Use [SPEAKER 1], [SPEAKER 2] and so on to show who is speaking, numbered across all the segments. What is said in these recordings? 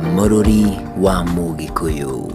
[SPEAKER 1] Mũrũri wa Mũgĩkũyũ.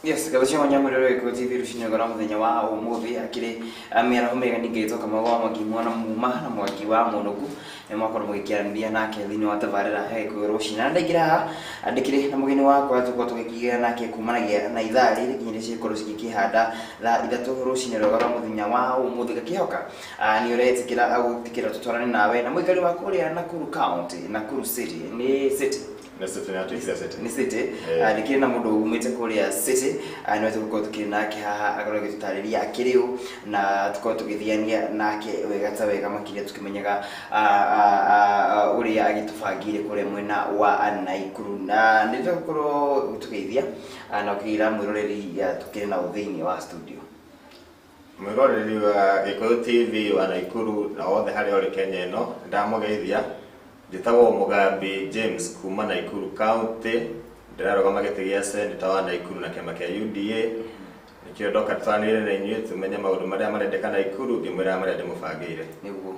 [SPEAKER 2] Yes, gaba cia mwanya mwĩrore Gĩkũyũ TV rũcinĩ rwa mũthenya wa ũmũthĩ akĩrĩ mĩaraho mĩega ningĩ Kamau wa Mwangi mwana muma na Mwangi wa Mũnũku nĩ mwakorwo mũgĩkĩaranĩria nake thĩinĩ wa tabarĩra ya Gĩkũyũ rũcinĩ. Na ndaingĩra haha ndĩkĩrĩ na mũgeni wakwa tũkorwo tũgĩkĩgĩa nake kumanagia na ithaa rĩrĩ nginya rĩrĩa cigũkorwo cigĩkĩhanda thaa 3 rũcinĩ rwega rwa mũthenya wa ũmũthĩ. Ngakĩhoka nĩ ũretĩkĩra gũtĩkĩra tũtwarane nawe na mũikari wa kũrĩa Nakuru County, Nakuru City, nĩ city.
[SPEAKER 3] Nĩ city, nĩ atuĩkire city.
[SPEAKER 2] Nĩ city. Ndĩkĩrĩ na mũndũ umĩte kũrĩa city, nĩwe tũgũkorwo tũkĩrĩ nake haha akorwo agĩtũtarĩria akĩrĩ ũ na tũkorwo tũgĩthiania nake wega ta wega makĩria tũkĩmenyaga ũrĩa agĩtũbangĩire kũrĩa mwena wa Naikuru. Na nĩ tũgũkorwo tũgeithia na ũkĩra mwĩroreri tũkĩrĩ na ũ thĩinĩ wa studio.
[SPEAKER 3] Mwĩroreri wa Gĩkũyũ TV wa Naikuru na wothe harĩa ũrĩ Kenya ĩno, ndamũgeithia. Njĩtagwo Mũgambi James kuma Naikuru County, ndĩrarũgama gĩtĩ gĩa Senator wa Naikuru na kĩama kĩa UDA. Nĩkĩo ndoka twaranĩrie na inyuĩ tũmenye maũndũ marĩa marendeka Naikuru ngĩmwĩraga marĩa ndĩmũbangĩire.
[SPEAKER 2] Nĩguo.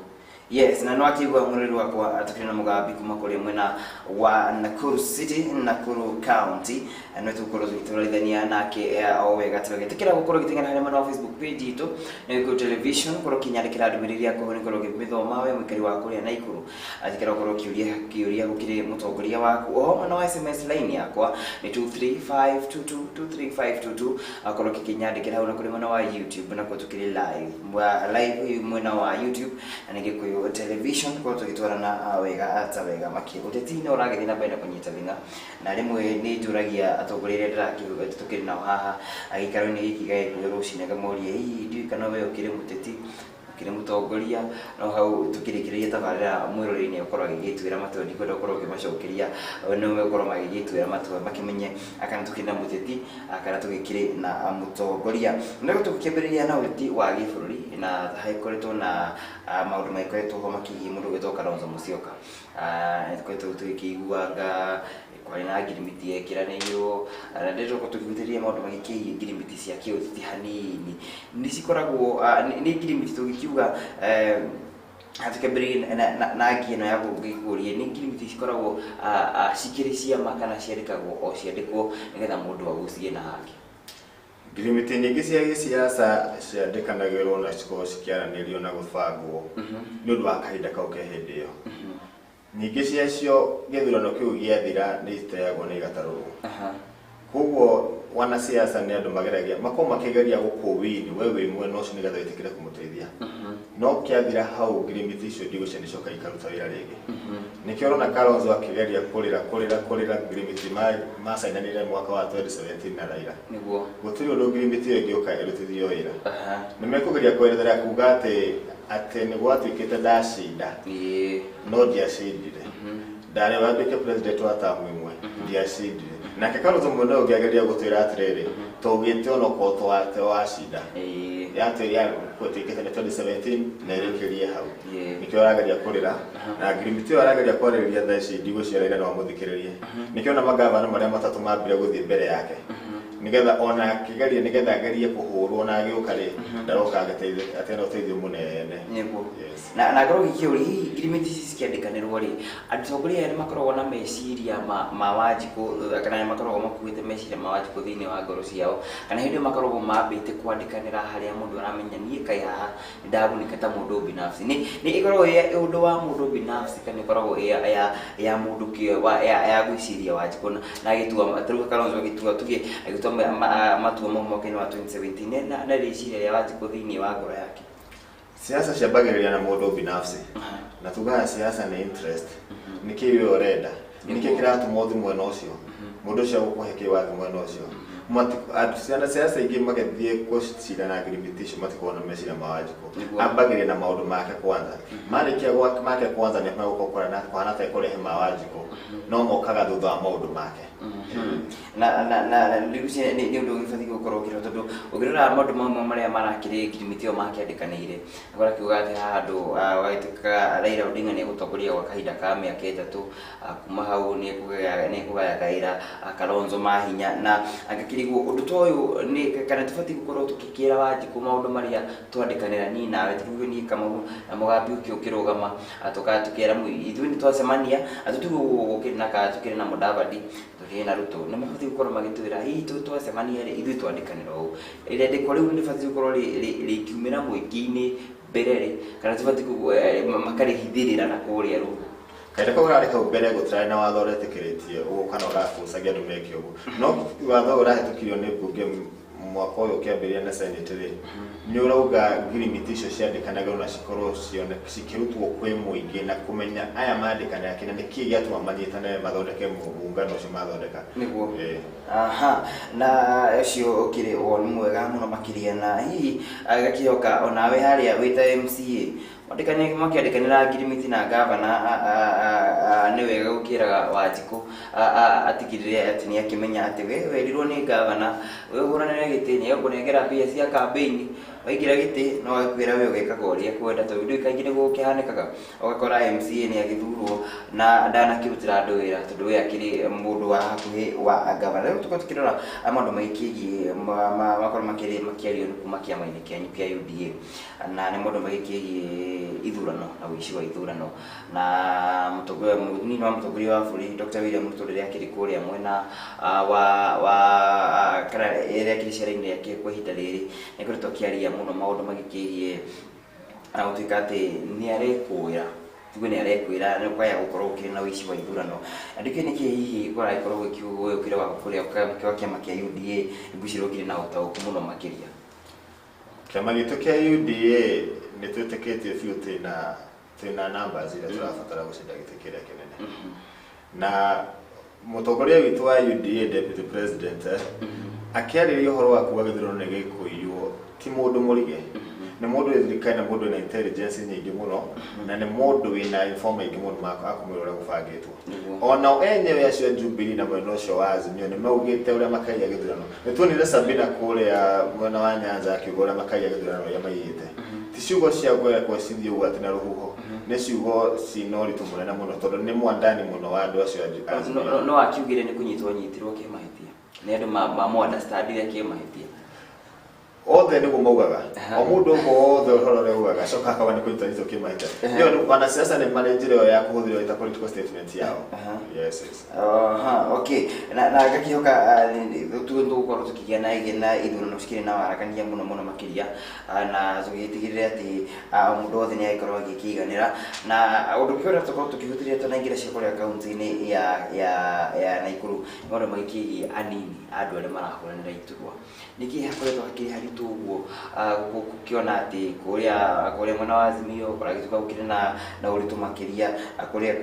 [SPEAKER 2] Yes, na no akĩigua mwĩrori wakwa tũkĩrĩ na Mũgambi kuma kũrĩa mwena wa Nakuru City, Nakuru County. No tũgũkorwo tũgĩtwarithania nake o wega ta wega. Ĩtĩkĩra gũkorwo ũgĩteng'era harĩa mwena wa Facebook page itũ nĩ Gĩkũyũ Television, ũkorwo ũkĩnyandĩkĩra ndũmĩrĩri yaku hau nĩngorwo ngĩmĩthoma we mũikari wa kũrĩa Naikuru. Ĩtĩkĩra gũkorwo ũkĩũria kĩũria gũkĩrĩ mũtongoria waku. Oho mwena wa SMS line yakwa nĩ 23522, 23522, akorwo ũkĩnyandĩkĩra hau. Na kũrĩ mwena wa YouTube nakuo tũkĩrĩ live. Live mwena wa YouTube na nĩ Gĩkũyũ Television, korwo tũgĩtwarana wega ta wega makĩria. Ũteti nĩ ũragĩthiĩ na mbere na kũnyita thing'a, na rĩmwe nĩ njũragia atongoria arĩa ndĩrakĩuga tũkĩrĩ nao haha gĩikaro-inĩ gĩkĩ gĩa Gĩkũyũ rũcinĩ, ngamoria hihi ndiũĩ kana we ũkĩrĩ mũteti, ũkĩrĩ mũtongoria. No hau tũkĩrĩkĩrĩria tabarĩra mwĩroreri nĩ ũkorwo agĩgĩtuĩra matua, ndikwenda gũkorwo ngĩmacokeria, nĩo megũkorwo magĩgĩtuĩra matua makĩmenye kana tũkĩrĩ na mũteti kana tũgĩkĩrĩ na mũtongoria. Nĩguo tũgĩkĩambĩrĩria na ũteti wa gĩbũrũri, na hagĩkoretwo na maũndũ magĩkoretwo ho makĩgiĩ mũndũ ũgwĩtwo Kalonzo Musyoka. Nĩtũkoretwo tũgĩkĩiguanga kwarĩ na ngirimiti yekĩranĩirwo, na ndĩrenda tũkĩhutĩrie maũndũ magĩkĩgiĩ ngirimiti cia kĩũteti hanini. Nĩ cikoragwo nĩ ngirimiti tũngĩkiuga, tũkĩambĩrĩrie na ngi ĩno ya gũkũria, nĩ ngirimiti cikoragwo cikĩrĩ cia ma kana ciandĩkagwo o ciandĩkwo nĩgetha mũndũ agucie na hake?
[SPEAKER 3] Ngirimiti nyingĩ cia gĩsiasa ciandĩkanagĩrwo na cikoragwo cikĩaranĩrio na gũbangwo nĩ ũndũ wa kahinda kau ke hĩndĩ ĩyo. Nyingĩ ciacio gĩthurano kĩu gĩathira nĩ iteagwo na igatarũrwo. Koguo wanasiasa nĩ andũ mageragia makorwo makĩgeria gũkũwini we wĩ mwena ũcio nĩgetha wĩtĩkĩre kũmũteithia. No kĩathira hau ngirimiti icio ndigũcia nĩcoka ikaruta wĩra rĩngĩ. Nĩkĩo ũrona Kalonzo akĩgeria kũrĩra kũrĩra kũrĩra ngirimiti macainanire mwaka wa 2017 na Raila. Gũtirĩ ũndũ ngirimiti ĩyo ĩngĩũka ĩrutithio wĩra. Nĩ mekũgeria kwerethera kuga atĩ nĩ gwatuĩkĩte ndacinda. No ndiacindire. Ndarĩ watuĩke president wa tamu ĩmwe, ndiacindire. Nake Kalonzo mwena ũyũ ũngĩ ageria gũtwĩra atĩrĩrĩ, tũgĩte onokorwo wacinda. Yatwĩria gũtuĩkĩte nĩ 2017 na ĩrĩkĩrie hau. Nĩkĩo arageria kũrĩra na ngirimiti ĩyo arageria kwarĩrĩria thaa ici ndigwĩciria Raila no amũthikĩrĩrie. Nĩkĩo ona magavana marĩa matatũ mambire gũthiĩ mbere yake nĩgetha ona akĩgeria nĩgetha agerie kũhũrwo na agĩũka rĩ, ndaroka agĩteithĩka atarĩ na ũteithio mũnene.
[SPEAKER 2] Nĩguo.
[SPEAKER 3] Yes.
[SPEAKER 2] Na ngorwo ngĩkĩũria, hihi ngirimiti ici cikĩandĩkanĩrwo rĩ, atongoria aya nĩ makoragwo na meciria ma Wanjikũ, kana nĩ makoragwo makuĩte meciria ma Wanjikũ thĩinĩ wa ngoro ciao, kana hĩndĩ ĩyo makoragwo mambĩte kwandĩkanĩra harĩa mũndũ aramenya niĩ kaĩ haha nĩndagunĩka ta mũndũ binafsi? Nĩ ĩkoragwo ĩ ũndũ wa mũndũ binafsi kana ĩkoragwo ĩ ya mũndũ ya gwĩciria Wanjikũ na agĩtua ta rĩu Kalonzo agĩtua, tuge agĩtua matua mau mwaka-inĩ wa 2017 na rĩciria rĩa Wanjikũ thĩinĩ wa ngoro yake?
[SPEAKER 3] Siasa ciambagĩrĩria na mũndũ binafsi, na tugaga siasa nĩ interest. Nĩkĩ we ũrenda, nĩkĩ kĩratũma ũthiĩ mwena ũcio? Mũndũ ũcio agũkũhe kĩ wathiĩ mwena ũcio. Ciana ciaca ingĩ magĩthiĩ gũcira na ngirimiti icio matikoragwo na meciria ma Wanjikũ. Ambagĩrĩria na maũndũ make kwanza. Marĩkia make kwanza nĩ megũka kũhana ta ekũrehe ma Wanjikũ, no mokaga thutha wa maũndũ make.
[SPEAKER 2] Na na na rĩu nĩ ũndũ ũgĩbatiĩ gũkorwo ũkĩrora, tondũ ũngĩrora maũndũ mamwe marĩa marakĩrĩ ngirimiti ĩyo makĩandĩkanĩire, ũrakiuga atĩ haha handũ wagĩtuĩka Raila Odinga nĩ egũtongoria gwa kahinda ka mĩaka 3, kuma hau nĩ ekũgayagaĩra Kalonzo mahinya, na angĩkĩrigwo ũndũ ta ũyũ nĩ kana tũbatiĩ gũkorwo tũgĩkĩra Wanjikũ maũndũ marĩa twandĩkanĩra niĩ nawe, tuge niĩ Kamau na Mũgambi ũkĩrũgama, tũkera ithuĩ nĩ twacemania, tũtige ũguo gũkĩrĩ na tũkĩrĩ na Mudavadi, tũkĩrĩ na Ruto, nĩ mabatiĩ gũkorwo magĩtwĩra hihi twacemania rĩ ithuĩ twandĩkanĩra ũũ. Rĩandĩko rĩu nĩ rĩbatiĩ gũkorwo rĩkiumĩra mũingĩ-inĩ mbere rĩ, kana tũbatiĩ makarĩhithĩrĩra na kũrĩa rungu?
[SPEAKER 3] Kahinda kau kararĩ hau mbere gũtirarĩ na watho ũretĩkĩrĩtie ũguo kana ũrabucagia andũ meke ũguo, no watho ũyũ ũrahĩtũkirio nĩ mbunge mwaka ũyũ ũkĩambĩrĩria na Senate rĩ, nĩ ũrauga ngirimiti icio ciandĩkanagĩrwo na cikorwo cikĩrutwo kwĩ mũingĩ na kũmenya aya mandĩkanĩra kĩna nĩkĩĩ gĩatũma manyitane mathondeke muungano ũcio mathondeka.
[SPEAKER 2] Nĩguo. Aha, na ũcio ũkĩrĩ woni mwega mũno makĩria, na hihi gakĩhoka onawe harĩa wĩ ta MCA makĩandĩkanĩra ngirimiti na gavana, nĩ wega gũkĩraga Wanjikũ atigĩrĩre atĩ nĩ akĩmenya atĩ we werirwo nĩ gavana we ũhũranĩre gĩtĩ, nĩ egũkũnengera mbia cia campaign, waingĩra gĩtĩ no agĩkwĩra we ũgekaga ũrĩa kwenda, tondũ ndũĩ kaingĩ nĩguo gũkĩhanĩkaga, ũgakora MCA nĩ agĩthurwo na ndanakĩrutĩra andũ wĩra tondũ we akĩrĩ mũndũ wa hakuhĩ wa gavana. Rĩu tũkorwo tũkĩrora maũndũ magĩkĩgiĩ makorwo makĩario nĩ kuma kĩama-inĩ kĩanyu kĩa UDA, na nĩ maũndũ magĩkĩgiĩ ithurano na ũici wa ithurano, na mũtongoria mũnini wa mũtongoria wa bũrũri Dr. William Ruto rĩrĩa akĩrĩ kũrĩa mwena wa kana rĩrĩa akĩrĩ ciara-inĩ rĩake kwa ihinda rĩrĩ, nĩ akoretwo akĩaria mũno maũndũ magĩkĩgiĩ na gũtuĩka atĩ nĩ arekũĩra, tuge nĩ arekwĩra nĩ kwaya gũkorwo gũkĩrĩ na ũici wa ithurano. Andũ nĩkĩ hihi kũragĩkorwo gũkĩũkĩra wa kũrĩa kwa kĩama kĩa UDA ngwĩciria ũkĩrĩ na ũtaũku mũno makĩria?
[SPEAKER 3] Kĩama gitũ kĩa UDA nĩ twĩtĩkĩtie biũ twĩna numbers iria tũrabatara gũcinda gĩtĩ kĩrĩa kĩnene, na mũtongoria witũ wa UDA deputy president akĩarĩria ũhoro wa kuga gĩthurano nĩ gĩkũiywo, ti mũndũ mũrige, nĩ mũndũ wĩ thirikari na mũndũ wĩna intelligence nyingĩ mũno, na nĩ mũndũ wĩna inform maingĩ mũno akũmwĩra ũrĩa gũbangĩtwo. Onao enyewe acio a Jubilee na mwena ũcio wa Azimio nĩ maugĩte ũrĩa makaiya gĩthurano. Nĩ tuonire Sabina kũrĩa mwena wa Nyanza akiuga ũrĩa makaiya gĩthurano ũrĩa maiyĩte. Ti ciugo cia kũrekwo cithiĩ ũguo atĩ na rũhuho, nĩ ciugo cina ũritũ mũnene mũno tondũ nĩ mwandani mũno wa andũ acio a Azimio.
[SPEAKER 2] No akiugire nĩ kũnyitwo anyitirwo kĩmahĩtia, nĩ andũ mamũ-understandire kĩmahĩtia.
[SPEAKER 3] Othe nĩguo maugaga, o mũndũ wothe ũhoro ũrĩa augaga acoka akauga nĩ kũnyitwo anyitwo kĩmahĩtia. Ĩyo wanasiasa nĩ marĩ njĩra ĩyo ya kũhũthĩra ĩta political statement yao. Yes, yes.
[SPEAKER 2] Aha, okay. Na ngakĩhoka tũgũkorwo tũkĩgĩa na igĩ na ithurano cikĩrĩ na waragania mũno mũno makĩria, na tũgĩtigĩrĩre atĩ o mũndũ wothe nĩ agĩkorwo agĩkĩiganĩra, na ũndũ ũngĩ ũrĩa tũkorwo tũkĩhutĩria tũnaingĩra cia kũrĩa kaunti-inĩ ya Nakuru nĩ maũndũ magĩkĩgiĩ anini andũ arĩa marahũranĩra iturwa. Nĩkĩ hakoretwo hakĩrĩ haritũ ũguo gũkĩona atĩ kũrĩa mwena wa Azimio kũragĩtuĩka gũkĩrĩ na ũritũ makĩria, kũrĩa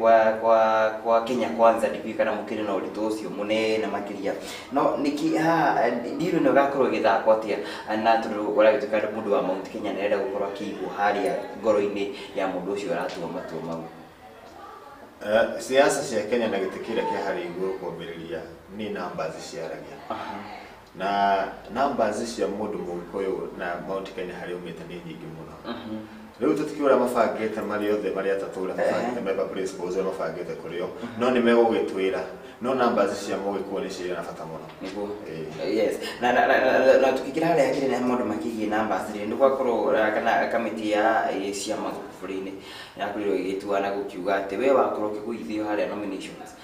[SPEAKER 2] kwa Kenya Kwanza ndikũĩ kana mũkĩrĩ na ũritũ ũcio mũnene makĩria, no nĩkĩ haha ndiru ĩno ĩgakorwo ĩgĩthakwo atĩa, na tondũ kũragĩtuĩka mũndũ wa Mount Kenya nĩ arenda gũkorwo akĩigwo harĩa ngoro-inĩ ya mũndũ ũcio ũratua matua mau?
[SPEAKER 3] Siasa cia Kenya na gĩtĩ kĩrĩa kĩa harĩa igũrũ kwambĩrĩria nĩ numbers ciaragia, na numbers cia mũndũ Mũgĩkũyũ na Mount Kenya harĩa umĩte nĩ nyingĩ mũno. Rĩu tũtikĩũĩ ũrĩa mabangĩte marĩ othe marĩ atatũ, ũrĩa mabangĩte member principles ũrĩa mabangĩte kũrĩ o, no nĩ megũgĩtwĩra, no numbers cia Mũgĩkũyũ nĩ cirĩ na bata mũno.
[SPEAKER 2] Nĩguo. Yes, na tukĩingĩra harĩa hakĩrĩ na maũndũ makĩgiĩ numbers rĩ, nĩ gwakorwo kana kamĩtĩ ya ciama gũkũ bũrũri-inĩ yakorirwo ĩgĩtua na gũkiuga atĩ we wakorwo ũkĩgũithio harĩa nominations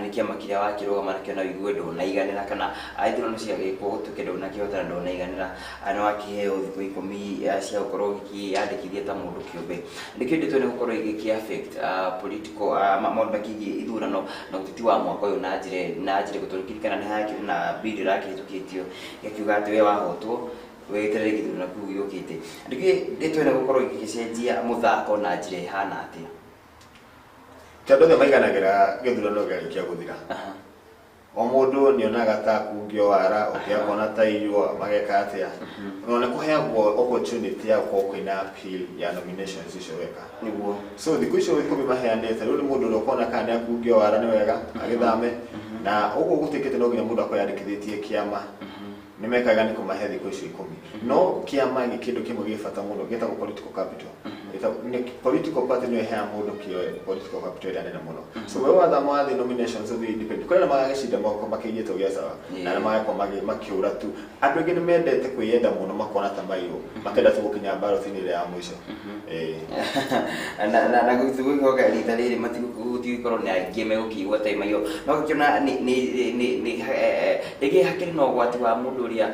[SPEAKER 2] nĩ kĩama kĩrĩa wakĩrũgama nakĩo na ũigue ndũnaiganĩra, kana ithurano ciagĩkwo gũtuĩke ndũnakĩhotana ndũnaiganĩra, nĩ wakĩheo thikũ 10 cia gũkorwo ũgĩkĩyandĩkithia ta mũndũ kĩũmbe. Nĩkĩo ndeto nĩ gũkorwo ĩgĩkĩ affect political maũndũ makĩgiĩ ithurano na ũteti wa mwaka ũyũ na njĩra gũtũririkana nĩ hakĩrĩ na bill ĩrakĩhĩtũkĩtio ĩkiuga atĩ we wahotwo weterere gĩthurano kĩu gĩũkĩte. Nĩkĩ ndeto ĩno gũkorwo ĩgĩcenjia mũthako na njĩra ĩhana atĩa?
[SPEAKER 3] Ti andũ othe maiganagĩra gĩthurano gĩarĩkia gũthira. O mũndũ nĩonaga ta kungio wara ũkĩakona ta iywo mageka atĩa no nĩ kũheagwo opportunity ya gũkorwo kwĩna appeal ya nominations icio weka.
[SPEAKER 2] Nĩguo.
[SPEAKER 3] So thikũ icio 10 maheanĩte rĩu nĩ mũndũ ũrĩa ũkona kana nĩ akungio wara nĩ wega agĩthame na ũguo gũtuĩkĩte no nginya mũndũ akorwo yandĩkithĩtie kĩama nĩ mekaga nĩ kũmahe thikũ icio 10 no kĩama nĩ kĩndũ kĩmwe gĩ bata mũno gĩtagwo political capital. Political party nĩyo ĩheaga mũndũ kĩo political capital ĩrĩa nene mũno. So we wathama wathiĩ nominations ũthiĩ independent kũrĩ arĩa magagĩcinda moko makĩiyĩte ũgĩa sawa na arĩa magakorwo makĩũra tu. Andũ aingĩ nĩ mendete kwĩyenda mũno makona ta maiywo makenda tu gũkinya ballot-inĩ ĩrĩa ya mũico.
[SPEAKER 2] Na gũgĩcoka rita rĩrĩ matigũkorwo nĩ aingĩ megũkĩigua ta maiywo no gũkĩona nĩ rĩngĩ hakĩrĩ na ũgwati wa mũndũ ũrĩa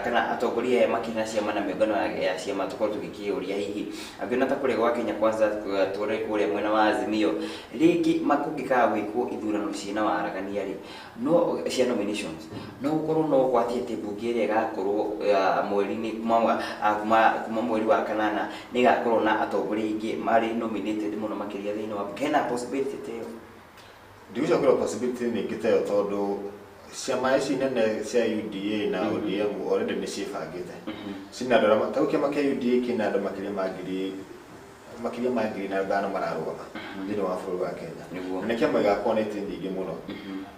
[SPEAKER 2] kana atongoria aya makĩrĩ na ciama na mĩũngano ya ciama tũkorwo tũgĩkĩũria hihi angĩona ta kũrĩa gwa Kenya Kwanza tũrĩ kũrĩa mwena wa Azimio rĩngĩ makũngĩkaga gwĩkwo ithurano ciĩna waragania rĩ no cia nominations no gũkorwo no ũgwati atĩ mbunge ĩrĩa ĩgakorwo mweri-inĩ kuma mweri wa kanana nĩ ĩgakorwo na atongoria aingĩ marĩ nominated mũno makĩria thĩinĩ wa mbunge. Hena possibility ta ĩyo?
[SPEAKER 3] Ndigũcokerwo possibility nĩngĩ ta ĩyo tondũ ciama ici nene cia UDA na ODM already nĩ ciĩbangĩte. Cina andũ arĩa ta rĩu kĩama kĩa UDA kĩna andũ makĩria ma 5,000 mararũgama thĩinĩ wa bũrũri wa Kenya.
[SPEAKER 2] Nĩguo.
[SPEAKER 3] Na nĩ kĩama gĩgakorwo na itĩ nyingĩ mũno.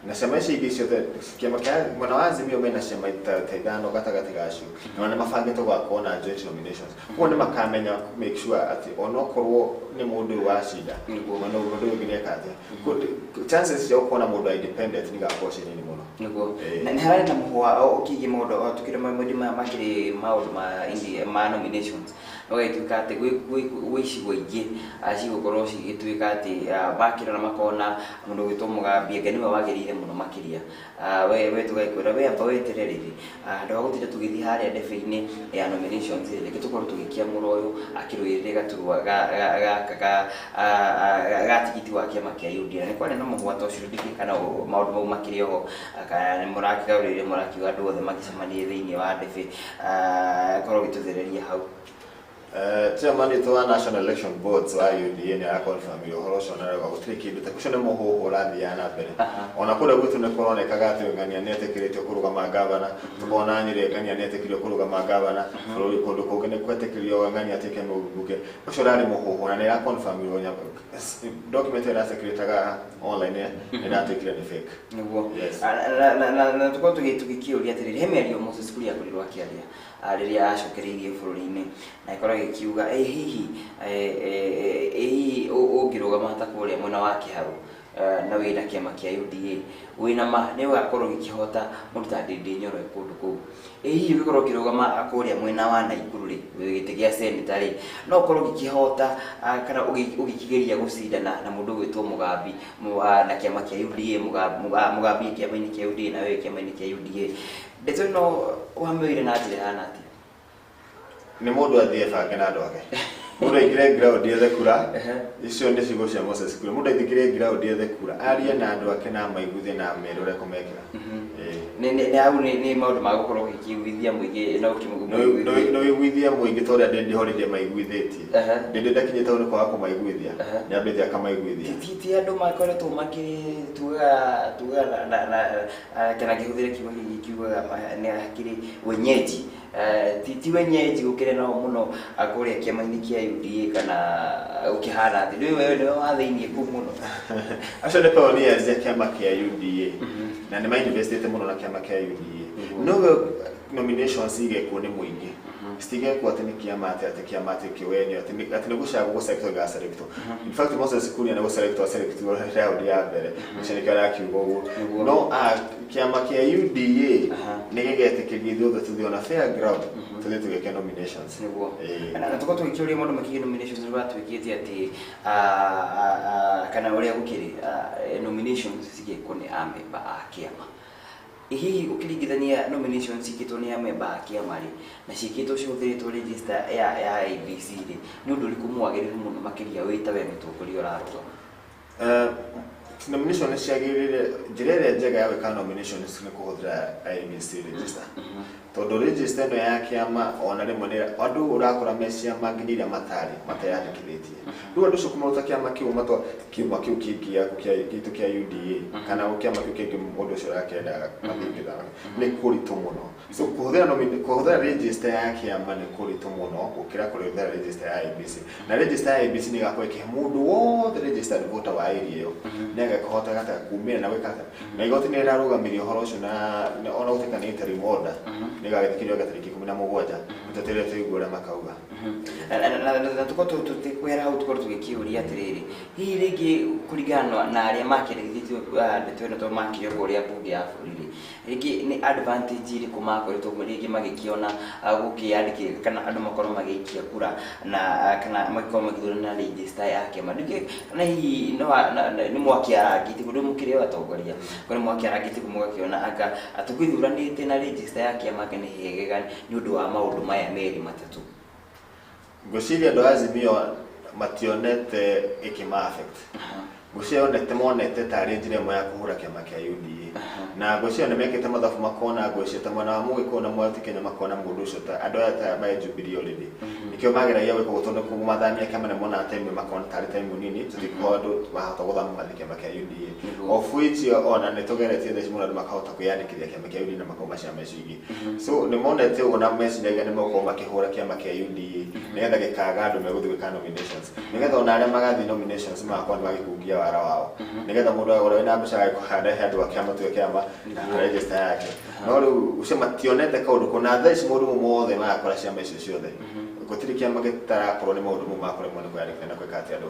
[SPEAKER 3] Na ciama ici ingĩ ciothe kĩama kĩa mwena wa Azimio mena ciama ta 5 gatagatĩ gacio na nĩ mabangĩte gũgakorwo na joint nominations. Koguo nĩ makamenya make sure atĩ onokorwo nĩ mũndũ ũyũ wacinda
[SPEAKER 2] Nĩguo.
[SPEAKER 3] mũndũ ũyũ ũngĩ nĩeka atĩa. Chances cia gũkorwo na mũndũ wa independent nĩ igakorwo ciĩ nini mũno.
[SPEAKER 2] Nĩguo.
[SPEAKER 3] Eh.
[SPEAKER 2] Na nĩ hararĩ na mũhwa ũkĩgiĩ maũndũ tukĩrĩ maũndũ maya makĩrĩ maũndũ ma nominations ũgagĩtuĩka atĩ gwĩ icigo ingĩ cigũkorwo cigĩtuĩka atĩ makĩrora makona mũndũ ũgwĩtwo Mũgambi anga nĩwe wagĩrĩire mũno makĩria. We tũgagĩkwĩra we amba weterere rĩ handũ ha gũtinda tũgĩthiĩ harĩa ndebe-inĩ ya nominations rĩ reke tũkorwo tũgĩkĩamũra ũyũ akĩrũĩrĩre gaturwa gaka ga tigiti wa kĩama kĩa UDA. Na nĩ kwarĩ na mũhwa ta ũcio ndikĩ kana maũndũ mau makĩrĩ oho kana nĩ mũrakĩgarũrĩire mũrakiuga andũ othe magĩcemanie thĩinĩ wa ndebe korwo ũgĩtũthereria hau.
[SPEAKER 3] Chairman witũ wa National Election Boards wa UDA nĩ arakonfirmire ũhoro ũcio na arauga gũtirĩ kĩndũ ta ũcio nĩ mũhũhũ ũrathiaga na mbere. Ona kũrĩa gwitũ nĩ kũronekaga atĩ Ng'ania nĩ etĩkĩrĩtio kũrũgama ngavana, tũkona Nyĩrĩ Ng'ania nĩ etĩkĩrio kũrũgama ngavana, bũrũri kũndũ kũngĩ nĩ gwetĩkĩrio Ng'ania atuĩke mũmbunge. Ũcio ũrarĩ mũhũhũ na nĩ ĩrakonfirmirwo document ĩrĩa ĩracirculataga online nĩ ĩratuĩkire nĩ fake.
[SPEAKER 2] Nĩguo.
[SPEAKER 3] Yes.
[SPEAKER 2] Na tũkorwo tũgĩkĩũria atĩrĩrĩ he mĩario Moses Kuria akorirwo akĩaria rĩrĩa acokereirie bũrũri-inĩ na ĩkorwo ĩgĩkiuga hihi hihi ũngĩrũgama ta kũrĩa mwena wa Kĩharũ na wĩna kĩama kĩa UDA wĩna ma nĩ ũgakorwo ũgĩkĩhota mũndũ ta Ndindi Nyoro e kũndũ kũu. Hihi ũngĩkorwo ũkĩrũgama kũrĩa mwena wa Naikuru rĩ gĩtĩ gĩa seneta rĩ no ũkorwo ũgĩkĩhota kana ũgĩkĩgeria gũcindana na mũndũ ũgwĩtwo Mũgambi na kĩama kĩa UDA Mũgambi kĩama-inĩ kĩa UDA na wewe kĩama-inĩ kĩa UDA. Ndeto ĩno wamĩoire na njĩra ĩhana atĩa?
[SPEAKER 3] Nĩ mũndũ athiĩ bange na andũ ake. Mũndũ aingĩre ground ethe kura icio nĩ ciugo cia Moses Kuria. Mũndũ aingĩre ground ethe kura arie na andũ ake na amaiguithie na amere ũrĩa ekũmekĩra.
[SPEAKER 2] Nĩ hau nĩ maũndũ ma gũkorwo ũgĩkĩiguithia mũingĩ na ũkĩmũiguithia.
[SPEAKER 3] No ũiguithie mũingĩ ta ũrĩa Ndindi Holiday maiguithĩtie. Ndindi ndakinyĩte hau nĩ kwaga kũmaiguithia nĩ ambĩte akamaiguithia.
[SPEAKER 2] Ti andũ makoretwo makĩtugaga tugaga na kana ngĩhũthĩra kiugo gĩkĩ kiugaga nĩ hakĩrĩ wenyeji. Ti wenyeji gũkĩrĩ nao mũno kũrĩa kĩama-inĩ kĩa UDA kana gũkĩhana atĩ nĩwe wewe nĩwe wa thĩiniĩ kũu mũno.
[SPEAKER 3] Acio nĩ pioneers ya kĩama kĩa UDA na nĩ mainvestĩte mũno na kĩama kĩa UDA. Nowe nominations igekwo nĩ mũingĩ citigekwo atĩ nĩ kĩama atĩ kĩama atĩ kĩwenyo atĩ nĩ gũcagwo gũselectwo gĩgaselectwo. In fact Moses Kuria nĩ gũselectwo aselectwo round ya mbere ũcio nĩkĩo arakiuga ũguo. No kĩama kĩa UDA nĩ gĩgetĩkĩria ithuothe tũthiĩ ona fair ground tũthiĩ tũgeke nominations.
[SPEAKER 2] Nĩguo. Na tũkorwo tũgĩkĩũria maũndũ makĩgiĩ nominations nĩ watuĩkĩte atĩ kana ũrĩa gũkĩrĩ nominations cigĩkwo nĩ amemba a kĩama. Hihi ũkĩringithania nominations ciĩkĩtwo nĩ amemba a kĩama rĩ na ciĩkĩtwo cihũthĩrĩtwo register ya IEBC rĩ nĩ ũndũ ũrĩkũ mwagĩrĩru mũno makĩria wĩ ta we mũtongoria ũrarũgama?
[SPEAKER 3] Nomination nĩ ciagĩrĩire njĩra ĩrĩa njega ya gwĩka nominations nĩ kũhũthĩra IEBC register, tondũ register ĩno ya kĩama ona rĩmwe nĩ andũ ũrakora me ciama nginya iria matarĩ mateyandĩkithĩtie. Rĩu andũ acio kũmaruta kĩama kĩu matwa kĩama kĩu kĩngĩ gĩaku gitũ kĩa UDA kana kĩama kĩu kĩngĩ mũndũ ũcio ũrakĩenda mathiĩ gĩthurano nĩ kũritũ mũno. So kũhũthĩra register ya kĩama nĩ kũritũ mũno gũkĩra kũhũthĩra register ya IEBC. Na register ya IEBC nĩ ĩgakorwo ĩkĩhe mũndũ wothe registered voter wa area ĩyo nĩ agakĩhota gata kumĩra na gwĩka atĩa. Na igoti nĩ rĩrarũgamirie ũhoro ũcio na ona gũtuĩka nĩ interim order, nĩ ĩgagĩthikĩrĩrio anga tarĩki 17 tũtetere tũigue ũrĩa makauga.
[SPEAKER 2] Na tukorwo tũtikwĩra hau, tukorwo tũgĩkĩũria atĩrĩrĩ, hihi rĩngĩ kũringana na arĩa makĩrĩithĩtio ndeto ĩno, tondũ makĩrio kũrĩa mbunge ya bũrũri, rĩngĩ nĩ advantage ĩrĩkũ makoretwo rĩngĩ magĩkĩona gũkĩyandĩkithia kana andũ makorwo magĩikia kura na kana magĩkorwo magĩthurana na register ya kĩama? Ndingĩ kana hihi no nĩ mwakĩarangĩtie kũndũ mũkĩrĩ o atongoria, korwo nĩ mwakĩarangĩtie mũgakĩona anga tũgĩthuranĩte na register ya kĩama nĩ hegega nĩ ũndũ wa maũndũ maya merĩ matatũ?
[SPEAKER 3] Ngwĩciria andũ a Azimio mationete ĩkĩma affect. Ngwĩciria monete tarĩ njĩra ĩmwe ya kũhũra kĩama kĩa UDA, na ngwĩciria nĩ mekĩte mathabu makona, ngwĩciria ta mwena wa Mũgĩkũyũ na Mwena Kenya makona mũndũ ũcio ta andũ aya ta me Jubilee already, nĩkĩo mageragia gwĩka ũguo, tondũ kũmathamia kĩama nĩ monaga time, makona tarĩ time nini tũtingĩkorwo andũ mahota gũthama mathiĩ kĩama kĩa UDA, of which ona nĩ tũgeretie thaa ici mũno andũ makahota kwĩyandĩkithia kĩama kĩa UDA na makauma ciama icio ingĩ. So nĩ monete ũguo na meciragia nĩ megũkorwo makĩhũra kĩama kĩa UDA nĩgetha gĩkaga andũ megũthiĩ gwĩka nominations, nĩgetha ona arĩa magathiĩ nominations magakorwo nĩ magĩkungia wara wao, nĩgetha mũndũ ũrĩa wĩna mbeca agakũhanda he andũ a kĩama tuge kĩama na register yake. No rĩu ũcio mationete kaũndũ kũ na thaa ici maũndũ mothe marakora ciama icio ciothe, gũtirĩ kĩama gĩtarakorwo nĩ maũndũ mau makũremwo nĩ kwĩyandĩkithia na gwĩka atĩ andũ.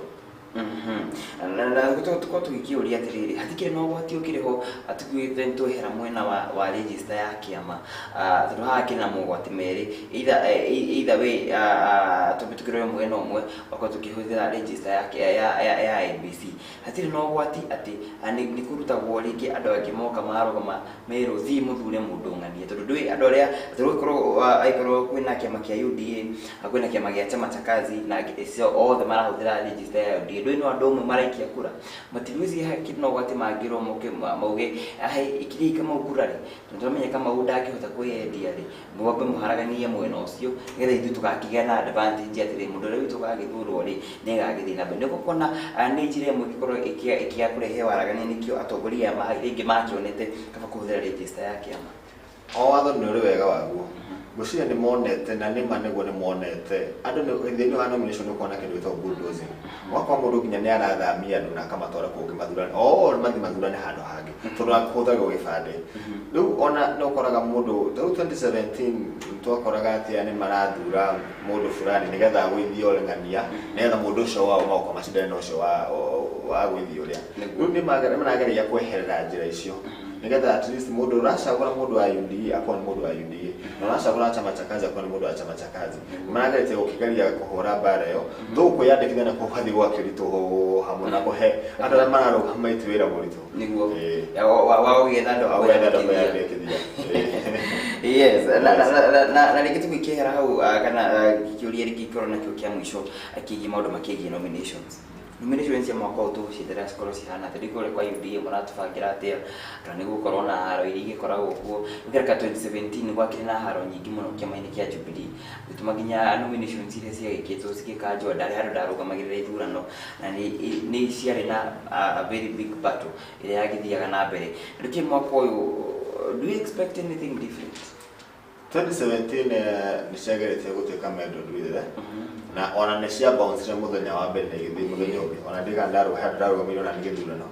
[SPEAKER 2] Na tukorwo tũgĩkĩũria atĩrĩrĩ, hatikĩrĩ na ũgwati ũkĩrĩ ho atugĩte nĩtwehera mwena wa register ya kĩama? Tondũ haha kĩrĩ na mogwati merĩ, either way, tũmbe tũkĩrore mwena ũmwe wakorwo tũkĩhũthĩra register ya IEBC, hatirĩ na ũgwati atĩ nĩ kũrutagwo rĩngĩ andũ angĩ moka marũgama merwo thiĩ mũthure mũndũ ng'ania, tondũ ndũĩ andũ arĩa tondũ angĩkorwo kwĩna kĩama kĩa UDA, kwĩna kĩama gĩa Chama cha Kazi na cio othe marahũthĩra register ya UDA, ndũĩ no andũ amwe maraikia kura matirwĩciria hakĩrĩ na ũgwati mangĩrwo moke mauge ahe ikiriai Kamau kura rĩ, tondũ tũramenya Kamau ndangĩhota kwĩyendia rĩ, mwambe mũharaganie mwena ũcio nĩgetha ithuĩ tũgakĩgĩa na advantage atĩrĩ mũndũ ũrĩa witũ ũgagĩthurwo rĩ nĩagagĩthiĩ na mbere. Nĩ ũkuona nĩ njĩra ĩmwe ĩngĩkorwo ĩkĩaga kũrehe waragania, nĩkĩo atongoria aya rĩngĩ makĩonete kaba kũhũthĩra register ya kĩama?
[SPEAKER 3] O watho nĩ ũrĩ wega waguo. Ngwĩciria nĩ monete na nĩma nĩguo nĩ monete andũ thĩinĩ wa nomination nĩ ũkuona kĩndũ gĩtagwo bulldozing, ũgakora mũndũ nginya nĩ arathamia andũ na akamatwara kũngĩ mathurane o mathiĩ mathurane handũ hangĩ tondũ akũhũthagĩrwo gĩbandĩ. Rĩu ona nĩ ũkoraga mũndũ ta rĩu 2017 twakoraga atĩ nĩ marathura mũndũ fulani nĩgetha agũithie ũreng'ania, nĩgetha mũndũ ũcio wao magoka macindane na ũcio wa gũithia ũrĩa. Rĩu nĩ marageria kweherera njĩra icio nĩgetha at least mũndũ ũracagũra mũndũ wa UDA akorwo nĩ mũndũ wa UDA, na ũracagũra Chama cha Kazi akorwo nĩ mũndũ wa Chama cha Kazi. Marageretie gũkĩgeria kũhũra mbara ĩyo though kwĩyandĩkithia na gũgathiĩ gwakĩritũha hamwe na kũhe andũ arĩa mararũgama itu wĩra mũritũ.
[SPEAKER 2] Nĩguo.
[SPEAKER 3] Ĩĩ.
[SPEAKER 2] Wa gũgĩetha andũ a
[SPEAKER 3] Wa gwetha andũ a
[SPEAKER 2] kwĩyandĩkithia.
[SPEAKER 3] kwĩyandĩkithia.
[SPEAKER 2] Yes, na rĩngĩ tũgĩkĩehera hau, kana kĩũria rĩngĩ ingĩkorwo nakĩo kĩa mũico kĩgiĩ maũndũ makĩgiĩ nominations cia mwaka ũyũ, tũgũcieterera cikorwo cihana atĩa? Ndikũrĩa kwa UDA mũratũbangĩra atĩa, kana nĩ gũkorwo na haro iria igĩkoragwo kuo? Ũkĩreka 2017 gwakĩrĩ na haro nyingĩ mũno kĩama-inĩ kĩa Jubilee, gĩtũma nginya nominations iria ciagĩkĩtwo cigĩkanjwo, ndarĩ handũ ndarũgamagĩrĩra ithurano na nĩ ciarĩ na a very big battle ĩrĩa yagĩthiaga na mbere. Ndũkĩ mwaka ũyũ, do you expect anything different?
[SPEAKER 3] 2017 nĩ ciageretie gũtuĩka meddled with na ona nĩ cia bounce mũthenya wa mbere na igĩthiĩ mũthenya ũngĩ, ona ndiga ndarũgamĩirwo na nĩ gĩthurano.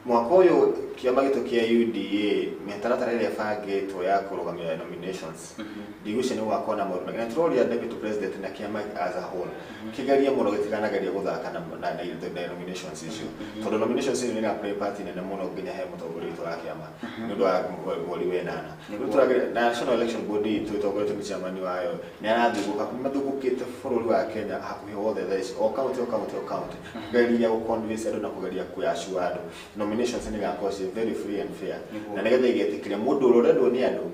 [SPEAKER 3] Mwaka ũyũ kĩama gitũ kĩa UDA mĩtaratara ĩrĩa ĩbangĩtwo ya kũrũgamĩrĩra nominations, ndigwĩciria nĩ gũgakorwo na maũndũ maingĩ, na tũroria deputy president na kĩama as a whole kĩgerie mũno gĩtikanagerie gũthaka na nominations icio, tondũ nominations icio nĩ ira play part nene mũno nginya he mũtongoria witũ wa kĩama nĩ ũndũ wa mweri wa ĩnana. Rĩu tũrageria na National Election Board itũ ĩtongoretio nĩ chairman wayo nĩ arathugũka, mathugũkĩte bũrũri wa Kenya hakuhĩ wothe thaa ici, o county, o county, o county, kũgeria gũ-convince andũ na kũgeria kũ-assure andũ nominations nĩ igakorwo ciĩ very free and fair, na nĩgetha igetĩkĩria mũndũ ũrĩa ũrendwo nĩ andũ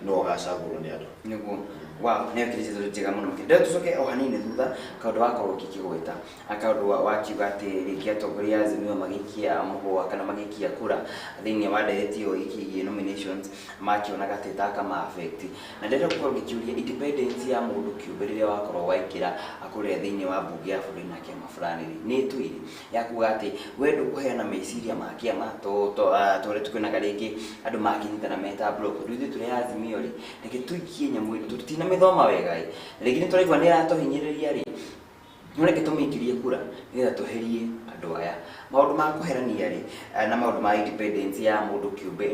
[SPEAKER 3] no ũgacagũrwo nĩ andũ.
[SPEAKER 2] Nĩguo. Wow, nä kä njega må no makä ndä tå coke o hanini thutha kaå ndå wakorwo ngĩkĩgweta kaå wakiuga atä rĩngĩ atongoria a Azimio magĩikia mũhũa kana magĩikia kura thĩinĩ wa ndereti ĩyo ĩkĩgiĩ nominations makĩonaga atĩ ta ma affect na ndĩrenda gũkorwo ngĩkĩũria independence ya mũndũ kĩũmbe rĩrĩa wakorwo waingĩra kũrĩa thĩinĩ wa mbunge ya bũrũri na kĩama fulani rĩ nĩ ĩtũire ya kuga atĩ we ndũkũheana meciria ma kĩama to ũrĩa tũkĩonaga rĩngĩ andũ makĩnyitana meta block tondũ ithuĩ tũrĩ Azimio rĩ reke tũikie nyamũ ĩno tũtinamĩthoma wega ĩ rĩngĩ nĩ tũraigua nĩ ĩratũhinyĩrĩria rĩ no reke tũmĩikĩrie kura nĩgetha tũherie andũ aya maũndũ ma kũherania rĩ na maũndũ ma independence ya mũndũ kĩũmbe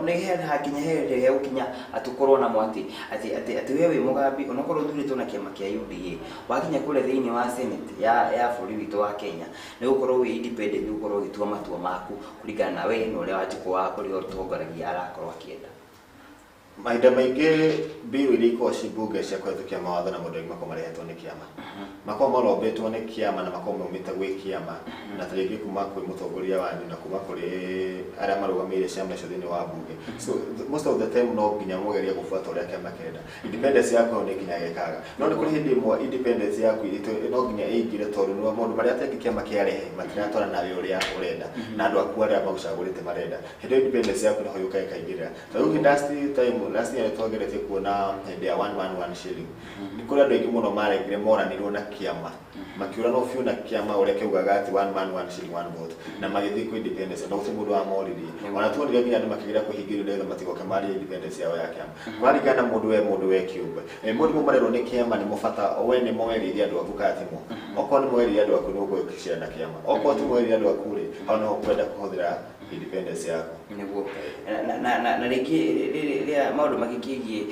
[SPEAKER 2] nĩ hakinya he hegũkinya atũkorwo namo atĩ atĩ we wĩ Mũgambi onakorwo ũthurĩtwo na kĩama kĩa UDA wakinya kũrĩa thĩinĩ wa Senate ya bũrũri witũ wa Kenya nĩ gũkorwo wĩ independent nĩ gũkorwo ũgĩtua matua maku kũringana na we na ũrĩa Wanjikũ wa kũrĩa ũtongoragia arakorwo akĩenda.
[SPEAKER 3] Mahinda maingĩ mbiru iria ikoragwo ci mbunge cia kũhetũkia mawatho na maũndũ makoragwo marehetwo nĩ kĩama makoragwo marombĩtwo nĩ kĩama na makoragwo maumĩte gwĩ kĩama na ta rĩngĩ kuma kwĩ mũtongoria wanyu na kuma kũrĩ arĩa marũgamĩrĩire ciama icio thĩinĩ wa mbunge. So most of the time no nginya mũgerie gũbuata ũrĩa kĩama kĩrenda. Independence yaku nĩ nginya gĩkaga no nĩ kũrĩ hĩndĩ ĩmwe independence yaku no nginya ĩingĩre tondũ nĩ maũndũ marĩa ta kĩama kĩarehe matiratwarana nawe ũrĩa ũrenda na andũ aku arĩa magũcagũrĩte marenda. Hĩndĩ ĩyo independence yaku nĩho yũkaga ĩkaingĩrĩra. Ta rĩu last time last year twageretie kuona hĩndĩ ya 111 shilling nĩ kũrĩ andũ aingĩ mũno maregire moranirwo na kĩama makĩũranwo biũ na kĩama ũrĩa kĩaugaga atĩ one man one shilling one vote na magĩthiĩ kwĩ independence na gũtirĩ mũndũ wamoririe. Ona tuonire nginya andũ makĩgeria kũhingĩrĩrio nĩgetha matigoke marie independence yao ya kĩama. Kũraringana na mũndũ we mũndũ we kĩũmbe. Mũndũ mũndũ marerwo nĩ kĩama nĩ mũbata we nĩ moerĩire andũ aku kana timo. Okorwo nĩ moerĩire andũ aku nĩ ũgũcira na kĩama. Okorwo ti moerĩire andũ aku rĩ hau nĩho ũkwenda kũhũthĩra independence yaku.
[SPEAKER 2] Nĩguo na rĩngĩ rĩrĩa maũndũ magĩkĩgiĩ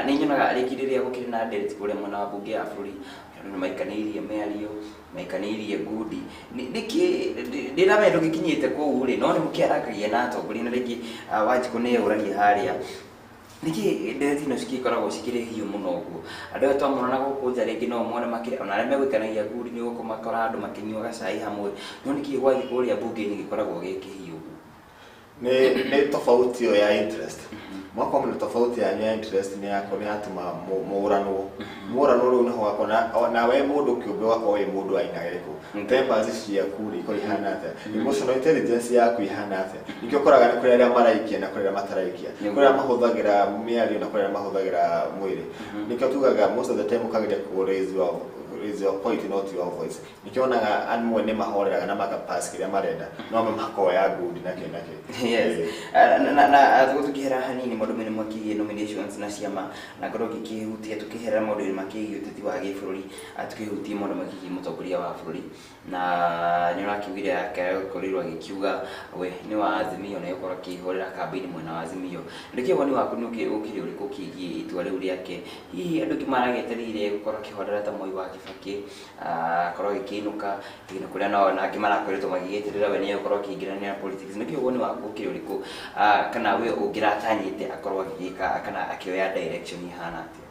[SPEAKER 2] nĩ nyonaga rĩngĩ rĩrĩa gũkĩrĩ na ndereti kũrĩa mwena wa mbunge ya bũrũri andũ nĩ maikanĩirie mĩario maikanĩirie ngundi nĩkĩ ndĩramenya ndũgĩkinyĩte kũu rĩ no nĩ mũkĩarakagia na atongoria na rĩngĩ Wanjikũ nĩ eyũragia harĩa nĩkĩ ndereti ino cigĩkoragwo cikĩrĩ hiũ mũno ũguo andũ aya twamona na gũkũ nja rĩngĩ no mone makĩrĩ ona arĩa megũikanagia ngundi nĩ ũkũmakora andũ makĩnyuaga cai hamwe no nĩkĩ gwathiĩ kũrĩa mbunge-inĩ gĩkoragwo gĩ kĩhiũ ũguo?
[SPEAKER 3] Nĩ tofauti ĩyo ya interest. Mwakorwo nĩ tofauti yanyu ya interest nĩ yako nĩ yatũma mũranwo mũranwo rĩu nĩho wakona nawe mũndũ kĩũmbe wakorwo wĩ mũndũ aina ĩrĩkũ tempers ciaku rĩ ikorwo ihana atĩa emotional intelligence yaku ihana atĩa nĩkĩo ũkoraga nĩ kũrĩ arĩa maraikia na kũrĩ arĩa mataraikia kũrĩ arĩa mahũthagĩra mĩario na kũrĩ arĩa mahũthagĩra mwĩrĩ nĩkĩo tugaga most of the time ũkageria kũ raise your point not your voice. Nĩkĩo wonaga amwe nĩ mahoreraga na makapass kĩrĩa marenda no amwe makoya ngundi na kĩ na kĩ.
[SPEAKER 2] Yes. Na tũkĩhera hanini maũndũ-inĩ makĩgiĩ nominations na ciama na ngorwo ngĩkĩhutia tũkĩhera maũndũ-inĩ makĩgiĩ ũteti wa gĩbũrũri tũkĩhutia maũndũ makĩgiĩ mũtongoria wa bũrũri na nĩ ũrakiugire akorirwo agĩkiuga we nĩ wa Azimio na egũkorwo akĩhũrĩra kambĩini mwena wa Azimio. Nĩkĩ woni waku nĩ ũkĩrĩ ũrĩkũ kĩgiĩ itua rĩu rĩake? Hihi andũ aingĩ maragĩetereire gũkorwo akĩhorera ta Moi wa Kibaki akorwo agĩkĩinũka na kũrĩa nao angĩ marakoretwo magĩgĩeterera we nĩ egũkorwo akĩingĩrania na politics. Nĩkĩ woni waku ũkĩrĩ ũrĩkũ kana we ũngĩratanyĩte akorwo agĩgĩka kana akĩoya direction ihana atĩa?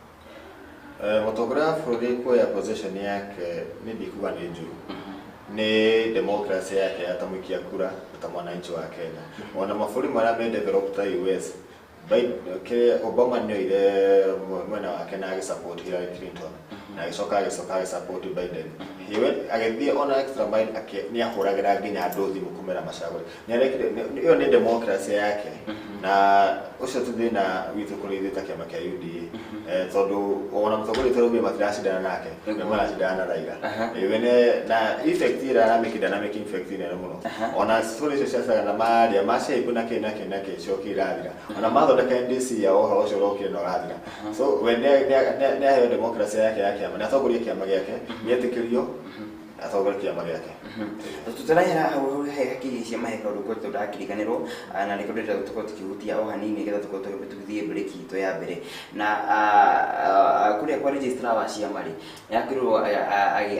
[SPEAKER 3] Mũtongoria wa bũrũri kuoya position yake nĩ ndikuga nĩ njũru nĩ democracy yake ya ta mũikia kura na ta mwananchi wa Kenya. Ona mabũrũri marĩa me developed ta US Obama nĩoire mwena wake na agĩsupport Hillary Clinton na agĩcoka agĩsupport Biden. Agĩthiĩ ona extra mile nĩ ahũragĩra nginya andũ thimũ kũmera macagũre. Ĩyo nĩ democracy yake na ũcio ti thĩna witũ kũrĩ ithuĩ ta kĩama kĩa UDA tondũ ona mũtongoria witũ araugire matiracindana nake nĩ maracindana na Raila. Na effect ĩrĩa aramĩkĩ ndanamĩki effect nene mũno. Ona story icio cia Sagana maria macaibũ na kĩ na kĩ na kĩ coki irathira. Ona mathondeka NDC ya ũhoro ũcio ũrokire na ũrathira. So we nĩ aheo democracy yake ya kĩama nĩ atongorie kĩama gĩake nĩetĩkĩrio atongorie kĩama gĩake.
[SPEAKER 2] Tũtarahera hau hakĩgiĩ ciama he kaũndũ koretwo ndakiriganĩrwo na nĩkĩo ndĩrenda tũkorwo tũkĩhutia o hanini nĩgetha tũkorwo tũgĩthiĩ break itũ ya mbere na kũrĩa kwa registrar wa ciama rĩ nĩakorirwo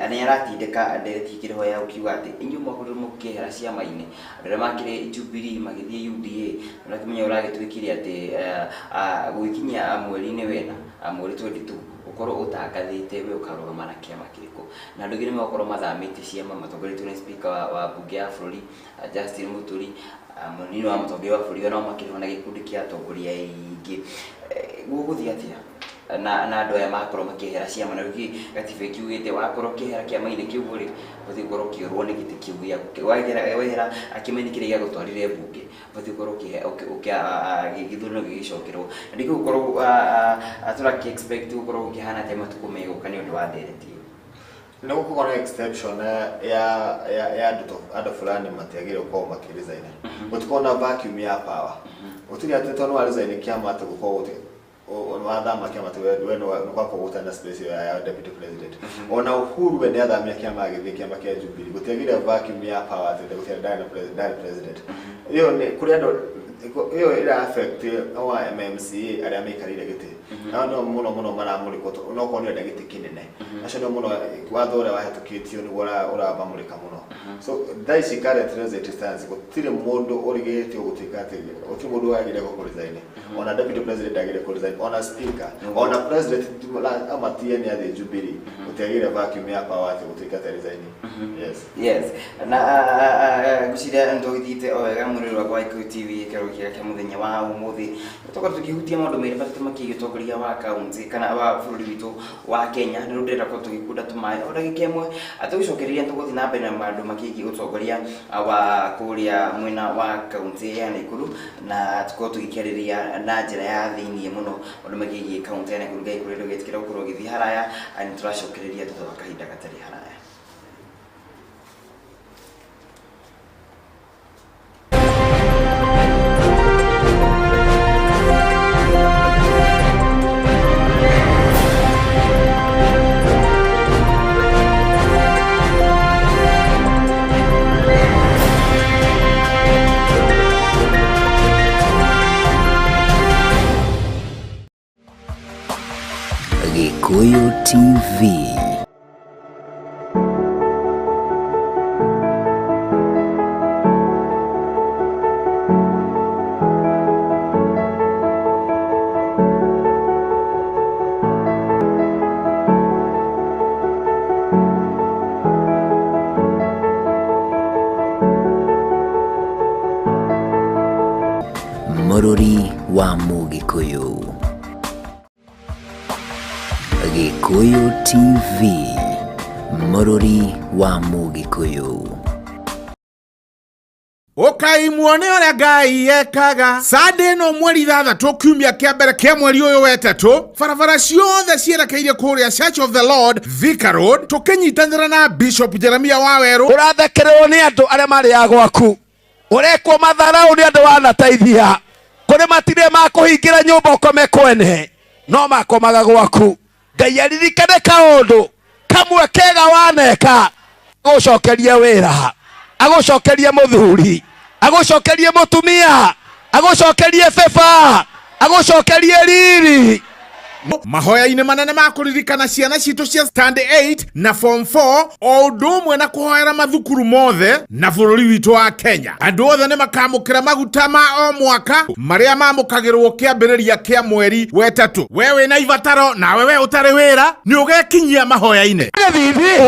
[SPEAKER 2] nĩ aratindĩka ndereti ĩkĩrĩ ho ya gũkiuga atĩ inyuĩ mwakorirwo mũkĩehera ciama-inĩ andũ arĩa makĩrĩ Jubilee magĩthiĩ UDA ũrakĩmenya ũragĩtuĩkire atĩ gũgĩkinyia mweri-inĩ wena mweri 22 ũkorwo ũtangathĩte we ũkarũgama na kĩama kĩrĩkũ na andũ aingĩ nĩ megũkorwo mathamĩte ciama matongoretio nĩ speaker wa mbunge ya bũrũri Justin Muturi mũnini wa mũtongoria wa bũrũri nao makĩrĩ ho na gĩkundi kĩa atongoria aingĩ. Gũgũthiĩ atĩa na andũ aya makorwo makĩehera ciama na rĩu gatiba kiugĩte wakorwo ũkĩehera kĩama-inĩ kĩu rĩ, ũbatiĩ gũkorwo ũkĩũrwo nĩ gĩtĩ kĩu gĩaku wehera kĩama-inĩ kĩrĩa gĩagũtwarire mbunge, ũbatiĩ gũkorwo gĩthurano gĩgĩcokerwo na nĩkĩo gũkorwo tũrakĩ expect gũkorwo gũkĩhana atĩa matukũ megũka nĩ ũndũ wa ndereti ĩyo.
[SPEAKER 3] Nĩ gũkorwo na exception ya andũ fulani matiagĩrĩire gũkorwo makĩresign. Gũtikorwo na vacuum ya power. Gũtirĩ atĩ tondũ wa resign kĩama atĩ gũkorwo wathama kĩama atĩ we nĩ gwakorwo gũtarĩ na space ĩyo ya deputy president. Ona Uhuru we nĩ athamire kĩama agĩthiĩ kĩama kĩa Jubilee, gũtiagĩire vacuum ya power atĩ gũtiarĩ ndarĩ president. Ĩyo nĩ kũrĩ andũ ĩyo ĩra affect wa MMCA arĩa maikarĩire gĩtĩ. Nao nĩo mũno mũno maramũrĩkwo no korwo nĩ ũrenda gĩtĩ kĩnene. Acio nĩo mũno watho ũrĩa wahĩtũkĩtio nĩguo ũramamũrĩka mũno. So thaa ici currently as it stands gũtirĩ mũndũ ũrigĩtio gũtuĩka atĩ gũtirĩ mũndũ wagĩrĩire kũ resign. Ona deputy president ndagĩrĩire kũ resign, ona speaker, ona president amatie nĩ athiĩ Jubilee, gũtiagĩrĩire vacuum ya power atĩ gũtuĩka atĩ resign. Yes.
[SPEAKER 2] Yes. Na ngwĩciria nĩtũgĩthiĩte o wega mwĩrĩ wakwa wa Gĩkũyũ TV kĩro kĩa mũthenya wa ũmũthĩ. Tũkorwo tũkĩhutia maũndũ merĩ matatũ makĩgiĩ ũtongoria wa kaunti kana wa bũrũri witũ wa Kenya. Nĩ rĩu ndĩrenda gũkorwo tũgĩkunda tũmaĩ o ndagĩka ĩmwe tũgĩcokereria tũgũthiĩ na mbere na maũndũ makĩgiĩ ũtongoria wa kũrĩa mwena wa kaunti ya Nakuru na tũkorwo tũgĩkĩarĩrĩria na njĩra ya thĩiniĩ mũno maũndũ makĩgiĩ kaunti ya Nakuru. Ngai kũrĩa ndũgetĩkĩra gũkorwo ũgĩthiĩ haraya, nĩ tũracokereria thutha wa kahinda gatarĩ haraya.
[SPEAKER 1] Gĩkũyũ TV. Mũrũri wa Mũgĩkũyũ. Gĩkũyũ TV. Mũrũri wa Mũgĩkũyũ.
[SPEAKER 4] Ũkai muone ũrĩa Ngai ekaga. Sunday ĩno mweri 6 kiumia kĩa mbere kĩa mweri ũyũ wetatũ, barabara ciothe cierekeire kũrĩa Church of the Lord Thika Road, tũkĩnyitanĩra na Bishop Jeremia Wawerũ.
[SPEAKER 5] Ũrathekererwo nĩ andũ arĩa marĩ a gwaku, ũrekwo matharau nĩ andũ wanateithia, kũrĩ matirĩ makũhingĩra nyũmba ũkome kwene, no makomaga gwaku. Ngai aririkane kaũndũ kamwe kega waneka, agũcokerie wĩra, agũcokerie mũthuri, agũcokerie mũtumia, agũcokerie beba, agũcokerie riri.
[SPEAKER 4] Mahoya-inĩ manene ma kũririkana ciana citũ cia stand 8 na form 4 o ũndũ ũmwe na kũhoera mathukuru mothe na bũrũri witũ wa Kenya. Andũ othe nĩ makamũkĩra maguta ma o mwaka marĩa mamũkagĩrwo kĩambĩrĩria kĩa mweri wetatũ. We wĩna ibataro nawe we ũtarĩ wĩra nĩ ũgekinyia mahoya-inĩ.
[SPEAKER 5] Gĩthithi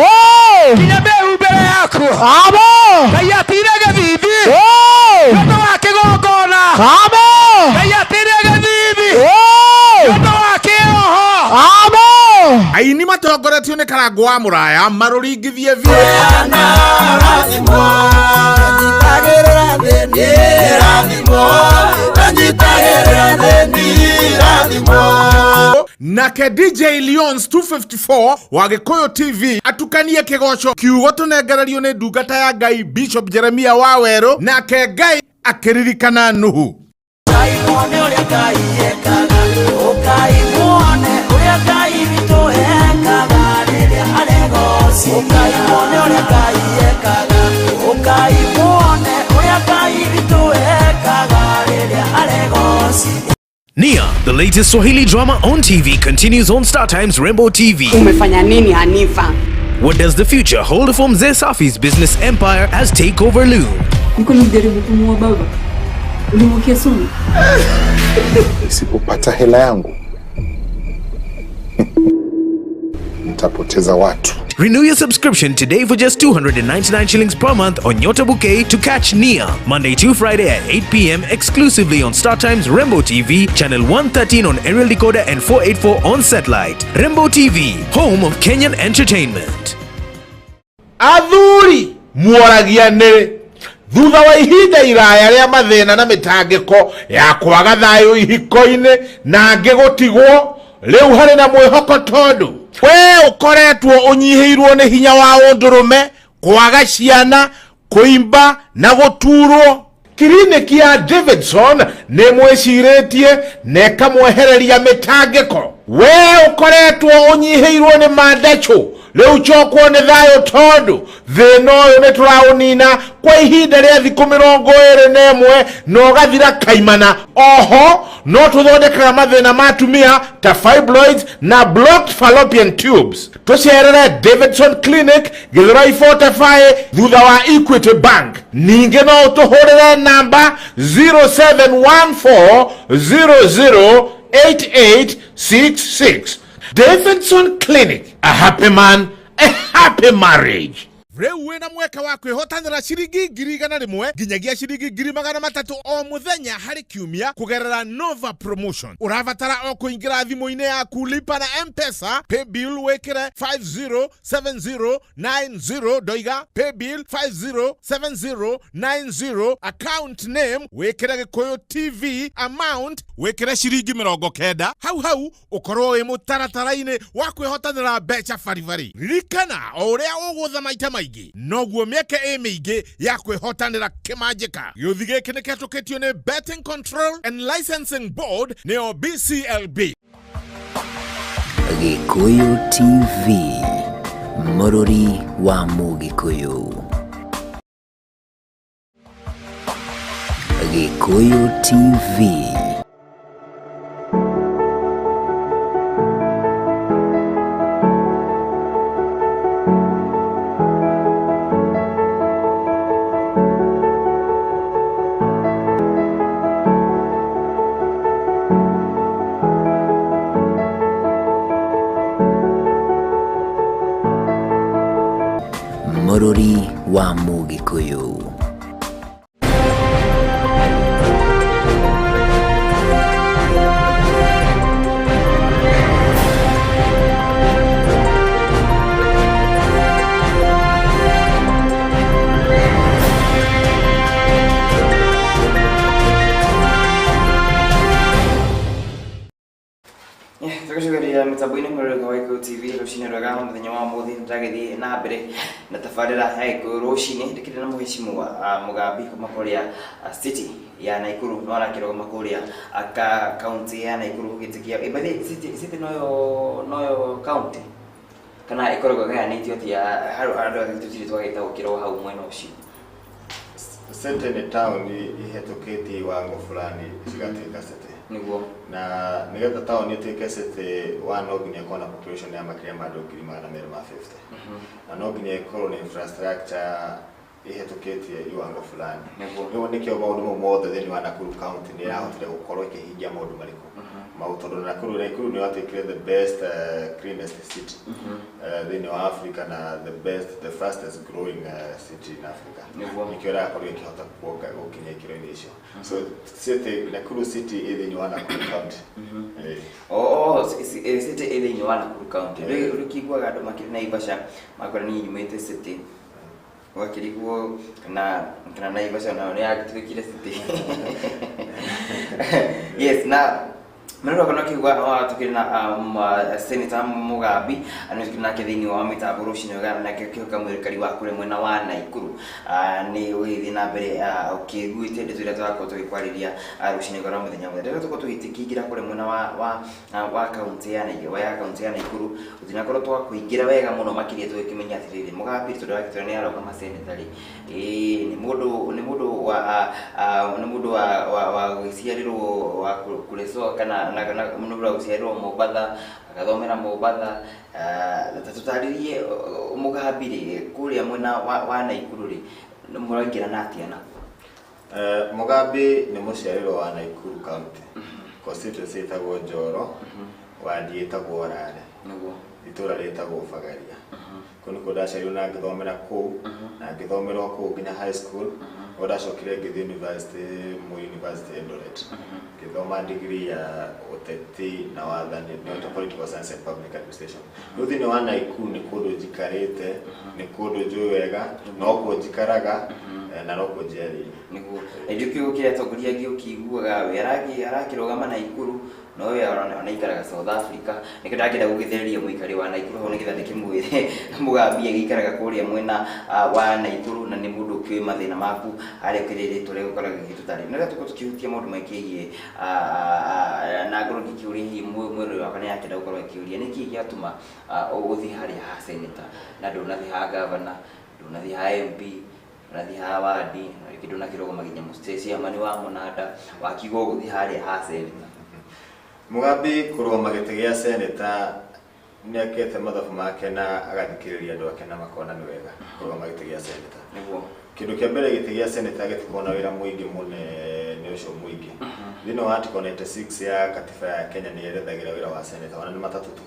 [SPEAKER 5] nginya mĩhu mbere yaku. Ngai atire gĩthithi nĩ ũndũ wa kĩgongona. Ngai atire gĩthithi nĩ ũndũ wa kĩroho.
[SPEAKER 4] Aini matongoretio nĩ Karangũ wa Mũraya marũringithie biũ. Nake DJ Leons 254 wa Gĩkũyũ TV atukanie kĩgoco kiugo tũnengererio nĩ ndungata ya Ngai Bishop Jeremia Wawerũ, nake Ngai akĩririkana Nuhu.
[SPEAKER 6] Nia, the latest Swahili drama on TV, continues on Star Times Rainbow TV.
[SPEAKER 7] Umefanya nini Hanifa?
[SPEAKER 6] What does the future hold for Mzee Safi's business empire as takeover loom?
[SPEAKER 7] Niko nilijaribu kumuua baba. Ulimwekea sumu?
[SPEAKER 8] Nisipopata hela yangu nitapoteza watu.
[SPEAKER 6] satellite. Renew your subscription today for just 299 shillings per month on Nyota Bouquet to catch Nia Monday to Friday at 8 p.m. exclusively on StarTimes Rembo TV, channel 113 on aerial decoder and 484 on satellite. Rembo TV, home of Kenyan entertainment.
[SPEAKER 4] Athuri muoragia nĩ thutha wa ihinda iraya rĩa mathĩna na mĩtangĩko ya kwaga thayũ ihiko-inĩ na angĩ gũtigwo, rĩu harĩ na mwĩhoko tondũ we ũkoretwo ũnyihĩirwo nĩ hinya wa ũndũrũme, kwaga ciana, kũimba na gũturwo. Kiriniki ya Davidson nĩ mwĩcirĩtie na ĩkamwehereria mĩtangĩko. We ũkoretwo ũnyihĩirwo nĩ mandacũ, rĩu cokwo nĩ thayũ tondũ thĩna ũyũ nĩ tũraũnina kwa ihinda rĩa thikũ 21 na ũgathira kaimana. Oho no tũthondekaga mathĩna ma atumia ta fibroids na blocked fallopian tubes. Tũcerere Davidson Clinic Githurai 45 thutha wa Equity Bank. Ningĩ no ũtũhũrĩre namba 0714008866. Davidson Clinic, a happy man, a happy marriage. Rĩu wĩna mweke wa kwĩhotanĩra ciringi 100,000 nginyagia ciringi 300,000 o mũthenya harĩ kiumia kũgerera Nova Promotion. Ũrabatara o kũingĩra thimũ-inĩ yaku lipa na M-Pesa, paybill wĩkĩre 507090 ndoiga paybill 507090, account name wĩkĩre Gĩkũyũ TV, amount wĩkĩre ciringi 90, hau hau ũkorwo wĩ mũtaratara-inĩ wa kwĩhotanĩra mbeca baribari. Ririkana o ũrĩa ũgũtha maita maingĩ noguo mĩeke ĩ mĩingĩ ya kwĩhotanĩra kĩmanjĩka. Gĩũthi gĩkĩ nĩ kĩhetũkĩtio nĩ Betting Control and Licensing Board nĩyo BCLB.
[SPEAKER 1] Gĩkũyũ TV, mũrũri wa Mũgĩkũyũ. Gĩkũyũ TV. Mũrũri wa Mũgĩkũyũ.
[SPEAKER 2] Tũgĩcokeria mĩtambo-inĩ mwĩroreri wa Gĩkũyũ TV rũcinĩ rwega mũthenya wa ũmũthĩ ndĩragĩthiĩ na mbere na tabarĩra ya Gĩkũyũ rũcinĩ ndĩkĩrĩ na mũhĩcimwa Mũgambi kuma kũrĩa city ya Naikuru no arakĩrũgama kũrĩa kaunti ya Naikuru gĩtĩ kĩa by the way, city noyo kaunti kana ĩkoragwo ĩgayanĩtio atĩa andũ tũtirĩ twagĩtaũkĩrwo hau mwena ũcio.
[SPEAKER 3] City nĩ taũni ihĩtũkĩtie iwango fulani cigatuĩka city.
[SPEAKER 2] Nĩguo.
[SPEAKER 3] Na nĩgetha taũni ĩtuĩke city wa no nginya ĩkorwo na population ya makĩria ma andũ 250,000. Na no nginya ĩkorwo na infrastructure ihĩtũkĩtie iwango fulani.
[SPEAKER 2] Nĩguo.
[SPEAKER 3] Nĩguo nĩkĩo maũndũ mau mothe thĩinĩ wa Nakuru County nĩ ĩrahotire gũkorwo ĩkĩhingia maũndũ marĩkũ. Mau tondũ Nakuru nĩ yatuĩkire the best cleanest city thĩinĩ wa Africa na the fastest growing city in Africa.
[SPEAKER 2] Nĩguo.
[SPEAKER 3] Nĩkĩo ĩrakorwo ĩkĩhota gũkinya ikĩro-inĩ icio. So city Nakuru City ĩ thĩinĩ wa Nakuru County.
[SPEAKER 2] City ĩ thĩinĩ wa Nakuru County. Rĩu kĩiguaga andũ makĩrĩ Naivasha makora niĩ nyumĩte city wakĩrigwo kana Naivasha nayo nĩ yagĩtuĩkire city. Yes, na Mrero kana kiuga tukiri na Senator Mugambi anä tukiri nake thĩinĩ wa mĩtambo rũcinĩ wega nake kĩhoka mwĩrĩkari wa kũrĩa mwena wa Naikuru nĩ ũgĩthiĩ na mbere ũkĩiguĩte ndeto iria tũrakorwo tũgĩkwarĩria rũcinĩ rwa mũthenya mũthenya rĩrĩa tũkorwo tũgĩkĩingĩra kũrĩa mwena wa kaunti ya Naikuru ya kaunti ya Naikuru tũtinakorwo twakũingĩra wega mũno makĩria tũgĩkĩmenya atĩrĩrĩ Mugambi tondũ agĩtwĩra nĩ arũgama senator rĩ nĩ mũndũ wa gwĩciarĩrwo wa kũrĩcwo kana na mũndũ wa gũciarĩrwo Mombatha agathomera Mombatha tũtarĩrie Mugambi rĩ kũrĩa mwena wa Naikuru rĩ mũraingĩra na atĩa nakuo?
[SPEAKER 3] Mugambi nĩ mũciarĩrwo wa Naikuru County. Constituency ĩtagwo Njoro, wadi ĩtagwo Rare.
[SPEAKER 2] Nĩguo.
[SPEAKER 3] Itũra rĩtagwo Bagaria. Kũu nĩkuo ndaciarirwo na ngĩthomera kũu, na ngĩthomera o kũu nginya high school. O ndacokire ngĩthiĩ university, Moi University Eldoret, ngĩthoma degree ya ũteti na wathani, nĩyo political science and public administration. Rĩu thĩinĩ wa Nakuru nĩ kũndũ njikarĩte, nĩ kũndũ njũĩ wega, nokuo njikaraga, na nokuo njiarĩirwo.
[SPEAKER 2] Nĩguo na ithuĩ kĩugo kĩrĩa atongoria angĩ ũkĩiguaga we arakĩrũgama Naikuru, no we ona aikaraga South Africa. Nĩkĩo ndangĩenda gũgĩthereria mũikari wa Naikuru hau, nĩgetha ndĩkĩmwĩre Mũgambi agĩikaraga kũrĩa mwena wa Naikuru, na nĩ mũndũ ũkĩũĩ mathĩna maku harĩa ũkĩrĩ rĩtwa rĩa gũkoragwo gĩgĩtũtarĩ. Nĩgetha tũkorwo tũkĩhutia maũndũ makĩgiĩ na ngorwo ngĩkĩũria hihi mwĩrori wakwa nĩ akĩenda gũkorwo akĩũria nĩkĩĩ gĩatũma ũgũthiĩ harĩa ha senator na ndũnathiĩ ha governor, ndũnathiĩ ha MP, ndũnathiĩ ha wadi, na rĩngĩ ndũnakĩrũgama nginya mũciamani wa mũnanda, wakiuga ũgũthiĩ harĩa ha senator.
[SPEAKER 3] Mugambi kũrũgama gĩtĩ gĩa senator nĩ akete mathabu make na agathikĩrĩria andũ ake na makona nĩ wega kũrũgama gĩtĩ gĩa senator. Kĩndũ kĩa mbere, gĩtĩ gĩa senator gĩtikoragwo na wĩra mũingĩ mũnene ũcio mũingĩ. Thĩinĩ wa article 96 ya katiba ya Kenya nĩ yerethagĩra wĩra wa senator, ona nĩ matatũ tu: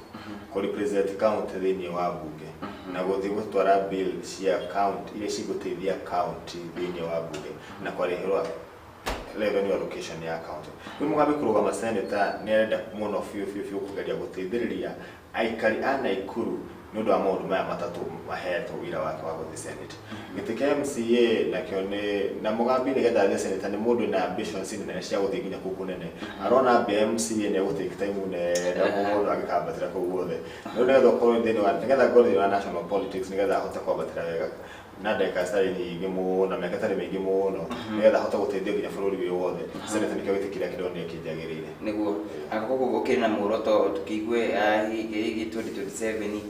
[SPEAKER 3] kũ represent county thĩinĩ wa bunge, na gũthiĩ gũtwara bill cia county iria cigũteithia county thĩinĩ wa bunge, na kwarĩhĩrwo revenue allocation ya county. Rĩu Mugambi kũrũgama senator nĩ arenda mũno biũ biũ biũ kũgeria gũteithĩrĩria aikari a Nakuru nĩ ũndũ wa maũndũ maya matatũ mahetwo wĩra wake wa gũthiĩ senate. Gĩtĩ kĩa MCA nakĩo nĩ na Mugambi nĩgetha athiĩ senator nĩ mũndũ na ambitions nene cia gũthiĩ nginya kũu kũnene. Arona ambia MCA nĩ egũtake time nene mũno agĩkambatĩra kũu guothe. Rĩu nĩgetha ũkorwo thĩinĩ wa, nĩgetha ngorwo thĩinĩ wa national politics, nĩgetha ahote kwambatĩra wega na ndagĩka citarĩ nyingĩ mũno, mĩaka ĩtarĩ mĩingĩ mũno, nĩgetha ahote gũteithia nginya bũrũri wĩ wothe, senator nĩkĩo gĩtĩ kĩrĩa kĩronire kĩnjagĩrĩire.
[SPEAKER 2] Nĩguo koguo ũkĩrĩ na muoroto tũkĩigue hihi 2027,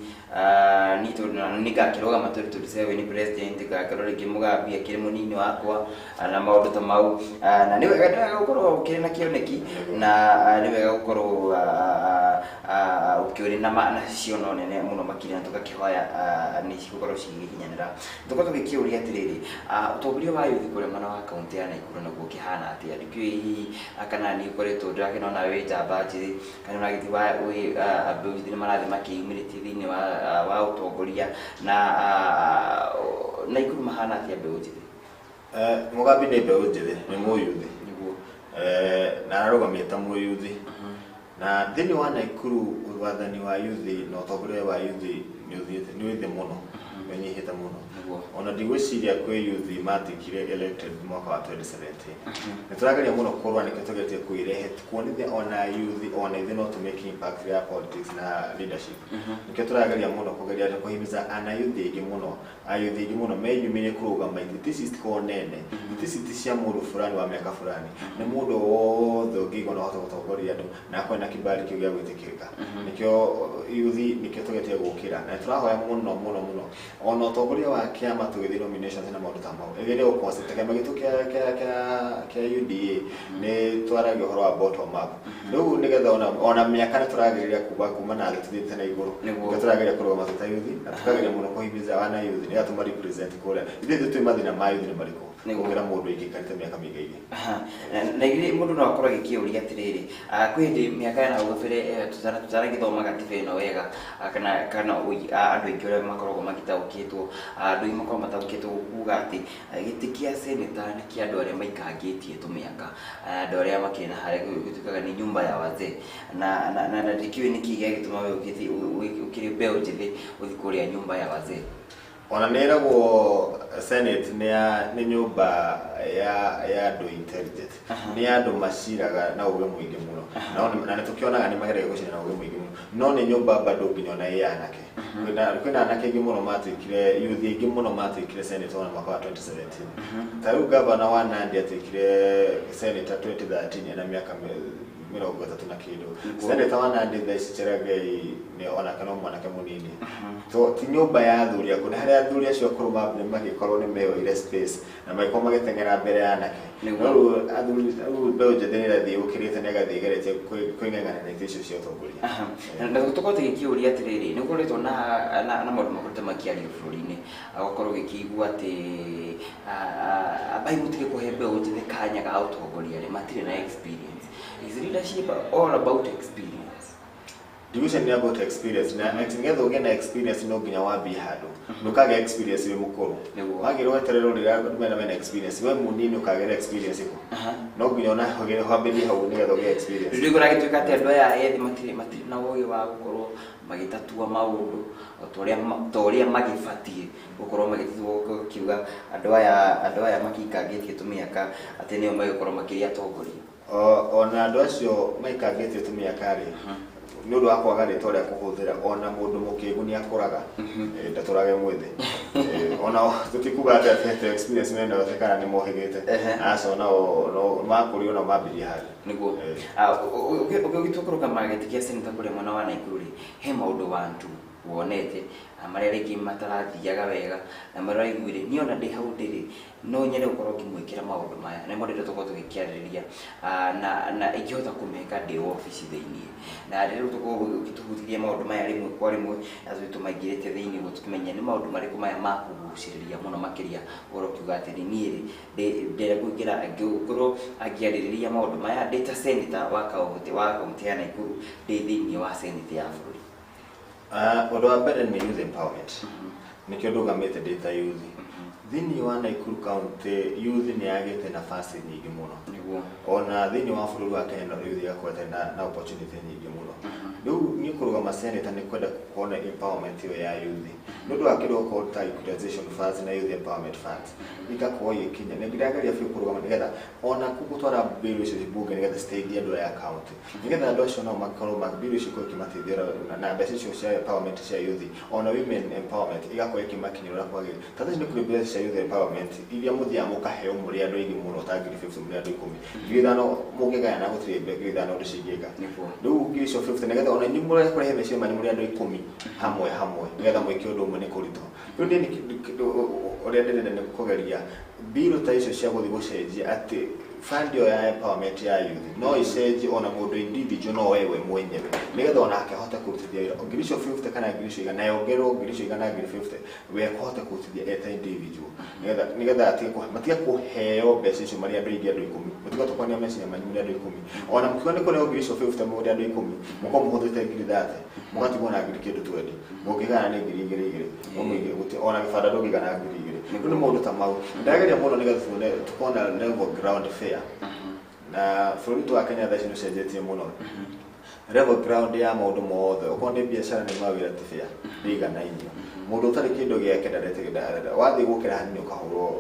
[SPEAKER 2] ni tondũ nĩ ngakĩrũgama 2027 president, ngakĩrora rĩngĩ Mũgambi akĩrĩ mũnini wakwa, na maũndũ ta mau. Na nĩ wega gũkorwo ũkĩrĩ na kĩoneki, na nĩ wega gũkorwo ũkĩũrĩ na ciono nene mũno makĩria, na tũgakĩhoya nĩ cigũkorwo cigĩkinyanĩra. Tũkorwo tũgĩkĩũria atĩrĩrĩ, ũtongoria wa yuthi kũrĩa mwena wa kaunti ya Naikuru naguo ũkĩhana atĩa? Ndikĩũĩ hihi kana nĩ ũkoretwo ndĩrakĩona wĩ njamba njĩthĩ, kana ũragĩthiĩ wa wĩ mbeũ njĩthĩ nĩ marathiĩ makĩyumĩrĩtie thĩinĩ wa ũtongoria, na Naikuru mahana atĩa mbeũ njĩthĩ?
[SPEAKER 3] Mugambi nĩ mbeũ njĩthĩ, nĩ mũyuthi. Na ararũgamia ta mũyuthi, na thĩinĩ wa Naikuru wathani wa yuthi na ũtongoria wa yuthi nĩ ũthiĩte, nĩ wĩ thĩ mũno, nĩ ũnyihĩte mũno. Ona ndigwĩciria kwĩ yuthi matuĩkire elected mwaka wa 2017. Nĩ tũrageria mũno kũrũa, nĩkĩo tũgeretie kwĩrehe kuonithia ona yuthi ona ithuĩ no tũ make impact ya politics na leadership. Nĩkĩo tũrageria mũno kũgeria kũhimiza ana yuthi aingĩ mũno, ayuthi aingĩ mũno meyumĩrie kũrũgama itĩ ici. Citikoragwo nene, itĩ ici ti cia mũndũ fulani wa mĩaka fulani, nĩ mũndũ wothe ũngĩigua no ahote gũtongoria andũ na akorwo na kibali kĩu gĩa gwĩtĩkĩrĩka. Nĩkĩo yuthi, nĩkĩo tũgeretie gũkĩra na nĩtũrahoya mũno mũno mũno ona ũtongoria wa kĩama tũgĩthiĩ nominations na maũndũ ta mau ĩgerie gũconsider kĩama gitũ kĩa UDA. Nĩ twaragia ũhoro wa bottom up rĩu, nĩgetha ona mĩaka nĩ tũragĩrĩria kuma na thĩ tũthiĩte na igũrũ. Nĩkĩo tũrageria kũrũgama twĩ ta yuthi na tũkageria mũno kũhimiza wana yuthi nĩgetha tũma represent kũrĩa. Ithuĩ tũĩ mathĩna ma yuthi nĩ marĩkũ gũkĩra mũndũ ingĩikarĩte mĩaka mĩingĩ.
[SPEAKER 2] Aha. Na ithuĩ mũndũ no akorwo agĩkĩũria atĩrĩrĩ, kwĩ hĩndĩ mĩaka ya nahau gabere tũtanagĩthoma gatiba ĩno wega, kana andũ aingĩ ũrĩa makoragwo magĩtaũkĩtwo, andũ aingĩ makoragwo mataũkĩtwo kuga atĩ gĩtĩ kĩa seneta nĩ kĩa andũ arĩa maikangĩtie tũmĩaka, andũ arĩa makĩrĩ na harĩa gũtuĩkaga nĩ nyumba ya wazee, na ndikĩũĩ nĩkĩ gĩagĩtũma we ũkĩrĩ mbeũ njĩthĩ ũthiĩ kũrĩa nyumba ya wazee.
[SPEAKER 3] Ona nĩ ĩragwo senate nĩ ya nĩ nyũmba ya andũ intelligent, nĩ ya andũ maciraga na ũgĩ mũingĩ mũno, na nĩ tũkĩonaga nĩ mageragia gũcira na ũgĩ mũingĩ mũno, no nĩ nyũmba bado nginya ona ĩ anake. Kwĩna anake aingĩ mũno matuĩkire youth aingĩ mũno matuĩkire senator ona mwaka wa 2017. Ta rĩu gavana wa Nandi atuĩkire senator 2013 ena mĩaka 30 na kĩndũ. Senator wa Nandi thaa ici Cherargei nĩ onake no mwanake mũnini. To ti nyũmba ya athuri akũrũ, nĩ harĩa athuri acio akũrũ mambire magĩkorwo nĩ meyoire space na magĩkorwo magĩteng'era mbere ya anake. No rĩu athuri, rĩu mbeũ njĩthĩ nĩ ĩrathiĩ ũkĩrĩte, nĩ ĩgathiĩ ĩgeretie kwĩng'ang'ana na itĩ icio cia ũtongoria.
[SPEAKER 2] Aha. Na tũkorwo tũgĩkĩũria atĩrĩrĩ, nĩ ũkoretwo na maũndũ makoretwo makĩario bũrũri-inĩ, agakorwo gĩkĩigua atĩ ambai mũtige kũhe mbeũ njĩthĩ kanya ga ũtongoria rĩ, matirĩ na experience. Is leadership all about experience?
[SPEAKER 3] Ndigwĩciria nĩ about experience na nĩgetha ũgĩe na experience no nginya wambie handũ. Ndũkagĩa experience wĩ mũkũrũ.
[SPEAKER 2] Nĩguo.
[SPEAKER 3] Wagĩrĩirwo weterere rĩrĩa andũ mena experience, we mũnini ũkagĩra experience kũ? No nginya ona wambĩrĩrie hau nĩgetha ũgĩe experience.
[SPEAKER 2] Rĩu kũragĩtuĩka atĩ andũ aya ethĩ matirĩ na ũgĩ wa gũkorwo magĩtatua maũndũ ta ũrĩa magĩbatiĩ gũkorwo magĩtatua, kiuga andũ aya makĩikangĩtie tũmĩaka atĩ nĩo magĩkorwo makĩrĩ atongoria.
[SPEAKER 3] Ona andũ acio maikangĩtie tũmĩaka rĩ, nĩ ũndũ wa kwaga rĩtwa rĩa kũhũthĩra, ona mũndũ mũkĩgu nĩ akũraga. Ndatũrage mwĩthĩ. Ona tũtikuga atĩ atĩ experience mena yothe kana nĩ mohĩgĩte. Aca, onao no makũrio no mambirie handũ.
[SPEAKER 2] Nĩguo. Ũgĩtua kũrũgama gĩtĩ kĩa seneta kũrĩa mwena wa Naikuru rĩ, he maũndũ wantu wonete marĩa rĩngĩ matarathiaga wega na marĩa ũraiguire niĩ ona ndĩ hau ndĩrĩ no nyende gũkorwo ngĩmwĩkĩra maũndũ maya nĩmo ndĩrenda tũkorwo tũgĩkĩarĩrĩria, na ingĩhota kũmeka ndĩ wabici thĩiniĩ, na rĩrĩa tũkorwo ũgĩtũhutithia maũndũ maya rĩmwe kwa rĩmwe na tũthiĩ tũmaingĩrĩte thĩiniĩ guo tũkĩmenye nĩ maũndũ marĩkũ maya makũgucĩrĩria mũno makĩria ũhoro ũkiuga atĩ niĩ rĩ ndĩrenda kũingĩra ngĩkorwo angĩarĩrĩria maũndũ maya ndĩ ta senator wa kaunti ya Naikuru ndĩ thĩiniĩ wa senate ya bũrũri.
[SPEAKER 3] Ũndũ wa mbere nĩ youth empowerment. Nĩkĩo ndũgamĩte ndĩ ta youth thĩinĩ wa Naikuru County. Youth nĩ yagĩte nafasi nyingĩ mũno. Ona thĩinĩ wa bũrũri wa Kenya no youth ĩgakorwo ĩtarĩ na opportunity nyingĩ mũno. Rĩu niĩ kũrũgama senator nĩ kwenda kuona empowerment ĩyo ya youth nĩ ũndũ wa kĩndũ gũkorwo ta equalization funds na youth empowerment funds igakorwo igĩkinya. Nĩ ndĩrageria biũ kũrũgama nĩgetha ona gũtwara bill icio bunge nĩgetha citeithie andũ aya county, nĩgetha andũ acio nao makorwo bill icio ikorwo ikĩmateithia na mbeca icio cia empowerment cia youth, ona women empowerment igakorwo ĩkĩmakinyĩra ũrĩa kwagĩrĩire. Ta thaa ici nĩ kũrĩ mbeca cia youth empowerment iria mũthiaga mũkaheo mũrĩ andũ aingĩ mũno, ta 50,000 mũrĩ andũ 10, 5,000 mũngĩgayana gũtirĩ 5,000 ũndũ cingĩka. Rĩu ngiri icio 50 nĩgetha ona inyuĩ mũrĩa kũrehe meciria manyu mũrĩ andũ 10 hamwe hamwe nĩgetha mwĩke ũndũ ũmwe nĩ kũritũ. Rĩu niĩ ũrĩa ndĩrenda nĩ kũgeria bill ta icio cia gũthiĩ gũcenjia atĩ fund ĩyo ya empowerment ya youth no icenjie ona mũndũ individual no wewe mwenyewe nĩgetha onake ahote kũrutithia wĩra ngiri icio 50 kana ngiri icio 100 yongererwo ngiri icio 100 ngiri 50 we akũhota kũrutithia eta individual nĩgetha atige matige kũheo mbeca icio marĩ andũ aingĩ, andũ 10. Mũtiga tũkwania meciria manyu mũrĩ andũ 10, ona mũkiuga nĩ kũneo ngiri icio 50 mũrĩ andũ 10, mũkorwo mũhũthĩte ngiri 30, mũgatigwo na ngiri kĩndũ 20, mũngĩgana nĩ ngiri igĩrĩ igĩrĩ. No mũingĩ ona gĩbanda ndũngĩgana ngiri 2. Rĩu nĩ maũndũ ta mau ndageria mũno nĩgetha tuone tukona level ground fair na bũrũri witũ wa Kenya thaa ici nĩ ũcenjetie mũno. Level ground ya maũndũ mothe, okorwo nĩ biacara, nĩ mawĩra, ti fair, ndĩiganainie. Mũndũ ũtarĩ kĩndũ gĩake ndaretĩkĩra, wathiĩ gũkĩra hanini ũkahũrwo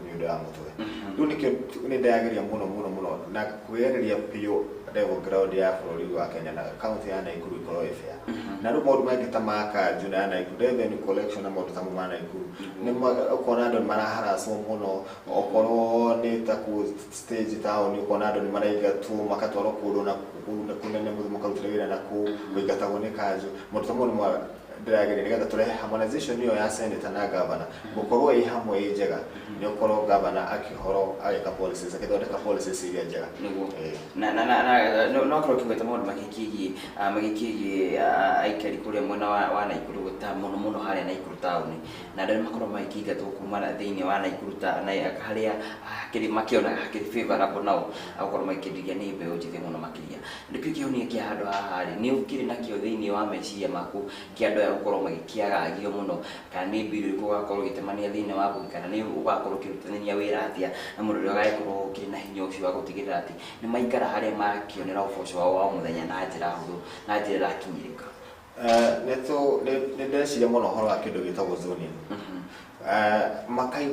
[SPEAKER 3] nĩ ũndũ wa mũtwe. Rĩu nĩkĩo nĩ ndĩrageria mũno mũno mũno na kwĩgereria biũ level ground ya bũrũri wa Kenya na kaunti ya Naikuru ĩkorwo ĩ fair. Na rĩu maũndũ mangĩ ta ma kanju na ya Naikuru revenue collection na maũndũ ta mau ma Naikuru nĩ ũkona andũ nĩ maraharacwo mũno, okorwo nĩ ta kũ stage town ũkona andũ nĩ maraingatwo makatwarwo kũndũ na kũu kũnene mũthiĩ mũkarutĩre wĩra na kũu kũingatagwo nĩ kanju. Maũndũ ta mau nĩ ndĩrageria nĩgetha tũrehe harmonization ĩyo ya senator na governor gũkorwo ĩ hamwe ĩ njega, nĩ ũkorwo governor akĩhoro agĩka policies, agĩthondeka policies iria njega.
[SPEAKER 2] Nĩguo.
[SPEAKER 3] Ĩĩ.
[SPEAKER 2] Na no korwo ũkĩgweta maũndũ magĩkĩgiĩ aikari kũrĩa mwena wa Naikuru, ta mũno mũno harĩa Naikuru taũni, na andũ arĩa makorwo magĩkĩingatwo kuma thĩinĩ wa Naikuru ta na harĩa hakĩrĩ makĩonaga hakĩrĩ favorable nao gũkorwo magĩkĩenderia nĩ mbeũ njĩthĩ mũno makĩria. Nĩkĩo kĩhonia kĩa handũ haha rĩ nĩ ũkĩrĩ nakĩo thĩinĩ wa meciria maku kĩa andũ aya gũkorwo magĩkĩagagio mũno, kana nĩ mbirũ ĩrĩkũ ũgakorwo ũgĩtemania thĩinĩ wa mbunge, kana nĩ ũgakorwo ũkĩrutithania wĩra atĩa na mũndũ ũrĩa ũgagĩkorwo ũkĩrĩ na hinya ũcio wa gũtigĩrĩra atĩ nĩ maikara harĩa makĩonera ũboco wao wa o mũthenya na njĩra hũthũ na njĩra ĩrakinyĩrĩka?
[SPEAKER 3] Nĩ ndĩreciria mũno ũhoro wa kĩndũ gĩtagwo zoning.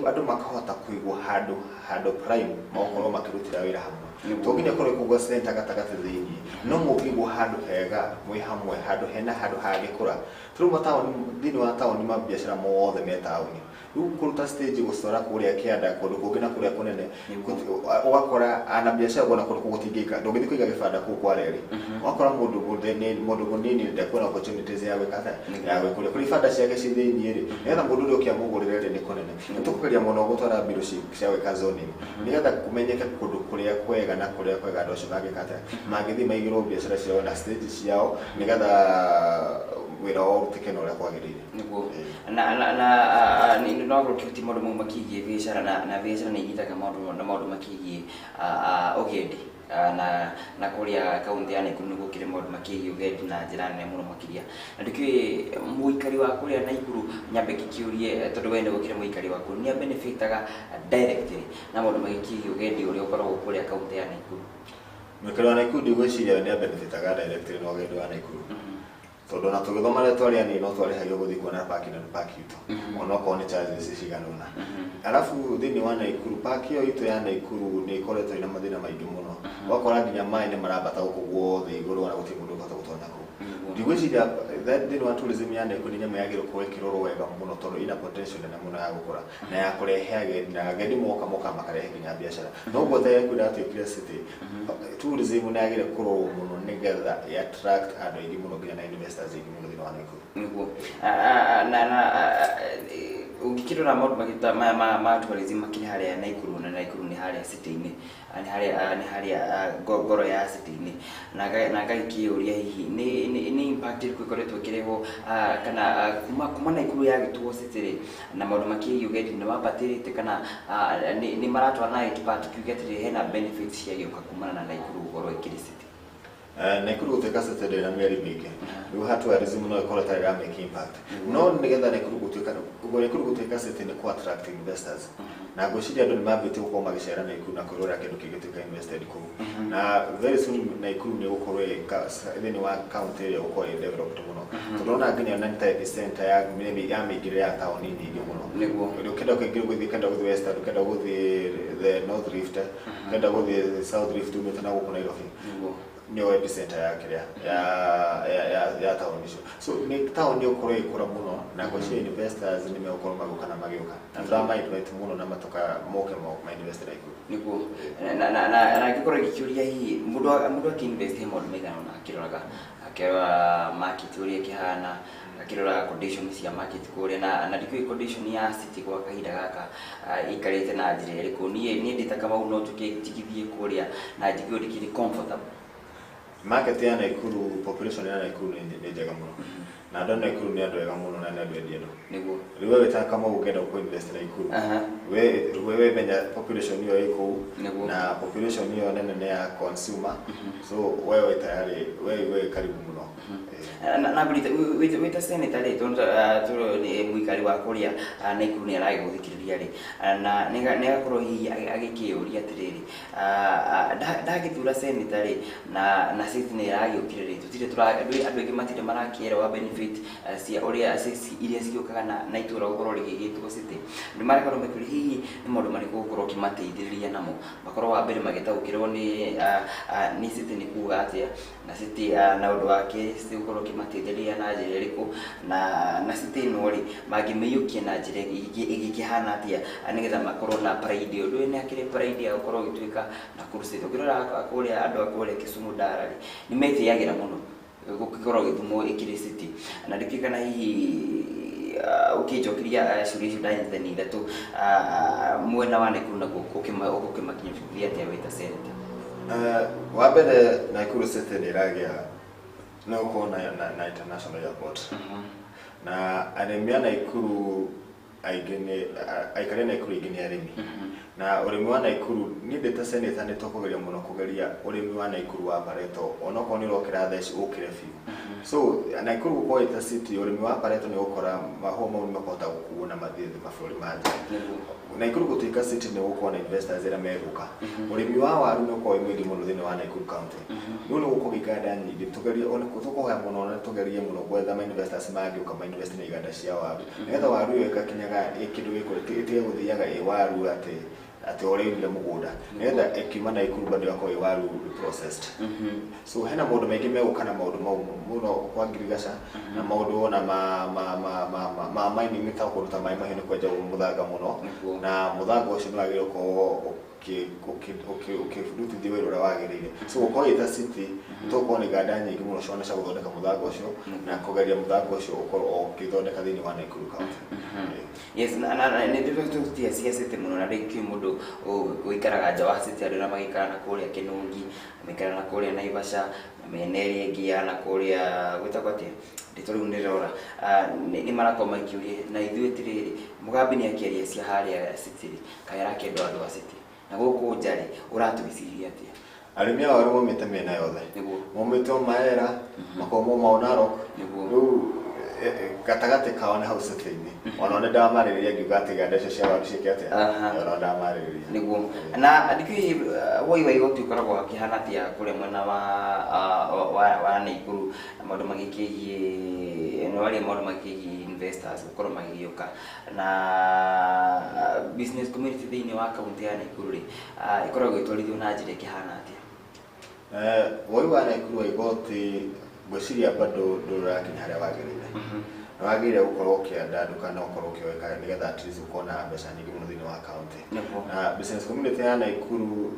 [SPEAKER 3] Andũ makahota kũigwo handũ prime magakorwo makĩrutĩra wĩra hamwe. To nginya korwo kũgwa center gatagatĩ thĩiniĩ, no mũngĩigwo handũ hega mwĩ hamwe, handũ hena handũ hangĩkũra. Tũrĩ mataũni, thĩinĩ wa taũni mabiacara mothe me taũni. Rĩu kũruta stage gũcora kũrĩa kĩanda kũndũ kũngĩ na kũrĩa kũnene, ũgakora ana biacara kuona kũndũ kũu gũtingĩka, ndũngĩthiĩ kũiga gĩbanda kũu kwa reri, ũgakora mũndũ mũnini ndekuona opportunities ya gwĩka atĩa, ya gwĩkũria kũrĩa ibanda ciake ci thĩiniĩ rĩ, nĩgetha mũndũ ũrĩa ũke amũgũrĩre rĩ nĩ kũnene. Nĩ tũkũgeria mũno gũtwara mbirũ cia gwĩka zoning nĩgetha kũmenyeke kũndũ kũrĩa kwega na kũrĩa kwega andũ acio mangĩka atĩa, mangĩthiĩ maigĩrwo biacara ciao na stage ciao nĩgetha wĩra wao ũrutĩke na ũrĩa kwagĩrĩire.
[SPEAKER 2] Nĩguo.
[SPEAKER 3] Ĩĩ.
[SPEAKER 2] Na no korwo ũkĩhutia maũndũ mau makĩgiĩ biacara na biacara nĩ inyitaga maũndũ na maũndũ makĩgiĩ ũgendi. Na kũrĩa kaunti ya Nakuru nĩ gũkĩrĩ maũndũ makĩgiĩ ũgendi na njĩra nene mũno makĩria, na ndikĩũĩ mũikari wa kũrĩa Nakuru, nyambe ngĩkĩũrie tondũ we nĩ gũkĩrĩ mũikari wa kũu, nĩ abenefitaga directly na maũndũ magĩkĩgiĩ ũgendi ũrĩa ũkoragwo kũrĩa kaunti ya Nakuru?
[SPEAKER 3] Mũikari wa Nakuru ndigwĩciria nĩ abenefitaga directly na ũgendi wa Nakuru, tondũ ona tũgĩthoma rĩrĩa twarĩ anini no twarĩhagio gũthiĩ kuona park na park itũ, onokorwo nĩ charges cigana ũna. Arabu thĩinĩ wa Nakuru, park ĩyo itũ ya Nakuru nĩ ĩkoretwo ĩna mathĩna maingĩ mũno. Ũgakora nginya maĩ nĩ marambata gũkũ guothe igũrũ, ona gũtirĩ mũndũ ũkũhota gũtonya kũu. Ndigwĩciria thĩinĩ wa tourism ya Nakuru nĩ nyamũ yagĩrĩirwo gũkorwo ĩkĩrorwo wega mũno, tondũ ina potential nene mũno ya gũkũra na ya kũrehe agendi, na agendi moka moka makarehe nginya biacara. No ũguo ta Nakuru yatuĩkire city, tourism nĩ yagĩrĩire kũrorwo mũno nĩgetha ĩ attract andũ aingĩ mũno, nginya na investors aingĩ mũno thĩinĩ wa Nakuru.
[SPEAKER 2] Nĩguo. Na ũngĩkĩrora maũndũ magĩta maya ma tourism makĩrĩ harĩa Nakuru, na Nakuru nĩ harĩa city-inĩ, nĩ harĩa ngoro ya city-inĩ, na ngagĩkĩũria hihi nĩ impact ĩrĩkũ ĩkoretwo ĩkĩrehwo, kana kuma Nakuru yagĩtuo city rĩ, na maũndũ makĩgiĩ ũgendi nĩ wambatĩrĩte, kana nĩ maratwarana na part kiuge atĩrĩ hena benefits ciagĩũka kumana na Nakuru gũkorwo ĩkĩrĩ city?
[SPEAKER 3] Nakuru gũtuĩka city ndĩrĩ na mĩeri mĩingĩ rĩu, ha tourism no ĩkorwo ĩtarĩ ĩra make impact, no nĩgetha Nakuru gũtuĩka city nĩ kũ attract investors, na ngwĩciria andũ nĩ mambĩtie gũkorwo magĩcera Nakuru na kwĩrorera kĩndũ kĩngĩtuĩka invested kũu, na very soon Nakuru nĩ ĩgũkorwo thĩinĩ wa county ĩrĩa ĩgũkorwo ĩ developed mũno, tondũ ona nginya na nĩ epicenter ya mĩingĩrĩre ya taũni nyingĩ mũno. Ũkĩenda kũingĩra gũthiĩ, ũkĩenda gũthiĩ Western, ũkĩenda gũthiĩ the North Rift, ũkĩenda gũthiĩ South Rift umĩte na gũkũ Nairobi, nĩyo epicenter ya kĩrĩa ya taũni icio. So nĩ taũni ĩgũkorwo ĩgĩkũra mũno, na ngwĩciria investors nĩ megũkorwo magĩũka na magĩũka, na tũrama invite mũno na matoka moke ma invest Nakuru.
[SPEAKER 2] Nĩguo. Na ngĩkorwo ngĩkĩũria hihi mũndũ akĩinvest he maũndũ maigana ũna akĩroraga, akĩrora market ũrĩa ĩkĩhana, akĩrora condition cia market kũrĩa, na ndikĩũĩ condition ya city gwa kahinda gaka ĩikarĩte na njĩra ĩrĩkũ. Niĩ ndĩ ta Kamau no njũke njigithie kũrĩa na njigue ndikĩrĩ comfortable?
[SPEAKER 3] Market ya Nakuru, population ya Nakuru nĩ njega mũno, na andũ a Nakuru nĩ andũ ega mũno na nĩ andũ endi andũ. Rĩu we wĩta Kamau ũngĩenda kũ invest Nakuru, we menya population ĩyo ĩ kũu, na population ĩyo nene nĩ ya consumer, so we wĩ tayari, we karibu mũno.
[SPEAKER 2] Na ngũrite wĩta senator rĩ, tondũ nĩ mũikari wa kũrĩa Nakuru nĩ aragĩgũthikĩrĩria rĩ, na nĩ agakorwo hihi agĩkĩũria atĩrĩrĩ, ndagĩthura senator rĩ, na city nĩ ĩragĩũkire rĩ, tũtirĩ andũ aingĩ matirĩ marakĩerewa benefit cia ũrĩa iria cigĩũkaga na itũũra gũkorwo rĩgĩgĩtwo city. Nĩ marakorwo makĩũria hihi nĩ maũndũ marĩkũ gũkorwo ũkĩmateithĩrĩria namo, makorwo wa mbere magĩtaũkĩrwo nĩ city nĩ kuga atĩa, na city na ũndũ wa kerĩ city gũkorwo ũkĩmateithĩrĩria na njĩra ĩrĩkũ, na city ĩno rĩ mangĩmĩiyũkia na njĩra ĩngĩkĩhana atĩa, nĩgetha makorwo na pride, ũndũ ũyũ nĩ akĩrĩ pride ya gũkorwo ũgĩtuĩka Nakuru City. Ũkĩrora kũrĩa andũ a kũrĩa Kisumu Ndara rĩ, nĩ metĩyagĩra mũno gũkorwo gĩthumo ĩkĩrĩ city, na ndikĩũĩ kana hihi ũkĩnjokeria ciũria icio ndanyitithania ithatũ, mwena wa Nakuru naguo ũkĩmakinyũkia atĩa wĩ ta senator?
[SPEAKER 3] Wa mbere, Nakuru City nĩ ĩragĩa nĩ gũkorwo na international airport, na arĩmi a Nakuru aingĩ nĩ aikari a Nakuru aingĩ nĩ arĩmi, na ũrĩmi wa Nakuru, niĩ ndĩ ta senator nĩ tũkũgeria mũno kũgeria ũrĩmi wa Nakuru wa Pareto, onokorwo nĩ ũrokĩra thaa ici ũkĩre biũ. So Nakuru gũkorwo ĩta city, ũrĩmi wa Pareto nĩ ũgũkora mahũa mau nĩ makũhota gũkuo na mathiĩ mabũrũri ma nja. Nakuru gũtuĩka city nĩ gũkorwo na investors arĩa megũka. Ũrĩmi wa waru nĩ ũkorwo wĩ mũingĩ mũno thĩinĩ wa Nakuru County. Rĩu nĩ gũkorwo iganda nyingĩ, tũgerie ona tũkũhoya mũno na tũgerie mũno gwetha ma investors mangĩũka ma invest na iganda cia waru, nĩgetha waru ĩyo ĩgakinyaga ĩ kĩndũ gĩkũrũ, ĩtige gũthiaga ĩ waru atĩ ũrĩa ũrĩmire mũgũnda, nĩgetha ĩkiuma Nakuru bado ĩgakorwo ĩ waru processed. So hena maũndũ maingĩ megũka na maũndũ mau mũno kwa ngirigaca, na maũndũ ona ma mining, nĩ ta kũndũ ta Maĩ Mahiũ nĩ kwenjagwo mũthanga mũno, na mũthanga ũcio nĩ wagĩrĩirwo gũkorwo ũkĩrutithio wĩra ũrĩa wagĩrĩire. So gũkorwo ĩta city, tũgũkorwo na iganda nyingĩ mũno ciona cia gũthondeka mũthanga ũcio na kũgeria mũthanga ũcio ũkorwo ũkĩthondeka thĩinĩ wa Nakuru County.
[SPEAKER 2] Yes, na nĩ tũtia cia city mũno, na rĩngĩ mũndũ ũikaraga nja wa city, andũ arĩa magĩikara na kũrĩa Kĩnũngi, maikara na kũrĩa Naivasha, na mĩena ĩrĩa ĩngĩ ya na kũrĩa gwĩtagwo atĩa, rĩtwa rĩu nĩrora, nĩ marakorwo makĩũria na ithuĩ atĩrĩrĩ, Mũgambi nĩ akĩaria cia harĩa city rĩ, kaĩ arakĩenda andũ a city na gũkũ nja rĩ, ũratwĩciria atĩa?
[SPEAKER 3] Arĩmi a waru maumĩte mĩena yothe.
[SPEAKER 2] Nĩguo.
[SPEAKER 3] Maumĩte o Maera, makomwo mau Narok.
[SPEAKER 2] Nĩguo.
[SPEAKER 3] Rĩu gatagatĩ kao nĩ hau city-inĩ. Onao nĩ ndamarĩrĩria ngiuga atĩ iganda icio cia waru ciĩke atĩa. Onao ndamarĩrĩria.
[SPEAKER 2] Nĩguo. Na ndikĩũĩ woi wa igoti ũkoragwo akĩhana atĩa kũrĩa mwena wa Naikuru, maũndũ magĩkĩgiĩ nĩ waria maũndũ magĩkĩgiĩ investors gũkorwo magĩgĩũka na business community thĩinĩ wa kaunti ya Naikuru rĩ, ĩkoragwo ĩgĩtwarithio na njĩra ĩkĩhana atĩa?
[SPEAKER 3] Woi wa Naikuru wa igoti ngwĩciria bado ndũrakinya harĩa wagĩrĩire. Nĩ wagĩrĩire gũkorwo ũkĩandandũka na ũkorwo ũkĩoeka nĩgetha at least ũkorwo na mbeca nyingĩ mũno thĩinĩ wa kaunti. Na business community ya Naikuru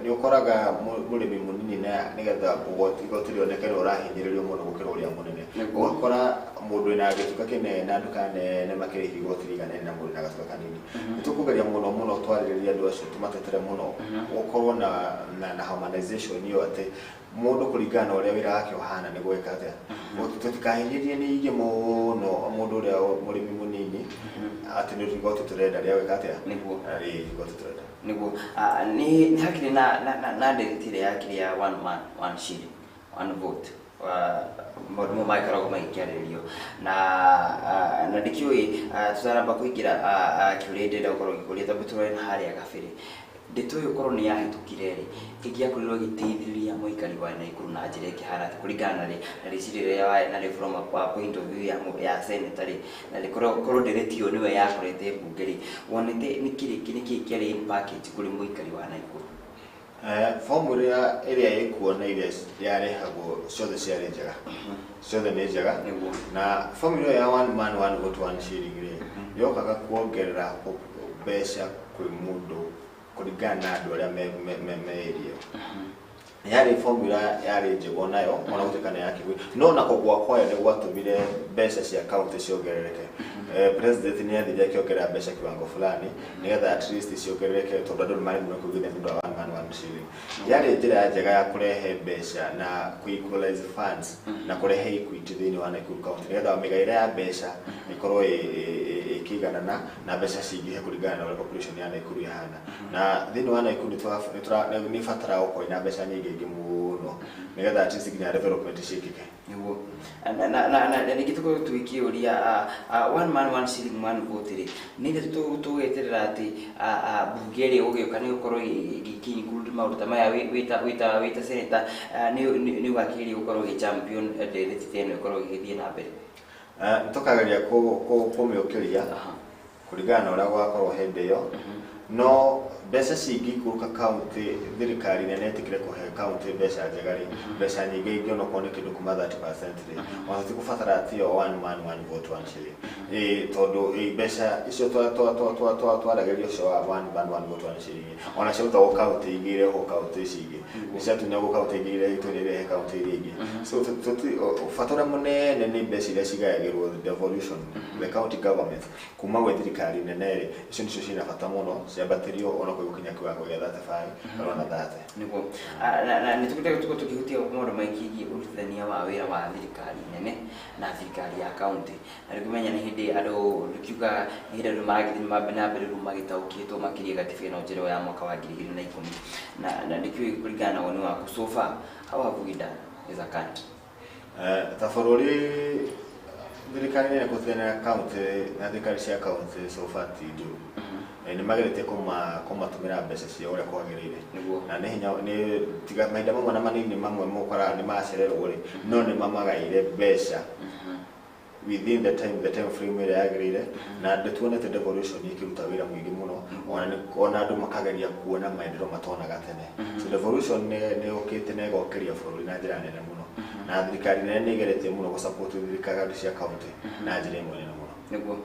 [SPEAKER 3] nĩ ũkoraga mũrĩmi mũnini na nĩgetha igoti rĩoneke nĩ ũrahinyĩrĩrio mũno gũkĩra ũrĩa mũnene. Ũgakora mũndũ wĩna gĩtuka kĩnene na nduka nene makĩrĩhia igoti rĩiganaine na mũndũ wĩna gatuka kanini. Nĩ tũkũgeria mũno mũno twarĩrĩrie andũ acio tũmatetere mũno gũkorwo na harmonization ĩyo atĩ mũndũ kũringana na ũrĩa wĩra wake ũhana nĩ gwĩka atĩa. Tũtikahinyĩrĩrie ningĩ mũno mũndũ ũrĩa mũrĩmi mũnini atĩ nĩ igoti tũrenda rĩa gwĩka atĩa.
[SPEAKER 2] Nĩguo.
[SPEAKER 3] Rĩ igoti tũrenda.
[SPEAKER 2] Nĩguo. Nĩ hakĩrĩ na ndereti ĩrĩa yakĩrĩ ya one man one shilling one vote, maũndũ mau magĩkoragwo magĩkĩarĩrĩrio na ndikĩũĩ tũtaramba kũingĩra kĩũria ndĩrenda gũkorwo ngĩkũria tondũ tũrore na harĩa gabere ndeto ĩyo korwo nĩ yahĩtũkire rĩ, ĩngĩakorirwo ĩgĩteithĩrĩria mũikari wa Naikuru na njĩra ĩkĩhana atĩa kũringana na rĩciria rĩrĩa warĩ narĩo from a point of view ya senator rĩ, na korwo ndereti ĩyo nĩwe yakorete mbunge rĩ, wonete nĩkĩ kĩarĩ in package kũrĩ mũikari wa Naikuru?
[SPEAKER 3] Fomu ĩrĩa ĩkuo na iria yarehagwo ciothe ciarĩ njega, ciothe nĩ njega.
[SPEAKER 2] Nĩguo.
[SPEAKER 3] Na fomu ĩyo ya one man one vote one shilling rĩ, yokaga kuongerera mbeca kwĩ mũndũ kũringana na andũ arĩa me area. Yarĩ formula yarĩ njega onayo, ona gũtuĩka nĩ yakĩgwĩ, no na kũgwa kwayo nĩ gwatũmire mbeca cia county ciongerereke. President nĩ athire akĩongerera mbeca kiwango fulani nĩgetha at least ciongerereke tondũ andũ nĩ marĩ mũno kũigithia nĩ ũndũ wa one man one shilling. Yarĩ njĩra njega ya kũrehe mbeca na kũ equalize funds na kũrehe equity thĩinĩ wa Nakuru County nĩgetha mĩgaĩre ya mbeca ĩkorwo ĩkĩiganana na mbeca cingĩhe kũringana na ũrĩa population ya Nakuru ĩhana. Na thĩinĩ wa Nakuru nĩ ĩbataraga gũkorwo ĩna mbeca nyingĩ nyingĩ mũno nĩgetha at least nginya development ciĩkĩke.
[SPEAKER 2] Nĩguo. Na rĩngĩ tũkorwo tũgĩkĩũria one man one shilling one vote rĩ, nĩ ithe tũgweterera atĩ mbunge ĩrĩa ĩgũgĩũka nĩ gũkorwo ĩgĩkĩ include maũndũ ta maya wĩta senator, nĩ ũgakĩgeria gũkorwo ũgĩ champion ndereti ta ĩno ĩkorwo ĩgĩthiĩ na mbere?
[SPEAKER 3] Nĩ tũkageria kũmĩũkĩria kũringana na ũrĩa gũgakorwo hĩndĩ ĩyo, no mbeca cingĩikũrũka county, thirikari nene ĩtĩkĩre kũhe county mbeca njega rĩ, mbeca nyingĩ ingĩona okorwo nĩ kĩndũ kuma 30% rĩ, ona tũtikũbatara atĩ o one man one vote one shilling. Tondũ mbeca icio twaragĩria ũcio wa one man one vote one shilling, ona ciarutagwo county ingĩ irehwo county ici ingĩ, nĩ ciatunyagwo county ingĩ irehe county iria ingĩ. So bata ũrĩa mũnene nĩ mbeca iria cigayagĩrwo devolution, the county government kuma gwĩ thirikari nene rĩ, icio nĩcio ciĩna bata mũno ciambatĩrio ona gũkinya kiwango gĩa 35 kana ona 30.
[SPEAKER 2] Nĩguo. Na nĩ tũgũkorwo tũkĩhutia maũndũ maingĩ ũrutithania wa wĩra wa thirikari nene na thirikari ya county, na rĩu kũmenya nĩ hĩndĩ andũ rĩkiuga nĩ hĩndĩ andũ maragĩthiĩ na mbere rĩu magĩtaũkĩtwo makĩria gatiba ĩno njerũ ya mwaka wa 2010, na ndikĩũĩ kũringana na woni waku, so far how have we done as a country?
[SPEAKER 3] Ta bũrũri thirikari nene kũrutithania na county na thirikari cia county so far ti njũru. Nĩ mageretie kũmatũmĩra mbeca ciao ũrĩa kwagĩrĩire. Na nĩ hinya nĩ tiga mahinda mamwe na manini mamwe mũkoraga nĩ macererwo rĩ, no nĩ mamagaĩire mbeca within the time frame ĩrĩa yagĩrĩire, na ndĩtuonete devolution ĩkĩruta wĩra mũingĩ mũno, ona andũ makageria kuona maendeleo matonaga tene. So devolution nĩ yũkĩte na ĩgokĩria bũrũri na njĩra nene mũno, na thirikari nene nĩ ĩgeretie mũno gũ-support thirikari cia county na njĩra ĩmwe nene mũno.
[SPEAKER 2] Nĩguo.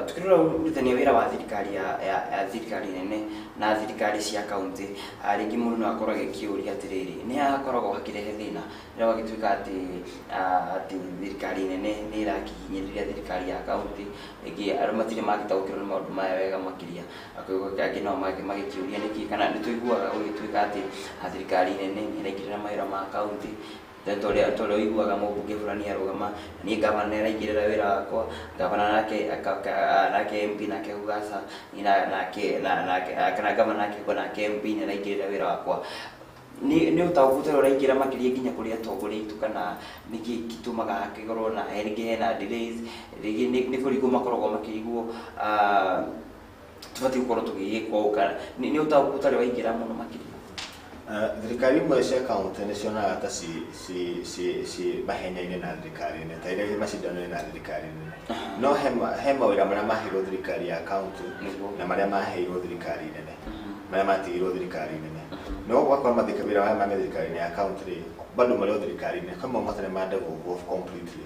[SPEAKER 2] Tukĩrora ũrutithania wĩra wa thirikari ya thirikari nene na thirikari cia county, rĩngĩ mũndũ no akorwo agĩkĩũria atĩrĩrĩ, nĩ hakoragwo hakĩrehe thĩna rĩrĩa gwagĩtuĩka atĩ thirikari nene nĩ ĩrakĩhinyĩrĩria thirikari ya county, rĩngĩ andũ matirĩ magĩtaũkĩrwo nĩ maũndũ maya wega makĩria, angĩ nao magĩkĩũria nĩkĩ, kana nĩ tũiguaga gũgĩtuĩka atĩ thirikari nene nĩ ĩraingĩrĩra mawĩra ma county, torĩa ũiguaga mũmbunge fulani arũgama niĩ gavana nĩ araingĩrĩra wĩra wakwa, gavana nake MP nake auga aca, nake kana gavana nake auga nake MP nĩ araingĩrĩra wĩra wakwa. Nĩ ũtaũku ũtarĩ ũraingĩra makĩria nginya kũrĩ atongoria aitũ, kana nĩkĩ gĩtũmaga hakĩkorwo na rĩngĩ hena delays, rĩngĩ nĩ kũrigwo makoragwo makĩrigwo, tũbatiĩ gũkorwo tũgĩgĩkwo ũũ, kana nĩ ũtaũku ũtarĩ waingĩra mũno makĩria?
[SPEAKER 3] Thirikari imwe cia kaunti nĩ cionaga ta ci mahenya-inĩ na thirikari nene, ta iria macindano-inĩ na thirikari nene, no he mawĩra marĩa maheirwo thirikari ya kaunti na marĩa maheirwo thirikari nene, marĩa matigirwo thirikari nene. No ũgakora mathika wĩra marĩa ma thirikari ya kaunti rĩ, bado marĩ o thirikari nene, kwĩ mamwe matarĩ ma devolve completely.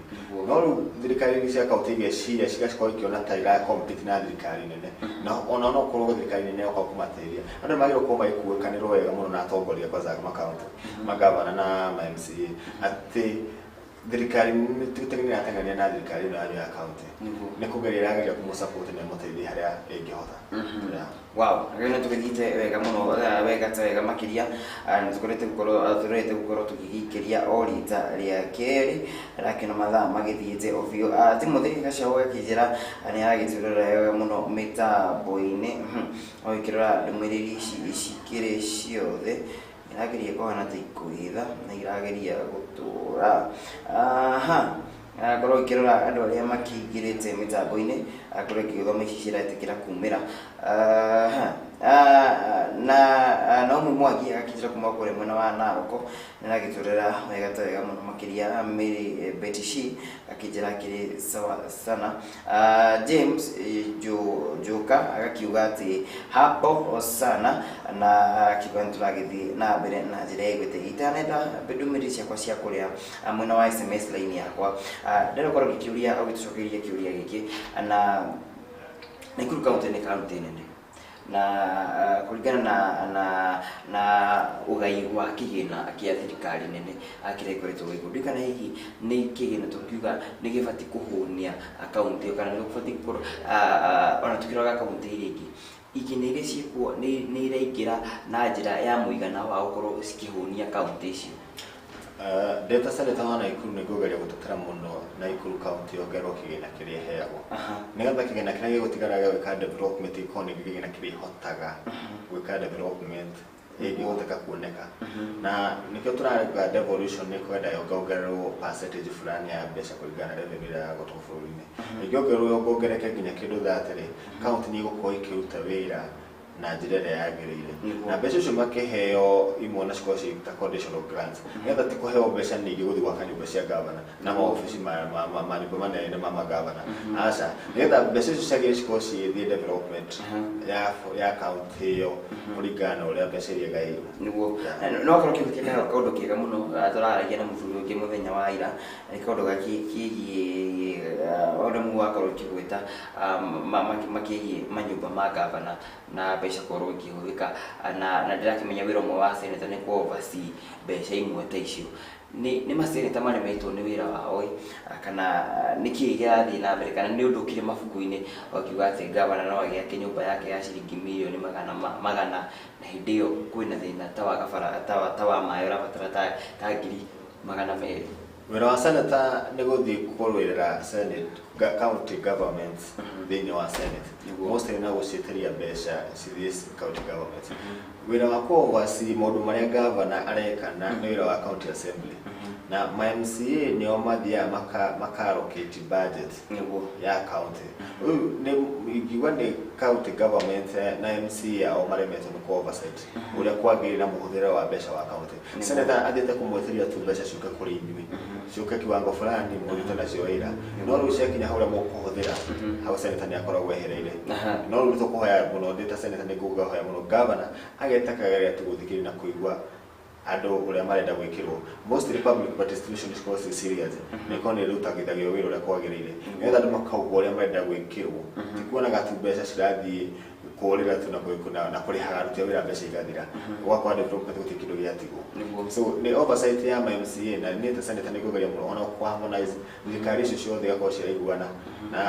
[SPEAKER 3] No rĩu thirikari cia kaunti igeciria, cigakorwo ikĩona ta ira compete na thirikari nene, na ona no korwo thirikari nene yoka kũmateithia. Andũ magĩrĩirwo gũkorwo magĩkuĩkanĩrwo wega mũno na atongoria, kwanza makaunti, magavana na ma MCA, atĩ thirikari nĩ ĩrateng'erania na thirikari ĩno yanyu ya kaunti, nĩ kũgeria ĩrageria kũmũ-support na ĩmũteithie harĩa ĩngĩhota. Yeah.
[SPEAKER 2] Wow, rĩu nĩ tũgĩthiĩte wega mũno, wega ta wega makĩria. Nĩ tũkoretwo gũkorwo tũrorete gũkorwo tũgĩgĩikĩria o rita rĩa kerĩ rakĩona mathaa magĩthiĩte o biũ. Timothy Gacau gakĩnjĩra nĩ aragĩtwĩrorera wega mũno mĩtambo-inĩ. O ĩkĩrora ndũmĩrĩri ici cikĩrĩ ciothe, irageria kũhana ta ikwĩtha na irageria gũtũra. Aha, korwo ikĩrora andũ arĩa makĩingĩrĩte mĩtambo-inĩ, akorwo ikĩgĩthoma ici ciretĩkĩra kumĩra. Aha, na Naomi Mwangi agakĩnjĩra kuma kũrĩa mwena wa Naroko nĩaragĩtwĩrora wega ta wega mũno makĩria. Mary Betty Shi akĩnjĩra akĩrĩ sawa sana. James Njoka agakiuga atĩ hapo sana, na akiuga nĩ tũragĩthiĩ na mbere na njĩra ya igwete. Itanetha ndũmĩrĩri ciakwa cia kũrĩa mwena wa SMS line yakwa, ndĩrakorwo ngĩkĩũria ũgĩtũcokeria kĩũria gĩkĩ, na Nakuru County nĩ kaunti nene, na kũringana na ũgai wa kĩgĩna kĩa thirikari nene kĩrĩa gĩkoretwo gĩkuo, ndikana hihi nĩ kĩgĩna tũngiuga nĩ gĩbatiĩ kũhũnia kaunti ĩyo, kana nĩ gũbatiĩ gũkorwo ona tũkĩroraga kaunti iria ingĩ, igĩna iria ciĩkuo nĩ iraingĩra na njĩra ya mũigana wa gũkorwo cikĩhũnia kaunti icio?
[SPEAKER 3] Ndĩ ta senator wa Nakuru, nĩ ngũgeria gũtetera mũno Nakuru County yongererwo kĩgĩna kĩrĩa ĩheagwo, nĩgetha kĩgĩna kĩrĩa gĩgũtigara gĩa gwĩka development gĩkorwo nĩ kĩgĩna kĩrĩa ihotaga gwĩka development ĩngĩhoteka kuoneka. Na nĩkĩo tũrauga devolution nĩ kwenda yongererwo percentage fulani ya mbeca kũringana na revenue ĩrĩa yagotwo bũrũri-inĩ. Ĩngĩongererwo yongerereke nginya kĩndũ 30 rĩ, county nĩ ĩgũkorwo ĩkĩruta wĩra na njĩra ĩrĩa yagĩrĩire. Na mbeca icio makĩheo imwe na cikorwo ciĩ ta conditional grants, nĩgetha ti kũheo mbeca nyingĩ gũthiĩ gwaka nyũmba cia gavana na maobici ma nyũmba manene ma magavana, aca, nĩgetha mbeca icio ciagĩrĩire cikorwo cigĩthiĩ development ya county ĩyo kũringana na ũrĩa mbeca iria igaĩirwo.
[SPEAKER 2] Nĩguo no akorwo kĩhutia kaũndũ kega mũno. Tũraragia na mũthuri ũngĩ mũthenya wa ira, nĩ kaũndũ kĩgiĩ ũrĩa mu wakorwo ũkĩgweta makĩgiĩ manyũmba ma gavana na mbeca korwo ikĩhũthĩka, na ndĩrakĩmenya wĩra ũmwe wa senator nĩ kũ oversee mbeca imwe ta icio. Nĩ maseneta maremetwo nĩ wĩra wao ĩ, kana nĩ kĩĩ kĩrathiĩ na mbere, kana nĩ ũndũ ũkĩrĩ mabuku-inĩ wakiuga atĩ gavana no agĩake nyũmba yake ya ciringi mirioni magana, na hĩndĩ ĩyo kwĩna thĩna ta wa gabara, ta wa maĩ ũrabatara ta 200,000?
[SPEAKER 3] Wĩra wa senator nĩ gũthiĩ kũrũĩrĩra senate, county governments thĩinĩ wa senate, mostly na gũciĩtĩria mbeca cithiĩ county governments. Wĩra wa kũ oversee maũndũ marĩa governor areka na nĩ wĩra wa county assembly, na ma MCA nĩo mathiaga maka allocate budget ya county. Rĩu nĩ ingiuga nĩ county government na MCA ao maremetwo nĩ kũ oversight ũrĩa kwagĩrĩire na mũhũthĩre wa mbeca wa county. Senator athiĩte kũmwĩtĩria tu mbeca ciũke kũrĩ inyuĩ, ciũke kiwango fulani mũrute nacio wĩra, no rĩu ciakinya hau ũrĩa mũkũhũthĩra hau, senator nĩ akoragwo ehereire. No rĩu tũkũhoya mũno, ndĩ ta senator nĩ ngũhoya mũno governor ageta kageria tu gũthikĩrĩria na kũigua andũ ũrĩa marenda gwĩkĩrwo. Mostly public participation cikorwo ciĩ serious, nĩ ikorwo nĩ ĩrutagithagio wĩra ũrĩa kwagĩrĩire, nĩgetha andũ makauga ũrĩa marenda gwĩkĩrwo, ti kuonaga tu mbeca cirathiĩ kũrĩra tu na kũrĩhaga aruti a wĩra, mbeca igathira, ũgakora development gũtirĩ kĩndũ gĩatigwo. So nĩ oversight ya ma MCA, na niĩ ta senator nĩ ngũgeria mũno ona kũ harmonize thirikari icio ciothe, igakorwo ciraiguana na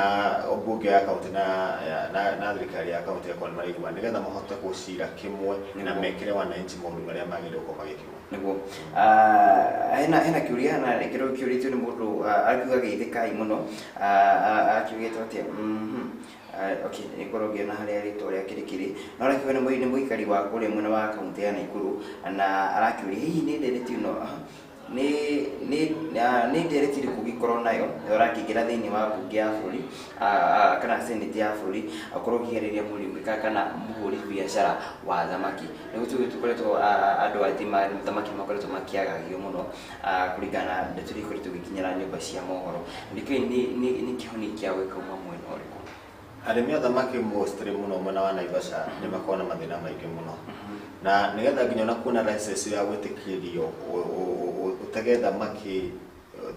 [SPEAKER 3] mbunge ya county na thirikari ya county, igakorwo nĩ maraiguana nĩgetha mahote gũcira kĩmwe na mekĩre wananchi maũndũ marĩa magĩrĩirwo gũkorwo magĩkĩrwo.
[SPEAKER 2] Nĩguo. Hena kĩũria na kĩrĩa kĩũrĩtio nĩ mũndũ, akiuga geithĩkai mũno. Akiugĩte atĩa? Okay, nĩ ngorwo ngĩona harĩa rĩtwa rĩake rĩkĩrĩ, no arakĩuga nĩ mũikari wa kũrĩa mwena wa kaũntĩ ya Naikuru, na arakĩũria hihi nĩ ndereti ĩno nĩ ndereti ĩrĩkũ ũngĩkorwo nayo ũrakĩingĩra thĩinĩ wa mbunge ya bũrũri kana senate ya bũrũri, ũkorwo ũkĩgereria mũrĩmi kana mũhũri biacara wa thamaki. Nĩ gũtuĩ tũkoretwo andũ aingĩ thamaki makoretwo makĩagagio mũno kũringana na ndeto iria ikoretwo igĩkinyĩra nyũmba cia mohoro. Nĩkĩĩ nĩ kĩhoni kĩa gwĩka uma mwena ũrĩkũ?
[SPEAKER 3] Arĩmi a thamaki mostly mũno mwena wa Naivasha nĩ makoragwo na mathĩna maingĩ mũno, na nĩgetha nginya ona kuona license ya gwĩtĩkĩrio ũtege thamaki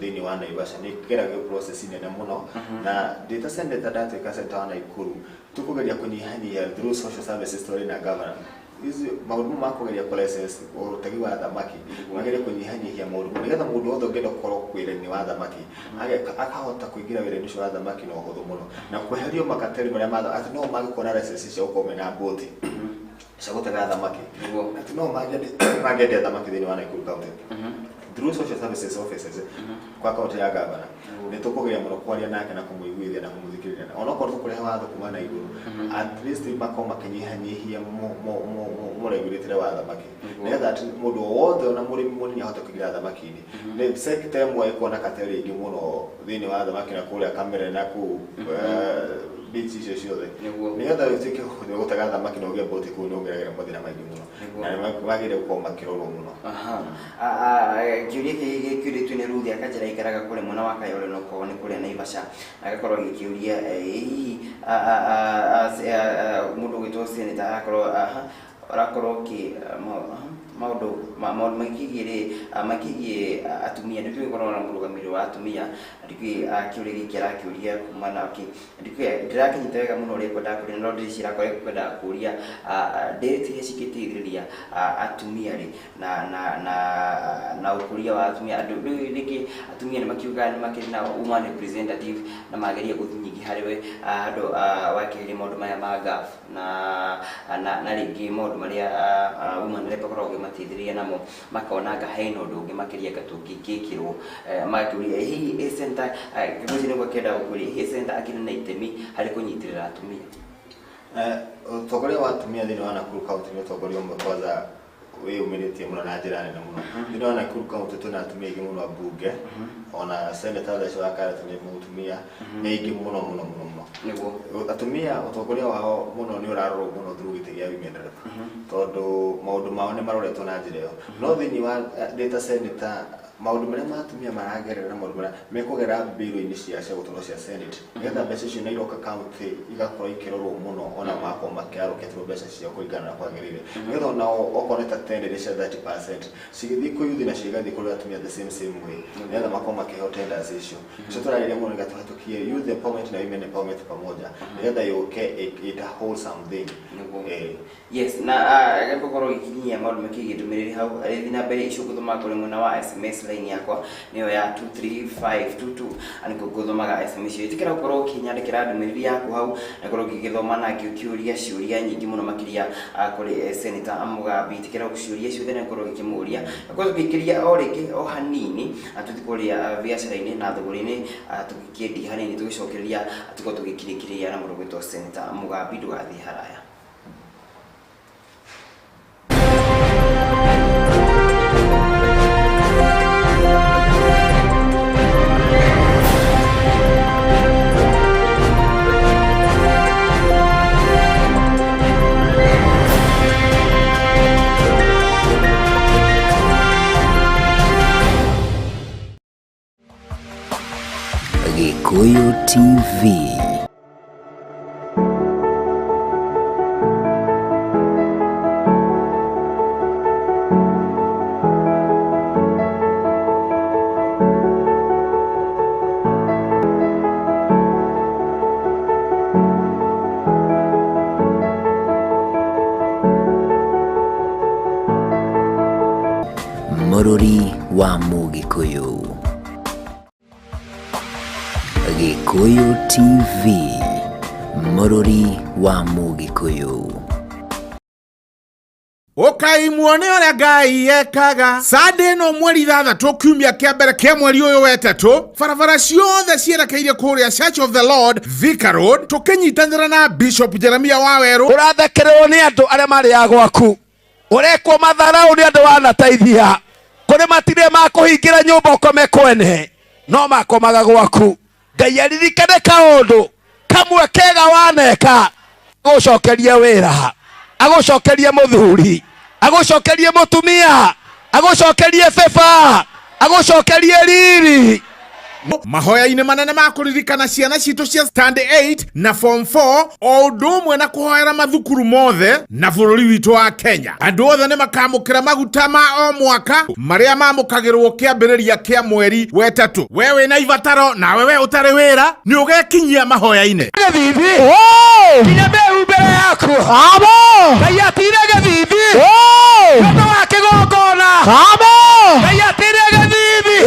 [SPEAKER 3] thĩinĩ wa Naivasha nĩ ĩgeragio process nene mũno. Na ndĩ ta senator, ndatuĩka senator wa Nakuru, tũkũgeria kũnyihanyihia through social services tũrĩ na governor ici maũndũ ma kũgeria kũ license ũtegi wa thamaki, magerie kũnyihanyihia maũndũ mau nĩgetha mũndũ wothe ũngĩenda gũkorwo wĩra-inĩ wa thamaki akahota kũingĩra wĩra-inĩ ũcio wa thamaki na ũhũthũ mũno, na kweherio makateri marĩa ma atĩ no mangĩkorwo na license cia gũkorwo mena mbũti cia gũtega thamaki, atĩ no mangĩendia thamaki thĩinĩ wa Nakuru County. Through social services offices kwa kaunti ya governor, nĩ tũkũgeria mũno kwaria nake na kũmũiguithia na kũmũthikĩrĩria, onokorwo tũkũrehe watho kuma na igũrũ, at least makorwo makĩnyihanyihia mũregulatĩre wa thamaki, nĩgetha atĩ mũndũ o wothe ona mũrĩmi mũnini ahote kũingĩra thamaki-inĩ. Nĩ sector ĩmwe ĩkoragwo na kateri ĩngĩ mũno thĩinĩ wa thamaki na kũrĩa Kamere na kũu beach icio ciothe. Nĩgetha ũtuĩke gũtega thamaki na ũgĩe mbũti kũu, nĩ ũgeragĩra mathĩna maingĩ mũno, na nĩ wagĩrĩire gũkorwo makĩrorwo mũno.
[SPEAKER 2] Aha. Kĩũria gĩkĩ gĩkĩũrĩtio nĩ Ruth Akanjĩra, aikaraga kũrĩa mwena wa Kayole, no korwo nĩ kũrĩa Naivasha, na agakorwo agĩkĩũria hihi mũndũ ũgwĩtwo senator arakorwo aha, arakorwo kĩ maũndũ maũndũ makĩgiĩ rĩ makĩgiĩ atumia. Nĩ tũgĩkorwo na mũrũgamĩrĩri wa atumia. Ndikũĩ kĩũria gĩkĩ arakĩũria kuma na okay, ndikũĩ ndĩrakĩnyita wega mũno ũrĩa ekwendaga kũria, no ndĩreciria akorwo ekwendaga kũria ndereti iria cingĩteithĩrĩria atumia rĩ na ũkũria wa atumia. Andũ rĩu rĩngĩ atumia nĩ makiugaga nĩ makĩrĩ na woman representative na mageria gũthiĩ nyingĩ harĩ we handũ wakĩheria maũndũ maya ma GAF na rĩngĩ maũndũ marĩa woman rep akoragwo akĩmateithĩrĩria namo, makona anga hena ũndũ ũngĩ makĩria anga tũngĩkĩkĩrwo. Magakĩũria hihi senator ngwĩciria nĩguo akĩenda gũkũria, hihi senator akĩrĩ na itemi harĩ kũnyitĩrĩra atumia?
[SPEAKER 3] Ũtongoria wa atumia thĩinĩ wa Nakuru County nĩ ũtongoria ũmwe kwanza wĩyumĩrĩtie mũno na njĩra nene mũno. Thĩinĩ wa Nakuru County twĩna atumia aingĩ mũno a mbunge, ona senator thaa ici wa Karatu nĩ mũtumia, nĩ aingĩ mũno mũno mũno mũno. Atumia ũtongoria wao mũno nĩ ũrarorwo mũno through gĩtĩ gĩa women rep, tondũ maũndũ mao nĩ maroretwo na njĩra ĩyo. No thĩinĩ wa ndĩ ta senator, maũndũ marĩa ma atumia maragerera na maũndũ marĩa mekũgerera mbiro-inĩ cia gũtwarwo cia senate, nĩgetha mbeca icio na iroka county igakorwo ikĩrorwo mũno, ona makorwo makĩarũkĩtwo mbeca ciao kũringana na kwagĩrĩire, nĩgetha onao okorwo nĩ ta tender cia 30% cigĩthiĩ kwĩ youth na cigathiĩ kũrĩ atumia the same same way, nĩgetha makorwo makĩheo tenders icio. Icio tũrarĩria mũno nĩgetha tũhetũkie youth empowerment na women empowerment pamoja, nĩgetha yũke ĩ wholesome thing.
[SPEAKER 2] Yes, na gũkorwo gĩkinyia maũndũ makĩgiĩ ndũmĩrĩri hau rĩthi na mbere icio ngũthomaga kũrĩ mwena wa SMS line yakwa nĩyo ya 23522, nĩkuo ngũthomaga SMS icio. Ĩtĩkĩra gũkorwo ũkĩnyandĩkĩra ndũmĩrĩri yaku hau na korwo ngĩgĩthoma na ngĩũkĩũria ciũria nyingĩ mũno makĩria kũrĩ Senator Mugambi. Ĩtĩkĩra ciũria ciothe na gũkorwo ngĩkĩmũria, na korwo tũkĩingĩria o rĩngĩ o hanini tũthiĩ kũrĩa biacara-inĩ na thũgũrĩ-inĩ, tũgĩkĩendia hanini, tũgĩcokereria tũkorwo tũgĩkirĩkĩrĩria na mũndũ ũgwĩtwo Senator Mugambi. Ndũgathiĩ haraya.
[SPEAKER 1] Gikuyu TV. Mũrũri wa Mũgĩkũyũ. Gikuyu TV. Mũrũri wa Mũgĩkũyũ.
[SPEAKER 4] Ũkai muone ũrĩa Ngai ekaga. Sunday ĩno mweri 6 kiumia kĩa mbere kĩa mweri ũyũ wetatũ, barabara ciothe cierekeire kũrĩa Church of the Lord, Thika Road, tũkĩnyitanĩra na Bishop Jeremia Wawerũ.
[SPEAKER 5] Ũrathekererwo nĩ andũ arĩa marĩaga gwaku, ũrekwo matharau nĩ andũ wanateithia, kũrĩ matirĩ makũhingĩra nyũmba ũkome kwene, no makomaga gwaku. Ngai aririkane kaũndũ kamwe kega waneka, agũcokerie wĩra, agũcokerie mũthuri, agũcokerie mũtumia, agũcokerie beba, agũcokerie riri.
[SPEAKER 4] Mahoya-inĩ manene ma kũririkana ciana citũ cia stand 8 na form 4, o ũndũ ũmwe na kũhoera mathukuru mothe na bũrũri witũ wa Kenya. Andũ othe nĩ makamũkĩra maguta ma o mwaka marĩa mamũkagĩrwo kĩambĩrĩria kĩa mweri wetatũ. We wĩna ibataro nawe we ũtarĩ wĩra nĩ ũgekinyia mahoya-inĩ.
[SPEAKER 5] Gĩthithi nginya mĩhumbĩre yaku. Ngai atire gĩthithi nĩ ũndũ wa kĩgongona. Ngai atire gĩthithi nĩ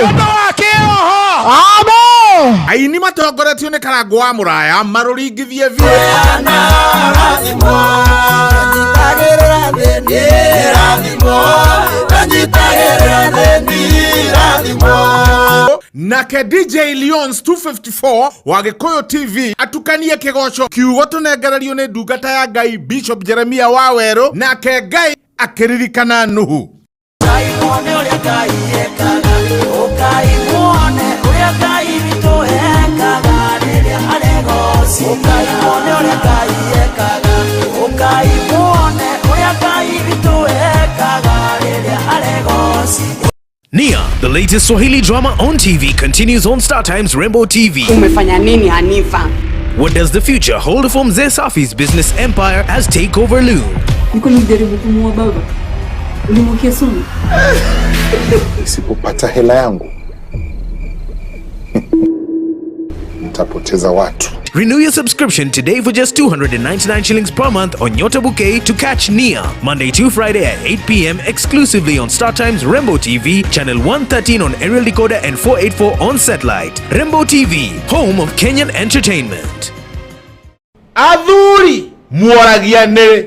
[SPEAKER 5] ũndũ wa kĩroho.
[SPEAKER 4] Aini matongoretio nĩ Karangũ wa Mũraya marũringithie biũ. Nake DJ Leons 254 wa Gĩkũyũ TV atukanie kĩgoco kiugo tũnengererio nĩ ndungata ya Ngai Bishop Jeremia Wawerũ, nake Ngai akĩririkana Nuhu.
[SPEAKER 6] Nia, the latest Swahili drama on TV, continues on Star Times Rainbow TV.
[SPEAKER 8] Umefanya nini Hanifa?
[SPEAKER 6] What does the future hold for Mzee Safi's business empire as takeover loom?
[SPEAKER 7] Niko nikijaribu kumuua baba, ulimwekea sumu.
[SPEAKER 9] Nisipopata hela yangu nitapoteza watu.
[SPEAKER 6] Renew your subscription today for just 299 shillings per month on Nyota Bouquet to catch Nia, Monday to Friday at 8 p.m. exclusively on Star Times Rainbow TV, channel 113 on aerial decoder and 484 on satellite. Rainbow TV, home of Kenyan entertainment.
[SPEAKER 4] Athuri muoragia nĩ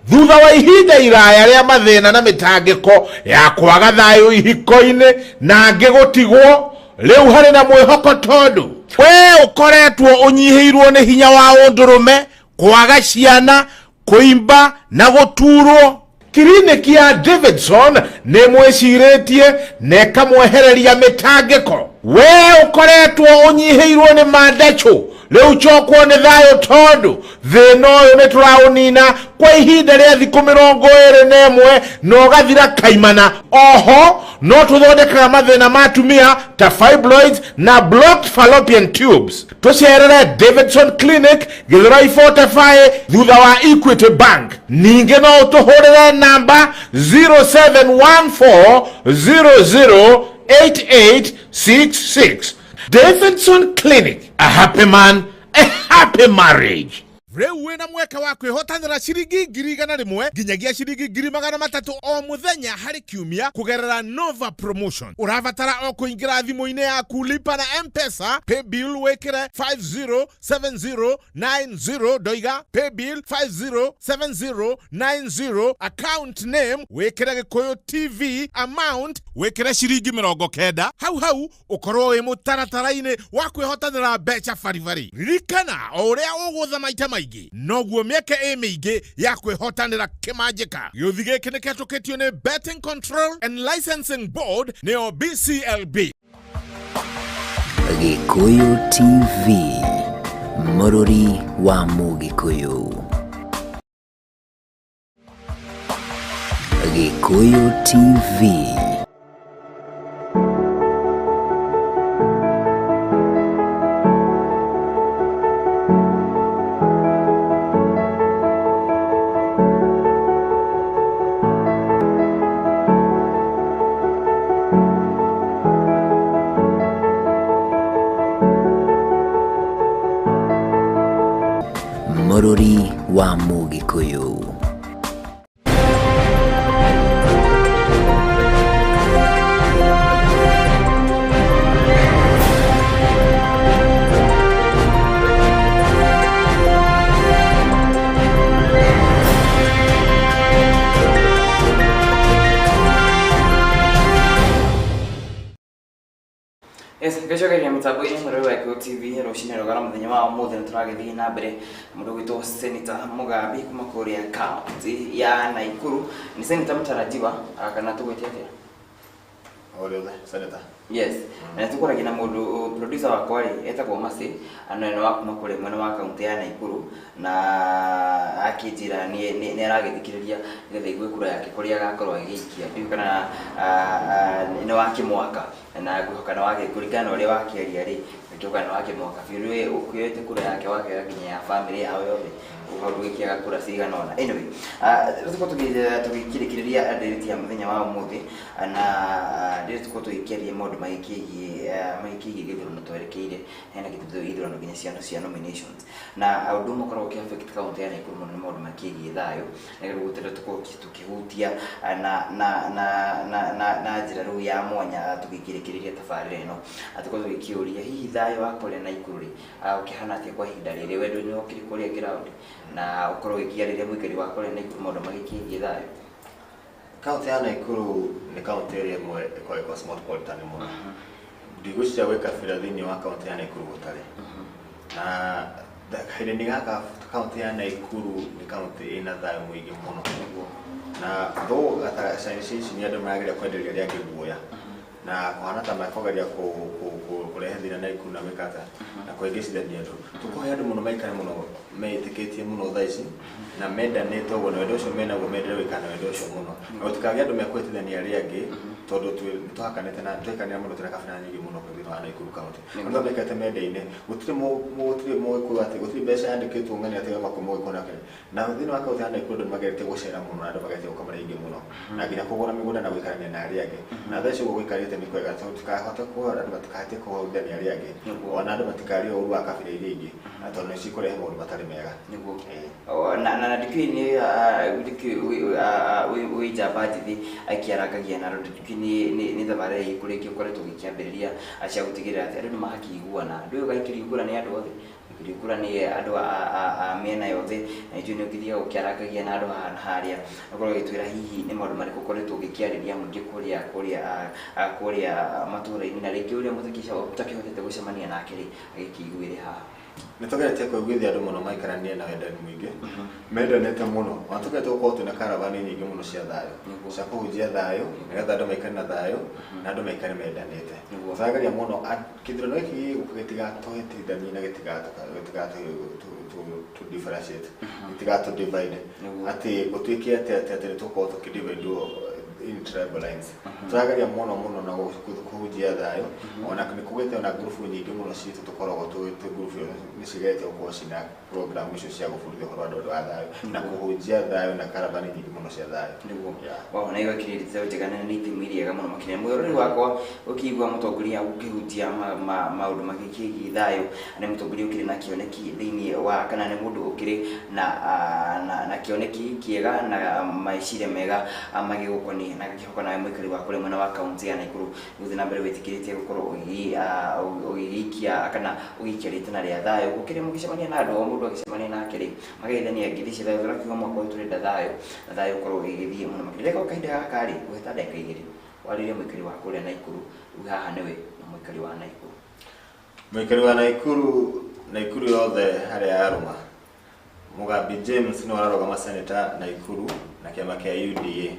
[SPEAKER 4] thutha wa ihinda iraya rĩa mathĩna na mĩtangĩko ya kwaga thayũ ihiko-inĩ na angĩ gũtigwo, rĩu harĩ na mwĩhoko tondũ we ũkoretwo ũnyihĩirwo nĩ hinya wa ũndũrũme, kwaga ciana, kũimba na gũturwo. Kiriniki ya Davidson nĩ mwĩcirĩtie na ĩkamwehereria mĩtangĩko. We ũkoretwo ũnyihĩirwo nĩ mandacũ, rĩu cokwo nĩ thayũ tondũ thĩna ũyũ nĩ tũraũnina kwa ihinda rĩa thikũ 21 na ũgathira kaimana. Oho no tũthondekaga mathĩna ma atumia ta fibroids na blocked fallopian tubes. Tũcerere Davidson Clinic Githurai 45 thutha wa Equity Bank. Ningĩ no ũtũhũrĩre namba 0714008866. Davidson Clinic, a happy man, a happy marriage. Rĩu wĩna mweke wa kwĩhotanĩra ciringi 100,000 nginyagia ciringi 300,000 o mũthenya harĩ kiumia kũgerera Nova Promotion. Ũrabatara o kũingĩra thimũ-inĩ yaku lipa na M-Pesa, paybill wĩkĩre 507090 ndoiga paybill 507090, account name wĩkĩre Gĩkũyũ TV, amount wĩkĩre ciringi 90, hau hau ũkorwo wĩ mũtaratara-inĩ wa kwĩhotanĩra mbeca baribari. Ririkana o ũrĩa ũgũtha maita maingĩ noguo mĩeke ĩ mĩingĩ ya kwĩhotanĩra kĩmanjĩka. Gĩũthi gĩkĩ nĩ kĩhetũkĩtio nĩ Betting Control and Licensing Board nĩyo BCLB.
[SPEAKER 1] Gĩkũyũ TV, mũrũri wa Mũgĩkũyũ. Gĩkũyũ TV. Mũrũri wa Mũgĩkũyũ.
[SPEAKER 2] Yes, ngĩcokeria mĩtambo-inĩ mũrori wa Gĩkũyũ TV rũcinĩ rũgara mũthenya wa ũmũthĩ nĩ tũragĩthiĩ na mbere mũndũ ũgwĩtwo Senator Mugambi kuma kũrĩa kaunti ya Nakuru. Nĩ senator mũtarajiwa kana tũgwĩte atĩa?
[SPEAKER 3] O rĩothe senator.
[SPEAKER 2] Yes, na nĩtũkwaragia na mũndũ producer wakwa rĩ etagwo Mercy, na nĩ wa kuma kũrĩa mwena wa kaunti ya Nakuru, na akĩnjĩra nĩ aragĩthikĩrĩria nĩgetha aigue kura yake kũrĩa agakorwo agĩgĩikia. Ndiũĩ kana nĩ wa kĩmwaka, na ngwĩhoka nĩ wake kũringana na ũrĩa wakĩaria rĩ, ngĩhoka nĩ wa kĩmwaka biũ. Rĩu ũkuĩte kura yake wakĩoya nginya ya bamĩrĩ yao yothe, hau ndũgĩkĩaga kura cigana ũna. Anyway, tũkorwo tũgĩkĩrĩkĩrĩria ndereti ya mũthenya wa ũmũthĩ, na rĩrĩ tũkorwo tũgĩkĩaria maũndũ magĩkĩgiĩ gĩthurano twerekeire hena gĩthurano nginya cia nominations, na ũndũ ũmwe ũkoragwo ũkĩ affect kaunti ya Nakuru mũno nĩ maũndũ makĩgiĩ thayũ, na rĩu gũtenda tũkorwo tũkĩhutia na njĩra rĩu ya mwanya tũgĩkĩrĩkĩrĩria tabarĩra ĩno, tũkorwo tũgĩkĩũria hihi thayũ wa kũrĩa Nakuru rĩ ũkĩhana atĩa kwa ihinda rĩrĩ, wendo nĩ ũkĩrĩ kũrĩa ground, na ũkorwo ũgĩkĩarĩria mũikari wa kũrĩa Nakuru maũndũ magĩkĩgiĩ thayũ.
[SPEAKER 3] Kaunti ya Nakuru nĩ kaunti ĩrĩa ĩmwe ĩkoragwo cosmopolitan mũno. Ndigwĩciria gwĩ kabira thĩinĩ wa kaunti ya Nakuru gũtarĩ. Na kahinda-inĩ gaka kaunti ya Nakuru nĩ kaunti ĩna thayũ mũingĩ mũno. Na though gatagatĩ ici nĩ andũ marageria kwenderia arĩa angĩ guoya, na kũhana ta mekũgeria kũrehe thĩna Nakuru na gwĩka atĩa na kũhĩngĩcithania andũ. Tũkũhe andũ mũno maikare mũno meĩtĩkĩtie mũno thaa ici na mendanĩte ũguo, na wendo ũcio menaguo mendere gũikara na wendo ũcio mũno, na gũtikagĩe andũ mekũhĩtithania arĩa angĩ, tondũ nĩtũhakanĩte na tũhĩkanĩra mũno, twĩna kabira nyingĩ mũno thĩinĩ wa Nakuru kaunti. Andũ maikarĩte mendaine, gũtirĩ mũgĩkũyũ atĩ gũtirĩ mbeca yandĩkĩtwo ng'ani atĩ yoka kwĩ mũgĩkũyũ nake. Na thĩinĩ wa kaunti ya Nakuru andũ nĩmageretie gũcera mũno na andũ mageretie gũka marĩ aingĩ mũno, na nginya kũgũra mĩgũnda na gũikarania na arĩa angĩ. Na thaa ici ũguo gũikarĩte nĩ kwega, tondũ tũtikahote kũhora andũ matikahatie kũhũthania arĩa angĩ, ona andũ matikarie ũru wa kabira iria ingĩ, na tondũ nĩ cikũrehe maũndũ matarĩ mega.
[SPEAKER 2] Nĩguo. Na ndikĩũĩ nĩ wĩ njamba njĩthĩ akĩarangagia na andũ, ndikĩũĩ nĩ thabarĩra ĩrĩkũ rĩngĩ ũkoretwo ũgĩkĩambĩrĩria cia gũtigĩrĩra atĩ andũ nĩ makĩiguana. Ndũĩ ũgaikĩrio kura nĩ andũ othe, ũgaikĩrio kura nĩ andũ a mĩena yothe, na ithuĩ nĩ ũgĩthiaga ũkĩarangagia na andũ haha na harĩa, ũkorwo ũgĩtwĩra hihi nĩ maũndũ marĩkũ ũkoretwo ũgĩkĩarĩria mũingĩ kũrĩa matũũra-inĩ, na rĩngĩ ũrĩa mũtakĩhotete gũcemania nake rĩ agĩkĩiguĩre haha.
[SPEAKER 3] Nĩ tũgeretie kũiguithia andũ mũno maikaranie na wendani mũingĩ, mendanĩte mũno, ona tũgeretie gũkorwo twĩna karavani nyingĩ mũno cia thayũ, cia kũhunjia thayũ, nĩgetha andũ maikare na thayũ na andũ maikare mendanĩte. Tũrageria mũno kĩthurano gĩkĩ gĩgũka gĩtigatũhĩtithanie na gĩtigatũ differentiate, gĩtigatũ divide, atĩ gũtuĩke atĩ nĩ tũkorwo tũkĩ-divide in tribal lines. Tũrageria mũno mũno na kũhunjia thayũ, ona nĩ kũgĩte ona ngurubu nyingĩ mũno citũ tũkoragwo twĩ ngurubu ĩyo nĩ cigeretie gũkorwo cina program icio cia gũbundithia ũhoro wa andũ wa thayũ na kũhunjia thayũ na karavani nyingĩ mũno cia thayũ.
[SPEAKER 2] Nĩguo. Wow, na igakĩrĩria njega na nĩ itemi rĩega mũno makĩria. Mwĩroreri wakwa ũkĩigua mũtongoria ũkĩhutia maũndũ magĩkĩgiĩ thayũ, nĩ mũtongoria ũkĩrĩ na kĩoneki thĩinĩ wa kana nĩ mũndũ ũkĩrĩ na kĩoneki kĩega na meciria mega magĩgũkoniĩ, na gĩkĩhoka nawe mũikari wa kũrĩa mwena wa kaunti ya Nakuru gũthiĩ na mbere wĩtĩkĩrĩtie gũkorwo ũgĩgĩikia kana ũgĩikia rĩtana rĩa thayũ. Gũkĩrĩ mũgĩcemania na andũ, o mũndũ agĩcemania nake rĩ magaithania ngeithi cia thayũ, tũrakiuga mwaka ũyũ tũrenda thayũ na thayũ ũkorwo ũgĩgĩthiĩ mũno makĩria. Reka kahinda gaka rĩ ngũhe ta ndagĩka igĩrĩ warĩrie mũikari wa kũrĩa Nakuru, rĩu haha nĩwe na mũikari wa Nakuru.
[SPEAKER 3] Mũikari wa Nakuru, Nakuru yothe harĩa yarũma, Mugambi James nĩwe ũrarũgama senator Nakuru na kĩama kĩa UDA.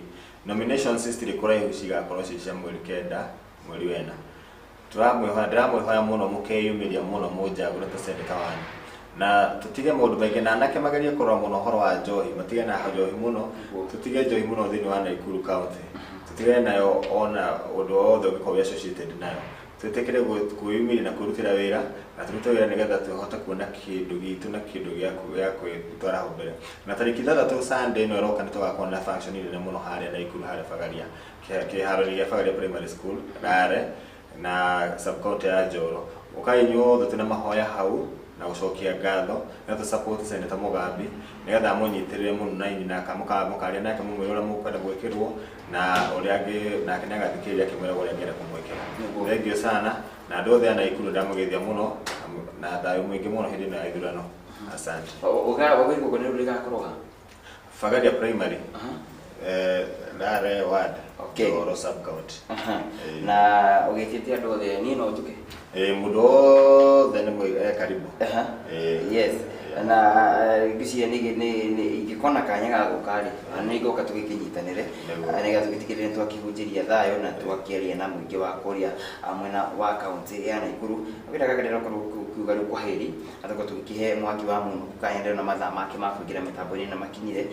[SPEAKER 3] Nominations citirĩ kũraihu, cigakorwo ci cia mweri 9 mweri wena. Ndĩramwĩhoya mũno mũkeyumĩria mũno mũnjagũre ta senator wanyu, na tũtige maũndũ maingĩ, na anake magerie kũrora mũno ũhoro wa njohi, matige na njohi mũno, tũtige njohi mũno thĩinĩ wa Nakuru county, tũtigane nayo ona ũndũ wothe ũngĩkorwo wĩ associated nayo. Twĩtĩkĩre kwĩyumĩria na kwĩrutĩra wĩra, na tũrute wĩra nĩgetha tũhote kuona kĩndũ gitũ na kĩndũ gĩa gwĩtwara hau mbere. Na tarĩki 6 Sunday ĩno ĩroka nĩ tũgakorwo na function nene mũno harĩa Nakuru, harĩa Bagaria, kĩharo-inĩ gĩa Bagaria Primary School, Rare, na sub county ya Njoro. Ũkai inyuothe twĩna mahoya hau na gũcokia ngatho, na tũ support Senator Mugambi nĩgetha amũnyitĩrĩre mũno na inyuĩ, na mũkaria nake mũmwĩre ũrĩa mũkwenda gwĩkĩrwo na ũrĩa angĩ, nake nĩagathikĩrĩria akĩmwĩra ũrĩa angĩenda kũmwĩkĩra. Thank you sana, na andũ othe a Nakuru ndamũgeithia mũno na thayũ mũingĩ mũno hĩndĩ ĩno ya ithurano. Asante.
[SPEAKER 2] Ũgaigua nĩ rĩgakorwo ha?
[SPEAKER 3] Bagaria Primary. Rare ward.
[SPEAKER 2] Okay.
[SPEAKER 3] Oro sub county.
[SPEAKER 2] Aha.
[SPEAKER 3] Eh.
[SPEAKER 2] Na ũgĩtĩte andũ othe niĩ no njuke.
[SPEAKER 3] Mũndũ wothe nĩ karibu.
[SPEAKER 2] Aha. Yes.
[SPEAKER 3] Yeah.
[SPEAKER 2] Na ngwĩciria nĩ ingĩkona kanya ga gũka rĩ, na nĩ ngoka tũgĩkĩnyitanĩre.
[SPEAKER 3] Nĩguo.
[SPEAKER 2] Nĩgetha tũgĩtigĩrĩre nĩ twakĩhunjĩria thayũ na twakĩaria na mũingĩ wa kũrĩa mwena wa kaunti ya Nakuru. Wĩra gaka ndĩrokorwo kiuga rĩu kwaheri, na tũkorwo tũgĩkĩhe Mwangi wa Mũnũkũ kanya, ndĩrona mathaa make ma kũingĩra mĩtambo-inĩ na makinyire,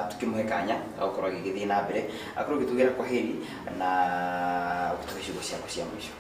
[SPEAKER 2] tũkĩmũhe kanya agakorwo agĩgĩthiĩ na mbere, akorwo ũgĩtugĩra kwaheri na ũgĩtũhe ciugo ciaku cia mũico.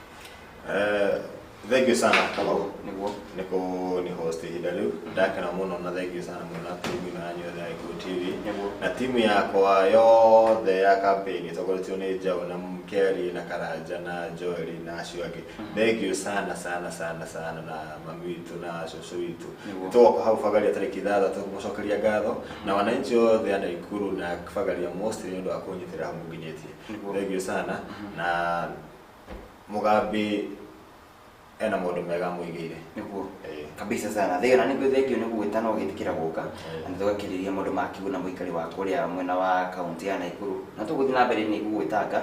[SPEAKER 3] Thank you sana, Kamau.
[SPEAKER 2] Nĩguo.
[SPEAKER 3] Nĩ kũni host ihinda rĩu, ndakena mũno, na thank you sana mũno na timu ĩno yanyu yothe ya Gĩkũyũ TV.
[SPEAKER 2] Nĩguo.
[SPEAKER 3] Na timu yakwa yothe ya campaign ĩtongoretio nĩ Njaũ na Mkeri na Karanja na Joeli na acio angĩ. Thank you sana sana sana sana, na mami witũ na cũcũ witũ.
[SPEAKER 2] Nĩguo.
[SPEAKER 3] Tũgoka hau Bagaria tarĩki 6 kũmũcokeria ngatho, na wananchi othe a Nakuru na Bagaria mostly nĩ ũndũ wa kũnyitĩrĩra hau mũnginyĩtie.
[SPEAKER 2] Nĩguo.
[SPEAKER 3] Thank you sana, na Mũgambi ena maũndũ mega mũigĩire.
[SPEAKER 2] Nĩguo.
[SPEAKER 3] Eh.
[SPEAKER 2] Kabisa sana. Thengio, na nĩguo, thengio nĩ gũgwĩta na ũgĩtĩkĩra gũka na tũgakĩrĩria maũndũ ma kiugo na mũikari wa kũrĩa mwena wa kaunti ya Nakuru, na tũgũthiĩ na mbere nĩ gũgwĩtanga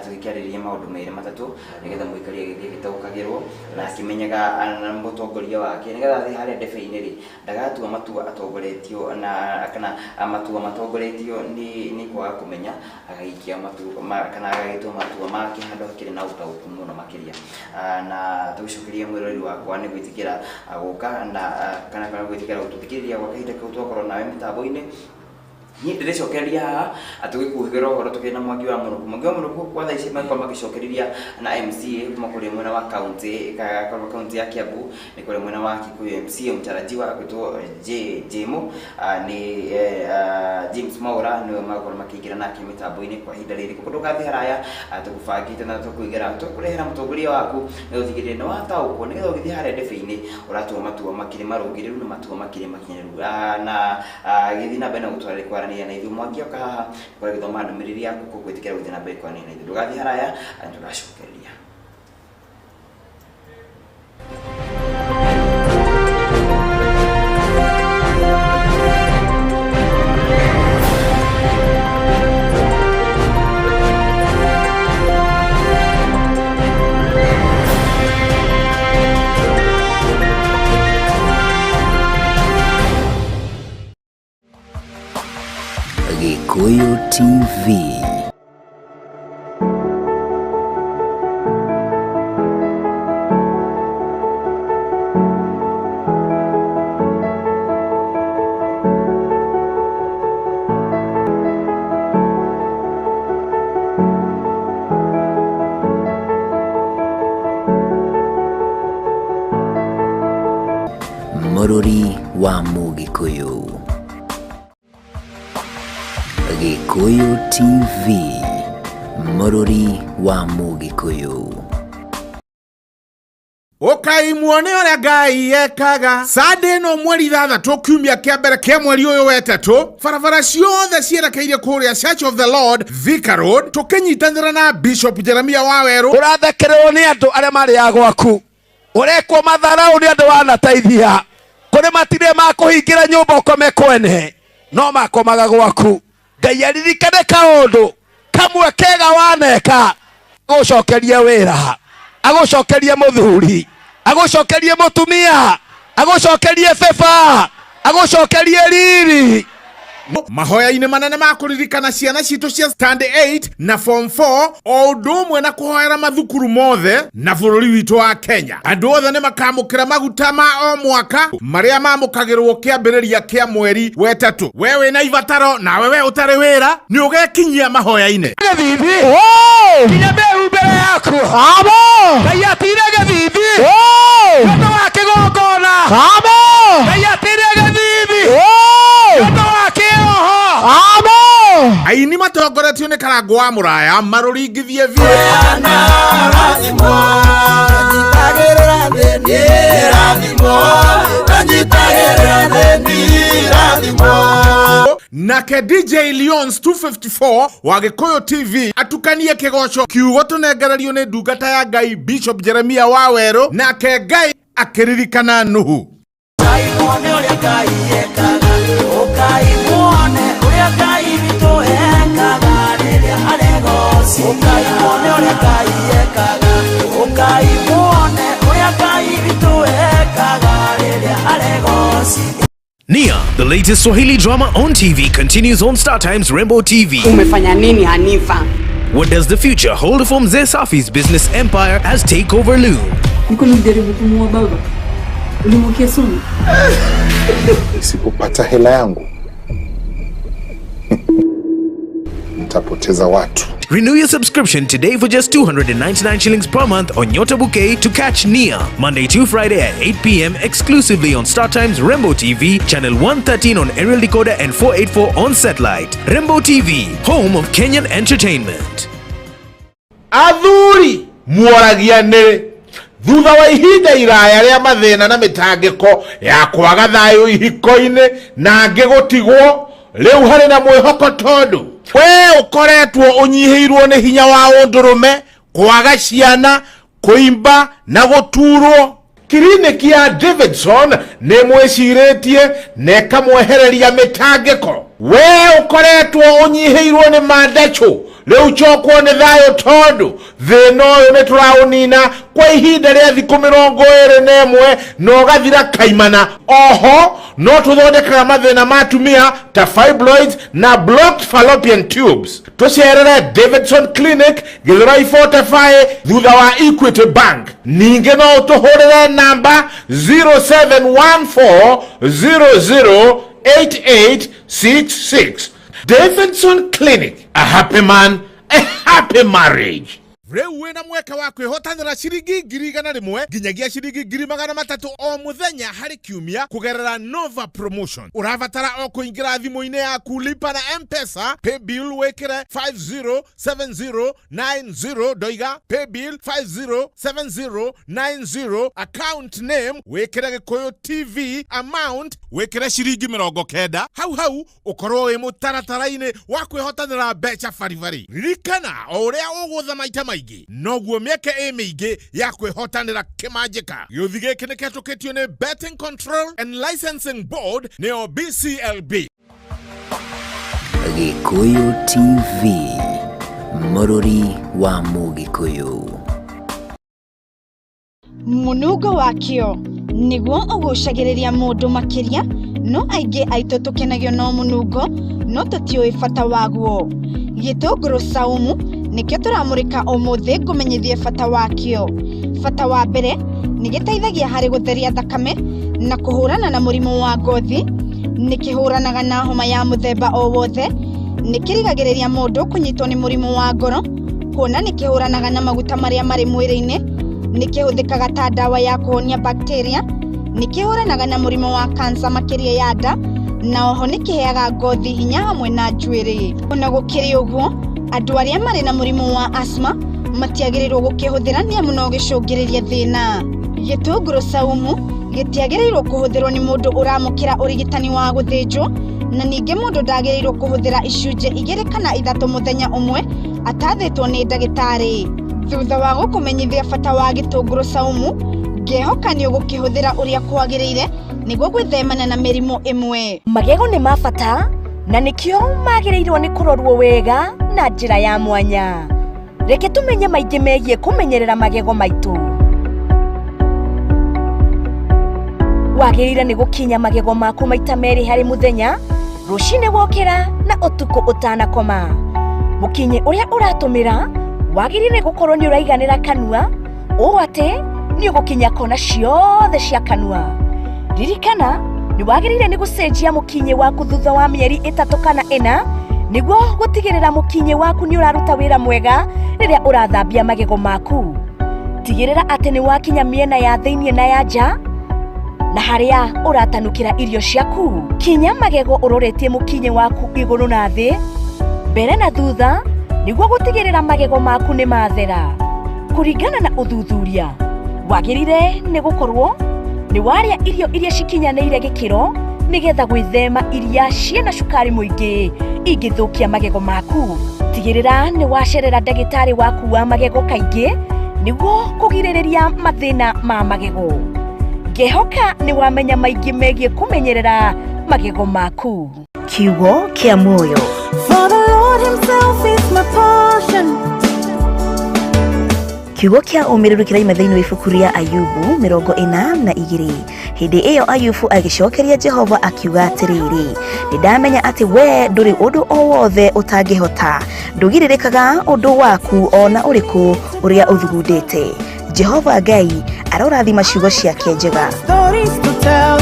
[SPEAKER 2] tũgĩkĩarĩrĩria maũndũ merĩ matatũ, nĩgetha mũikari agĩthiĩ agĩtaũkagĩrwo na akĩmenyaga na mũtongoria wake, nĩgetha athiĩ harĩa ndebe-inĩ rĩ, ndagatua matua atongoretio na kana matua matongoretio nĩ kwaga kũmenya, agaikia matua kana agagĩtua matua make handũ hakĩrĩ na ũtaũku mũno makĩria. Na tũgĩcokeria mwĩroreri wakwa nĩ gwĩtĩkĩra gũka na kana gwĩtĩkĩra gũtũthikĩrĩria gwa kahinda kau twakorwo nawe mĩtambo-inĩ. Niĩ ndĩrĩcokereria haha tũgĩkuhĩra ũhoro tũkĩrĩ na Mwangi wa Mũnũkũ. Mwangi wa Mũnũkũ kwa thaa ici makorwo magĩcokereria na MCA kuma kũrĩa mwena wa kaunti kaunti ya Kiambu, nĩ kũrĩa mwena wa Kikuyu, MCA mũtarajiwa agwĩtwo J Jemo, nĩ James Mwaura nĩwe magakorwo makĩingĩra nake mĩtambo-inĩ kwa ihinda rĩrĩ. Koguo ndũgathiĩ haraya, tũgũbangĩte na tũkũigĩra tũkũrehera mũtongoria waku nĩgetha ũtigĩrĩre nĩ wataũkwo, nĩgetha ũgĩthiĩ harĩa ndebe-inĩ ũratua matua makĩrĩ marũngĩrĩru na matua makĩrĩ makinyanĩru. Na gĩthiĩ na mbere na gũtwarĩra kwaranĩria na ithuĩ. Mwangi oka haha kwa gĩthoma ndũmĩrĩri yaku, koguo ĩtĩkĩra gũthiĩ na mbere kwaranĩria na ithuĩ. Ndũgathiĩ haraya, tũgacokereria.
[SPEAKER 1] Gikuyu TV. Mũrũri wa Mũgĩkũyũ. Gĩkũyũ TV. Mũrũri wa Mũgĩkũyũ.
[SPEAKER 4] Ũkai muone ũrĩa Ngai ekaga. Sande ĩno mweri 6, kiumia kĩa mbere kĩa mweri ũyũ wetatũ, barabara ciothe cierekeirie kũrĩa Church of the Lord, Thika Road, tũkĩnyitanĩra na Bishop Jeremia Wawerũ.
[SPEAKER 5] Ũrathekererwo nĩ andũ arĩa marĩaga gwaku, ũrekwo matharau nĩ andũ wanateithia, kũrĩ matirĩ makũhingĩra nyũmba ũkome kwene, no makomaga gwaku. Ngai aririkane kaũndũ kamwe kega waneka, agũcokerie wĩra, agũcokerie mũthuri, agũcokerie mũtumia, agũcokerie beba, agũcokerie riri.
[SPEAKER 4] Mahoya-inĩ manene ma kũririkana ciana citũ cia stand 8 na form 4, o ũndũ ũmwe na kũhoera mathukuru mothe na bũrũri witũ wa Kenya. Andũ othe nĩ makamũkĩra maguta ma o mwaka marĩa mamũkagĩrwo kĩambĩrĩria kĩa mweri wetatũ. We wĩna ibataro, nawe we ũtarĩ wĩra nĩ ũgekinyia mahoya-inĩ.
[SPEAKER 5] Gĩthithi nginya mĩhumbĩre yaku. Ngai atire gĩthithi nĩ ũndũ wa kĩgongona. Ngai atire gĩthithi nĩ ũndũ wa kĩroho.
[SPEAKER 4] Aini matongoretio nĩ Karangũ wa Mũraya marũringithie biũ.
[SPEAKER 8] Nyitagĩrĩra thĩni rathimwo, nyitagĩrĩra thĩni rathimwo.
[SPEAKER 4] Nake DJ Leons 254 wa Gĩkũyũ TV atukanie kĩgoco kiugo tũnengererio nĩ ndungata ya Ngai Bishop Jeremia Wawerũ, nake Ngai akĩririkana Nuhu.
[SPEAKER 8] Ũkai muone ũrĩa Ngai ekaga, ũkai muone ũrĩa Ngai witũ ekaga. ekaga rĩrĩa aregocithia. Ũkai muone ũrĩa Ngai ekaga, ũkai muone ũrĩa Ngai witũ ekaga rĩrĩa aregocithia.
[SPEAKER 6] Nia, the latest Swahili drama on TV, continues on Star Times Rainbow TV.
[SPEAKER 10] Umefanya nini, Hanifa?
[SPEAKER 6] What does the future hold for Mzee Safi's business empire as takeover loom?
[SPEAKER 7] Niko nilijaribu kumuua baba, ulimwekea sumu.
[SPEAKER 9] Nisipopata hela yangu nitapoteza watu.
[SPEAKER 6] Renew your subscription today for just 299 shillings per month on Nyota Bouquet to catch Nia, Monday to Friday at 8 p.m. exclusively on Star Times Rembo TV, channel 113 on aerial decoder and 484 on satellite. Rembo TV, home of Kenyan entertainment.
[SPEAKER 4] Athuri muoragia nĩ thutha wa ihinda iraya rĩa mathĩna na mĩtangĩko ya kwaga thayũ ihiko-inĩ na angĩ gũtigwo, rĩu harĩ na mwĩhoko tondũ we ũkoretwo ũnyihĩirwo nĩ hinya wa ũndũrũme, kwaga ciana, kũimba na gũturwo. Kiriniki ya Davidson nĩ mwĩcirĩtie na ĩkamwehereria mĩtangĩko. We ũkoretwo ũnyihĩirwo nĩ mandacũ, rĩu cokwo nĩ thayũ tondũ thĩna ũyũ nĩ tũraũnina kwa ihinda rĩa thikũ 21 na ũgathira kaimana. Oho no tũthondekaga mathĩna ma atumia ta fibroids na blocked fallopian tubes. Tũcerere Davidson Clinic, Githurai 45, thutha wa Equity Bank. Ningĩ no ũtũhũrĩre namba 0714008866. Davidson Clinic, a happy man, a happy marriage. Rĩu wĩna mweke wa kwĩhotanĩra ciringi 100,000 nginyagia ciringi 300,000 o mũthenya harĩ kiumia kũgerera Nova Promotion. Ũrabatara o kũingĩra thimũ-inĩ yaku, lipa na M-Pesa, paybill wĩkĩre 507090, ndoiga paybill 507090, account name wĩkĩre Gĩkũyũ TV, amount wĩkĩre ciringi 90. Hau hau ũkorwo wĩ mũtaratara-inĩ wa kwĩhotanĩra mbeca baribari. Ririkana, o ũrĩa ũgũtha maita maingĩ noguo mĩeke ĩ mĩingĩ ya kwĩhotanĩra kĩmanjĩka. Gĩũthi gĩkĩ nĩ kĩhetũkĩtio nĩ Betting Control and Licensing Board, nĩyo BCLB.
[SPEAKER 1] Gĩkũyũ TV, mũrũri wa Mũgĩkũyũ.
[SPEAKER 11] Mũnungo wakĩo nĩguo ũgucagĩrĩria mũndũ makĩria, no aingĩ aitũ tũkenagio no mũnungo no tũtiũĩ bata waguo. Gĩtũngũrũ saumu nĩkĩo tũramũrĩka ũmũthĩ ngũmenyithie bata wakĩo. Bata wa mbere, nĩ gĩteithagia harĩ gũtheria thakame na kũhũrana na mũrimũ wa ngothi. Nĩ kĩhũranaga na homa ya mũthemba o wothe. Nĩ kĩrigagĩrĩria mũndũ kũnyitwo nĩ mũrimũ wa ngoro, kuona nĩ kĩhũranaga na maguta marĩa marĩ mwĩrĩ-inĩ. Nĩ kĩhũthĩkaga ta ndawa ya kũhonia bacteria. Nĩ kĩhũranaga na mũrimũ wa kansa makĩria ya nda, na oho nĩ kĩheaga ngothi hinya hamwe na njuĩrĩ. Ona gũkĩrĩ ũguo, andũ arĩa marĩ na mũrimũ wa asthma matiagĩrĩirwo gũkĩhũthĩra nĩ amu no gĩcũngĩrĩrie thĩna. Gĩtũngũrũ saumu gĩtiagĩrĩirwo kũhũthĩrwo nĩ mũndũ ũramũkĩra ũrigitani wa gũthĩnjwo, na ningĩ mũndũ ndagĩrĩirwo kũhũthĩra icunjĩ 2 kana 3 mũthenya ũmwe atathĩtwo nĩ ndagĩtarĩ. Thutha wa gũkũmenyithia bata wa gĩtũngũrũ saumu, ngehoka nĩ ũgũkĩhũthĩra ũrĩa kwagĩrĩire nĩguo gwĩthemana na mĩrimũ ĩmwe.
[SPEAKER 12] Magego nĩ ma bata na nĩkĩo magĩrĩirwo nĩ kũrorwo wega na njĩra ya mwanya. Reke tũmenye maingĩ megiĩ kũmenyerera magego maitũ. Wagĩrĩire nĩ gũkinya magego maku maita 2 harĩ mũthenya, rũcinĩ wokĩra na ũtukũ ũtanakoma. Mũkinyi ũrĩa ũratũmĩra wagĩrĩire gũkorwo nĩ ũraiganĩra kanua, ũũ atĩ nĩ ũgũkinya kona ciothe cia kanua. Ririkana, nĩ wagĩrĩire nĩ gũcenjia mũkinyi waku thutha wa mĩeri 3 kana 4 nĩguo gũtigĩrĩra mũkinyi waku nĩ ũraruta wĩra mwega rĩrĩa ũrathambia magego maku. Tigĩrĩra atĩ nĩ wakinya mĩena ya thĩiniĩ na ya nja na harĩa ũratanukĩra irio ciaku. Kinya magego ũroretie mũkinyi waku igũrũ na thĩ, mbere na thutha, nĩguo gũtigĩrĩra magego maku nĩ mathera. Kũringana na ũthuthuria, wagĩrĩire nĩ gũkorwo nĩ warĩa irio iria cikinyanĩire gĩkĩro nĩgetha gwĩthema iria ciĩna cukari mũingĩ ingĩthũkia magego maku. Tigĩrĩra nĩ wacerera ndagĩtarĩ waku wa magego kaingĩ nĩguo kũgirĩrĩria mathĩna ma magego. Ngehoka nĩ wamenya maingĩ megiĩ kũmenyerera magego maku.
[SPEAKER 13] Kiugo kĩa muoyo.
[SPEAKER 14] For the Lord himself
[SPEAKER 10] itself is my portion.
[SPEAKER 12] Kiugo kĩa ũmĩrĩru kĩraima thĩinĩ wa ibuku rĩa Ayubu 42. Hĩndĩ ĩyo Ayubu agĩcokeria Jehova akiuga atĩrĩrĩ, nĩndamenya atĩ we ndũrĩ ũndũ o wothe ũtangĩhota, ndũgirĩrĩkaga ũndũ waku o na ũrĩkũ ũrĩa ũthugundĩte. Jehova Ngai arorathima ciugo ciake njega.
[SPEAKER 10] Stories to tell.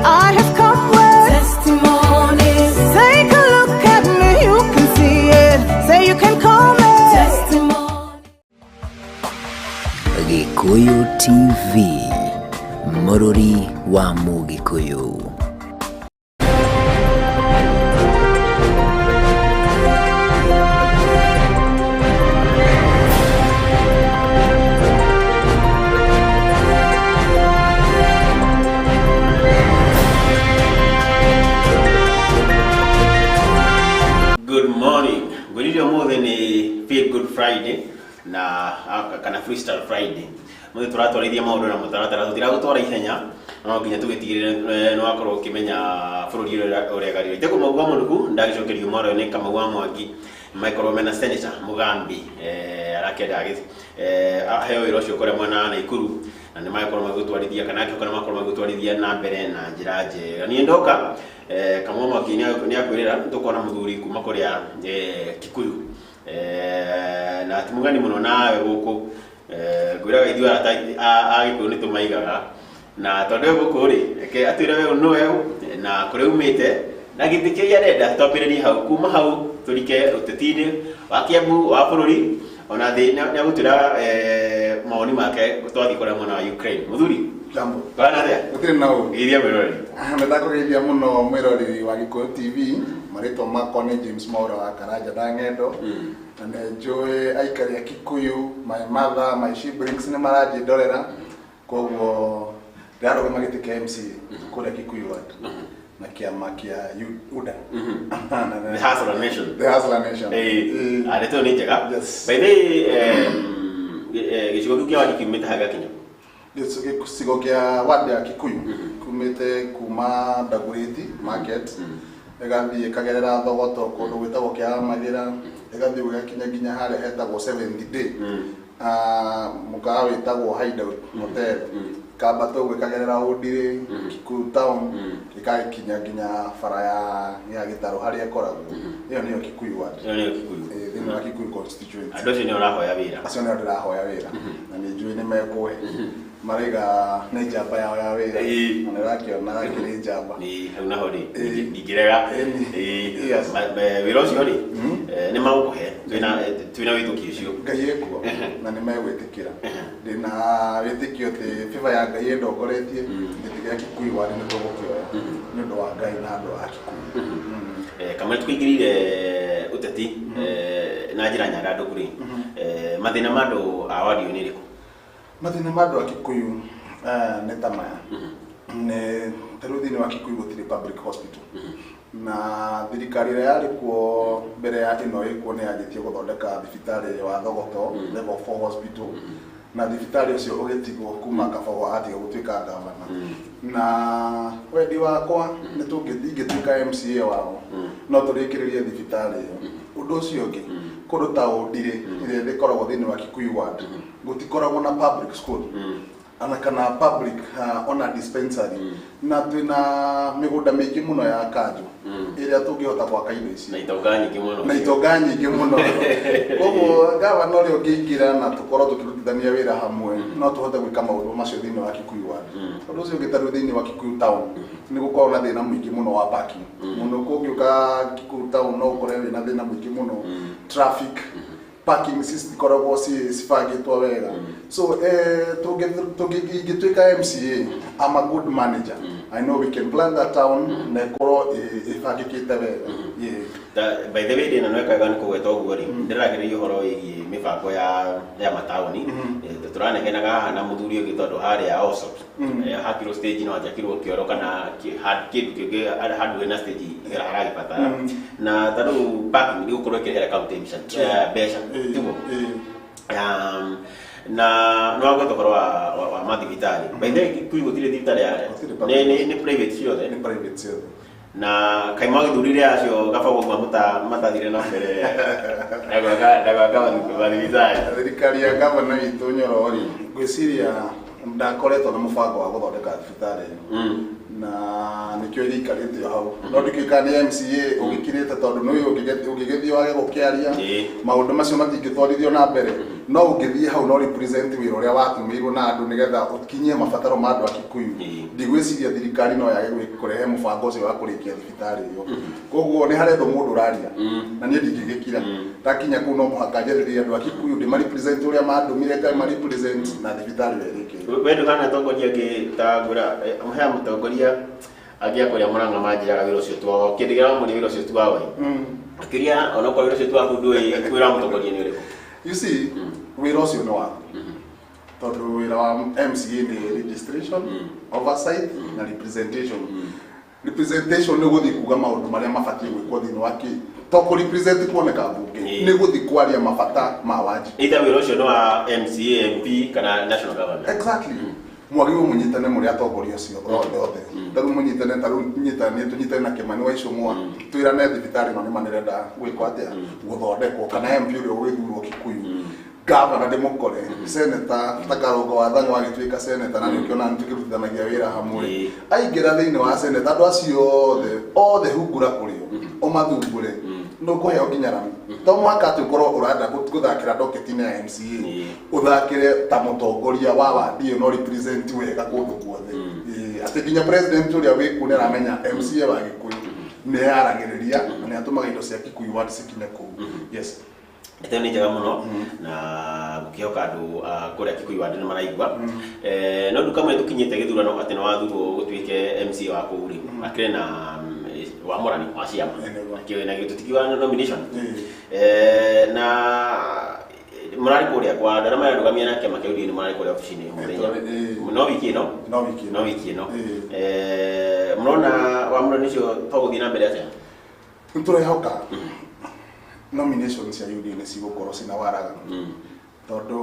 [SPEAKER 10] I have come with testimonies. Take a look at me, you can see it. Say you can call me testimony.
[SPEAKER 1] Gikuyu TV, Mũrũri wa Mũgĩkũyũ.
[SPEAKER 3] Good morning. Ngwĩrire ũmũthĩ nĩ Feel Good Friday na kana Freestyle Friday. Mũthĩ tũratwarithia maũndũ na mũtaratara, tũtiragũtwara ihenya, no nginya tũgĩtigĩrĩre nĩ wakorwo ũkĩmenya bũrũri ũrĩa ũregarĩra. Itego Mau wa Mũnuku ndagĩcokerio mwaro nĩ Kamau wa Mwangi, makorwo mena Senator Mugambi arakĩenda aheo wĩra ũcio kũrĩa mwena wa Naikuru, na nĩ magĩkorwo magĩgũtwarithia kana angĩhota nĩ makorwo magĩgũtwarithia na mbere na njĩra njega. Niĩ ndoka Kamau wa Mwangi nĩ akwĩrĩra tũkona mũthuri kuma kũrĩa Kikuyu, na ti mũgeni mũno nawe gũkũ. Ngwĩraga ithuĩ arata a Gĩkũyũ nĩ tũmaigaga, na tondũ e gũkũ rĩ, reke atwĩre we nĩwe ũ na kũrĩa umĩte na gĩtĩ kĩrĩa arenda twambĩrĩrie hau, kuma hau tũrike ũteti-inĩ wa Kiambu wa bũrũri ona thĩ. Nĩ agũtwĩra mawoni make twathiĩ kũrĩa mwena wa Ukraine. Mũthuri,
[SPEAKER 13] Jambo.
[SPEAKER 3] Bwana atĩa?
[SPEAKER 13] Gũtirĩ na ũru.
[SPEAKER 3] Geithia mwĩroreri.
[SPEAKER 13] Nĩndakũgeithia mũno mwĩroreri wa Gĩkũyũ TV. Marĩtwa makwa nĩ James Mwaura wa Karanja na Ng'endo. Na nĩ njũĩ aikari a Kikuyu, my mother, my siblings nĩ maranjĩndorera. Koguo ndĩrarũgama gĩtĩ kĩa MCA kũrĩa Kikuyu ward na kĩama kĩa UDA.
[SPEAKER 3] The Hustler Nation.
[SPEAKER 13] The Hustler Nation.
[SPEAKER 3] Ndeto nĩ njega. By the way, gĩcigo kĩu kĩa wadi kiumĩte ha gĩakinya?
[SPEAKER 13] Gĩcigo kĩa ward ya Kikuyu kumĩte kuma Dagoretti Market, ĩgathiĩ ĩkagerera Thogoto kũndũ gwĩtagwo kĩa Mathĩra, ĩgathiĩ gũgakinya nginya harĩa hetagwo Seventh Day, mũkawa wĩtagwo Hideout Hotel, kambata ũguo ĩkagerera Ũndirĩ, Kikuyu Town, ĩgakinya nginya bara ya Gĩtarũ harĩa ĩkoragwo. Ĩyo nĩyo Kikuyu ward.
[SPEAKER 3] Ĩyo nĩyo Kikuyu.
[SPEAKER 13] Thĩinĩ wa Kikuyu constituency.
[SPEAKER 3] Andũ acio nĩo ũrahoya wĩra?
[SPEAKER 13] Acio nĩo ndĩrahoya wĩra na nĩ njũĩ nĩ mekũhe. Maraiga nĩ njamba yao ya wĩra na nĩ ũrakĩona akĩrĩ njamba.
[SPEAKER 3] Hau naho rĩ ndingĩrega. Wĩra ũcio rĩ nĩ magũkũhe, twĩna wĩtĩkio ũcio.
[SPEAKER 13] Ngai ekuo na nĩ megwĩtĩkĩra. Ndĩna wĩtĩkio atĩ favor ya Ngai ĩndongoretie, gĩtĩ gĩa Kikuyu ward nĩ tũgũkĩoya nĩ ũndũ wa Ngai na andũ a Kikuyu.
[SPEAKER 3] Kamwe tũkĩingĩrire ũteti na njĩra nyandandũku rĩ, mathĩna ma andũ a ward ĩyo nĩ ĩrĩkũ?
[SPEAKER 13] Mathĩna ma andũ a Kikuyu nĩ ta maya. Nĩ ta rĩu thĩinĩ wa Kikuyu gũtirĩ public hospital, na thirikari ĩrĩa yarĩ kuo mbere ya ĩno ĩkuo nĩ yanjĩtie gũthondeka thibitarĩ wa Thogoto level 4 hospital, na thibitarĩ ũcio ũgĩtigwo kuma Kabogo atiga gũtuĩka gavana. Na wendi wakwa nĩ ingĩtuĩka MCA wao no tũrĩkĩrĩrie thibitarĩ ĩyo. Ũndũ ũcio ũngĩ, kũndũ ta Ũndirĩ ĩrĩa ĩkoragwo thĩinĩ wa Kikuyu ward gũtikoragwo na public school ana kana public ona dispensary, na twĩna mĩgũnda mĩingĩ mũno ya kanjũ ĩrĩa tũngĩhota gwaka indo ici
[SPEAKER 3] na itonga nyingĩ mũno.
[SPEAKER 13] Na itonga nyingĩ mũno. Koguo gavana ũrĩa ũngĩingĩra na tũkorwo tũkĩrutithania wĩra hamwe no tũhote gwĩka maũndũ macio thĩinĩ wa Kikuyu ward. Ũndũ ũcio ũngĩ, ta rĩu thĩinĩ wa Kikuyu town nĩ gũkoragwo na thĩna mũingĩ mũno wa parking mũno. Kũngĩũka Kikuyu town no ũkore wĩna thĩna mũingĩ mũno, traffic, parking citikoragwo cibangĩtwo wega. So ingĩtuĩka MCA, I'm a good manager, I know we can plan that town na ĩkorwo ĩbangĩkĩte wega. Yeah.
[SPEAKER 3] By the way, ndĩna nweka wega nĩ kũgweta ũguo rĩ, ndĩragĩrĩria ũhoro wĩgiĩ mĩbango ya mataũni. Tũranegenaga haha na mũthuri ũngĩ tondũ harĩa Osop hakirwo stage no hajakirwo kĩoro kana kĩndũ kĩngĩ handũ hena stage haragĩbatara, na ta rĩu parking nĩ gũkorwo ĩkĩrehera county mbeca tiguo? Na no wagweta ũhoro wa mathibitarĩ. By the way, Kikuyu gũtirĩ thibitarĩ ya nĩ private ciothe?
[SPEAKER 13] Nĩ private ciothe.
[SPEAKER 14] Na kaima gĩthurire acio gaba gũkua matathire na mbere na gwaka mathibitari.
[SPEAKER 13] Thirikari ya gavana witũ Nyoro rĩ, ngwĩciria ndakoretwo na mũbango wa gũthondeka thibitarĩ ĩyo na nĩkĩo ĩgĩikarĩte o hau, no ndikĩũĩ kana nĩ MCA ũgĩkirĩte tondũ nĩ ũngĩgĩthiĩ wage gũkĩaria maũndũ macio matingĩtwarithio na mbere, no ũngĩthiĩ hau no represent wĩra ũrĩa watũmĩirwo na andũ nĩgetha ũkinyie mabataro ma andũ a Kikuyu. Ndigwĩciria thirikari no yage kũrehe mũbango ũcio wa kũrĩkia thibitarĩ ĩyo, koguo nĩ harethwo mũndũ ũraria na niĩ ndingĩgĩkira. Ndakinya kũu no mũhaka njarĩrie andũ a Kikuyu, ndĩma represent ũrĩa mandũmire ngama represent na thibitarĩ ĩyo ĩrĩkĩrwo.
[SPEAKER 14] We ndũhana atongoria angĩ ta ngwĩra he mũtongoria angĩ akũrĩa Murang'a manjĩraga wĩra ũcio ti wao, kĩndũ kĩrĩa mamũria wĩra ũcio ti wao makĩria onokorwo wĩra ũcio ti waku ndũĩ wĩra wa mũtongoria nĩ ũrĩkũ.
[SPEAKER 13] You see, wĩra ũcio nĩ waku tondũ wĩra wa MCA nĩ registration, oversight na representation. Representation nĩ gũthiĩ kuga maũndũ marĩa mabatiĩ gwĩkwo thĩinĩ wa kĩ to kũ represent kuoneka mbunge, nĩ gũthiĩ kwaria mabata ma Wanjikũ.
[SPEAKER 14] Either wĩra ũcio nĩ wa MCA, MP kana national government.
[SPEAKER 13] Exactly. Mwagĩrĩirwo mũnyitane mũrĩ atongoria acio othe othe, tarĩu mũnyitane, tarĩu nyitane tũnyitane na Kĩmani wa Icũng'wa twĩrane thibitarĩ ĩno nĩma nĩrenda gwĩkwo atĩa gũthondekwo, kana MP ũrĩa ũgũgĩthurwo Kikuyu, gavana ndĩmũkore, seneta ta Karũngo wa Thang'wa agĩtuĩka seneta na nĩũkĩona nĩtũkĩrutithanagia wĩra hamwe, aingĩra thĩinĩ wa seneta andũ acio othe othe hungura kũrĩo ũmathumbũre nũkũheo nginya rami. To mũhaka atĩ ũkorwo ũrenda gũthakĩra docket-inĩ ya MCA, ũthakĩre ta mũtongoria wa wadi ĩyo no represent wega kũndũ guothe, atĩ nginya president ũrĩa wĩkuo nĩ aramenya MCA wa Gĩkũyũ nĩ aragĩrĩria na nĩ atũmaga indo cia Kikuyu ward cikinye kũu. Yes.
[SPEAKER 14] Ndeto nĩ njega mũno na ngũkĩhoka andũ a kũrĩa Kikuyu ward nĩ maraigua. No nduka kamwe tũkinyĩte gĩthurano atĩ nĩ wathurwo gũtuĩke MCA wa kũu rĩ, akĩrĩ na wa mũrani wa ciama akĩrĩ na tũtikiuga nomination na mũrarĩ kũrĩa kwa andũ arĩa mararũgamia na kĩama kĩa UDA nĩ mũrarĩ kũrĩa obici-inĩ mũthenya no wiki ĩno
[SPEAKER 13] no
[SPEAKER 14] wiki ĩno mũrona wa mũrani ũcio to gũthiĩ na mbere atĩa?
[SPEAKER 13] Nĩtũrehoka nomination cia UDA nĩ cigũkorwo cina waraganu tondũ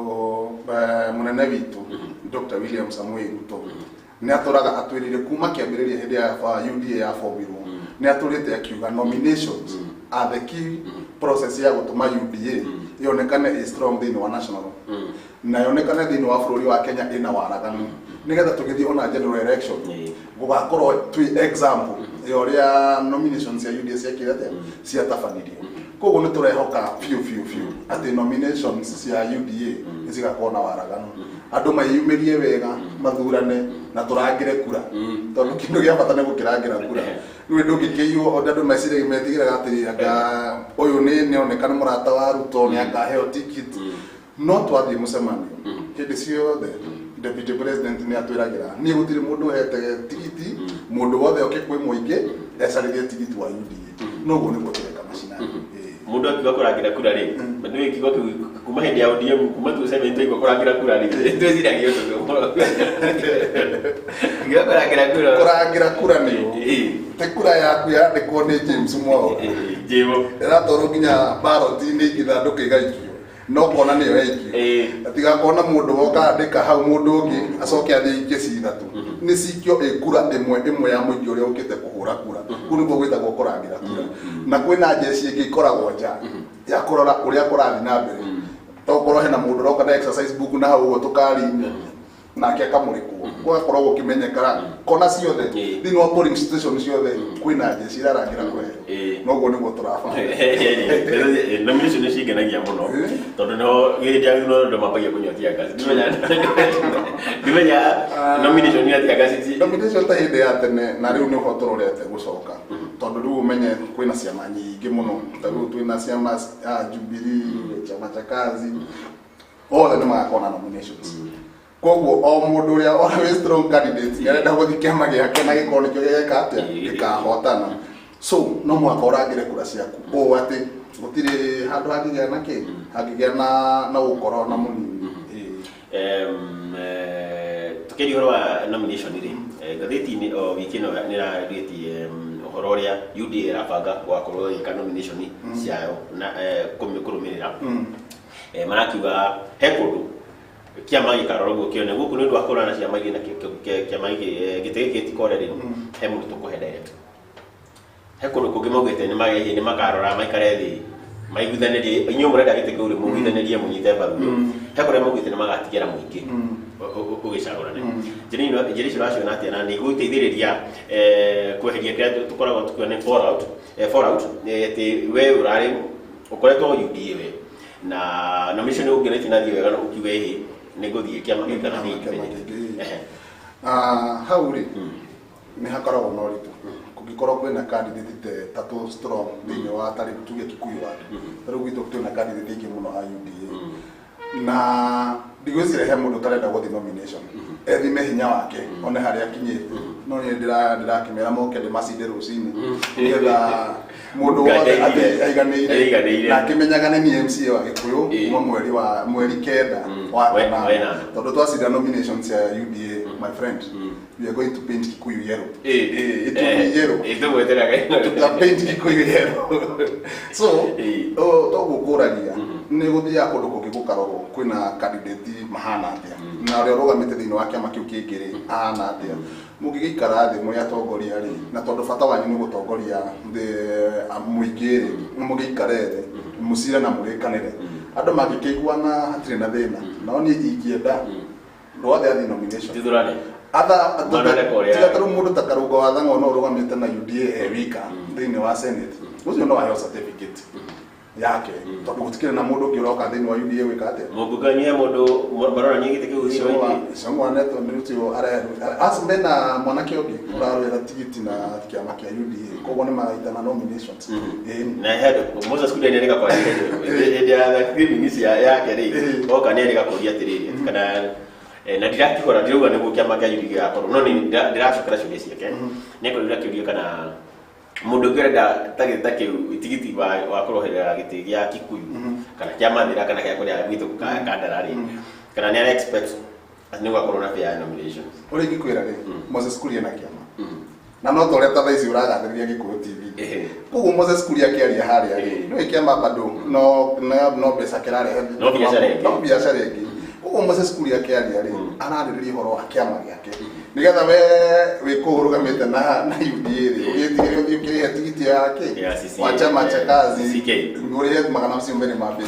[SPEAKER 13] mũnene witũ Dr. William Samoei Ruto nĩ atũraga atwĩrire kuma kĩambĩrĩria hĩndĩ ya UDA yabomirwo, nĩ atũrĩte akiuga nominations are the key process ya gũtũma UDA yonekane ĩ strong thĩinĩ wa national na yonekane thĩinĩ wa bũrũri wa Kenya ĩna waraganu, nĩgetha tũgĩthiĩ ona general election gũgakorwo twĩ example ya ũrĩa nominations cia UDA ciekire atĩa ciatabanirio. Koguo nĩ tũrehoka biũ biũ biũ atĩ nominations cia UDA nĩ cigakorwo na waraganu, andũ mayumĩrie wega mathurane na tũrangĩre kura, tondũ kĩndũ gĩa bata nĩ gũkĩrangĩra kura. Rĩu ndũngĩkĩiywo o andũ meciragia metigĩraga atĩ anga ũyũ nĩ nĩoneka nĩ mũrata wa Ruto nĩ akaheo ticket, no twathiĩ mũcemanio hĩndĩ ciothe deputy president nĩ atwĩragĩra niĩ gũtirĩ mũndũ ũhete tigiti, mũndũ wothe oke kwĩ mũingĩ ecarĩrie tigiti wa UDA, noguo nĩguo tũreka macinani.
[SPEAKER 14] Mũndũ akiuga kũrangĩra kura rĩ, nĩ kiugo kĩu kuma hĩndĩ ya ODM kuma 2007 twaigua kũrangĩra kura rĩ, twĩciragia ũndũ ũmwe. Kiugo kũrangĩra kura.
[SPEAKER 13] Kũrangĩra kura nĩ ti kura yaku yandĩkwo nĩ James Mwaura.
[SPEAKER 14] Jemo.
[SPEAKER 13] Ĩratwarwo nginya ballot-inĩ ithandũkũ ĩgaikio, no kona nĩyo yaikio, tigakona mũndũ woka andĩka hau mũndũ ũngĩ acoke athiĩ aikie ci ithatũ, nĩ cikio ĩ kura ĩmwe ĩmwe ya mũingĩ ũrĩa ũkĩte kũhũra kura. Kũu nĩkuo gwĩtagwo kũrangĩra kura. Na kwĩna njeci ĩngĩ ĩkoragwo nja ya kũrora ũrĩa kũrathiĩ na mbere, tokorwo hena mũndũ ũroka na exercise book na hau ũguo tũkari-inĩ nake akamũrĩkwo, gũgakorwo gũkĩmenyekana kona ciothe thĩinĩ wa polling station ciothe kwĩna njeci irarangĩra kura ĩyo, noguo nĩguo tũrabanga.
[SPEAKER 14] Nomination nĩ cingenagia mũno tondũ no hĩndĩ ya gĩthurano andũ mambagia kũnyua tear gas. Ndimenya nomination ya tear gas
[SPEAKER 13] nomination ta hĩndĩ ya tene na rĩu nĩho tũrorete gũcoka, tondũ rĩu ũmenye kwĩna ciama nyingĩ mũno, ta rĩu twĩna ciama ya Jubilee, chama cha kazi, othe nĩ magakorwo na nominations. Koguo o mũndũ ũrĩa ona wĩ strong candidate nĩ arenda gũthiĩ kĩama gĩake na gĩkorwo nĩkĩo gĩgeka atĩa gĩkahotana, so no mũhaka ũrangĩre kura ciaku ũũ atĩ gũtirĩ handũ hangĩgĩa na kĩ hangĩgĩa na gũkorwo na mũnini.
[SPEAKER 14] Tũkĩaria ũhoro wa nomination rĩ, ngathĩti-inĩ o wiki ĩno nĩ ĩrarĩtie ũhoro ũrĩa UDA ĩrabanga gũgakorwo ĩgĩka nomination ciayo na kũrũmĩrĩra. Marakiuga he kũndũ kĩama gĩkarora ũguo kĩone gũkũ nĩ ũndũ wa kũrora na ciama ingĩ na kĩama gĩkĩ gĩtĩ gĩkĩ gĩtikore rĩ, he mũndũ tũkũhe direct. He kũndũ kũngĩ maugĩte nĩ makarora maikare thĩ maiguithanĩrie inyuĩ mũrenda gĩtĩ kĩu rĩ mũiguithanĩrie mũnyite mbaru rĩ he kũrĩa maugĩte nĩ magatigĩra mũingĩ ũgĩcagũrane. Njĩra icio ũraciona atĩa na nĩ igũteithĩrĩria kweheria kĩrĩa tũkoragwo tũkiona nĩ fallout atĩ we ũrarĩ ũkoretwo UDA we na nomination ũngĩona itinathiĩ wega no ũkiuge ĩhĩ nĩ ngũthiĩ kĩama gĩkĩ kana nĩ independent.
[SPEAKER 13] Hau rĩ nĩ hakoragwo na ũritũ kũngĩkorwo kwĩna candidate tatũ strong thĩinĩ wa tarĩu tuge Kikuyu ward, tarĩu gwitũ twĩna candidate aingĩ mũno a UDA na ndigwĩciria he mũndũ ũtarenda gũthiĩ nomination ethime hinya wake one harĩa akinyĩte, no niĩ ndĩrakĩmera moke ndĩmacinde rũcinĩ nĩgetha mũndũ wothe aiganĩire na akĩmenyaga nĩ niĩ MCA wa Gĩkũyũ kuma mweri 9 wa 8 tondũ twacinda nomination cia UDA, my friend, we are going to paint Kikuyu yellow. It will be yellow. Tuta paint Kikuyu yellow. So togũkũragia nĩ gũthiaga kũndũ kũngĩ gũkarorwo kwĩna candidate mahana atĩa na ũrĩa ũrũgamĩte thĩinĩ wa kĩama kĩu kĩngĩ rĩ ahana atĩa. Mũngĩgĩikara thĩ mũrĩ atongoria rĩ, na tondũ bata wanyu nĩ gũtongoria mũingĩ rĩ, mũgĩikare thĩ mũcire na mũrĩkanĩre andũ mangĩkĩiguana hatirĩ na thĩna. No niĩ ingĩenda andũ othe athiĩ nomination
[SPEAKER 14] Tithurane.
[SPEAKER 13] Atha
[SPEAKER 14] Marore kũrĩa.
[SPEAKER 13] Tiga tarĩu mũndũ ta Karũngo wa Thang'wa no ũrũgamĩte na UDA e wika thĩinĩ wa Senate, ũcio no aheo certificate yake tondũ gũtikĩrĩ na mũndũ ũngĩ ũroka thĩinĩ wa UDA gwĩka atĩa.
[SPEAKER 14] Mũngũkanyi he mũndũ maronania gĩtĩ kĩu gĩcigo-inĩ.
[SPEAKER 13] Icong'wa neto nĩ ũcio as mena mwanake ũngĩ ũrarũĩra tigiti na kĩama kĩa UDA, koguo nĩ maraitana nominations. Ĩĩ.
[SPEAKER 14] Na he Moses Kuria nĩ arĩga kwaria hĩndĩ ya screening ici yake rĩ oka nĩ arĩga kũria atĩrĩrĩ kana na ndirakĩhora ndirauga nĩguo kĩama kĩa UDA gĩgakorwo no nĩ ndĩracokera ciũria ciake nĩ akorirwo akĩũria kana mũndũ ũngĩ ũrenda ta gĩtĩ ta kĩu tigiti wa kũroherera gĩtĩ gĩa Kikuyu kana kĩa Mathĩra kana gĩa kũrĩa gwitũ Kandara rĩ kana nĩ ara expect atĩ nĩ gũgakorwo na fair nominations.
[SPEAKER 13] Ũrĩa ingĩkwĩra rĩ, Moses Kuria na kĩama na no ta ũrĩa ta thaa ici ũragathĩrĩria Gĩkũyũ TV, koguo Moses Kuria akĩaria harĩa rĩ nĩ kĩama bado no mbeca kĩrarehe.
[SPEAKER 14] No biacara ĩngĩ.
[SPEAKER 13] No biacara ĩngĩ. Koguo Moses Kuria akĩaria rĩ ararĩrĩria ũhoro wa kĩama gĩake nĩgetha we wĩ kũu ũrũgamĩte na UDA rĩ ũgĩtigĩre ũthiĩ ũkĩrĩhe tigiti ya kĩ
[SPEAKER 14] Ya CCA,
[SPEAKER 13] wa chama cha kazi
[SPEAKER 14] CK.
[SPEAKER 13] ũrĩhe 450.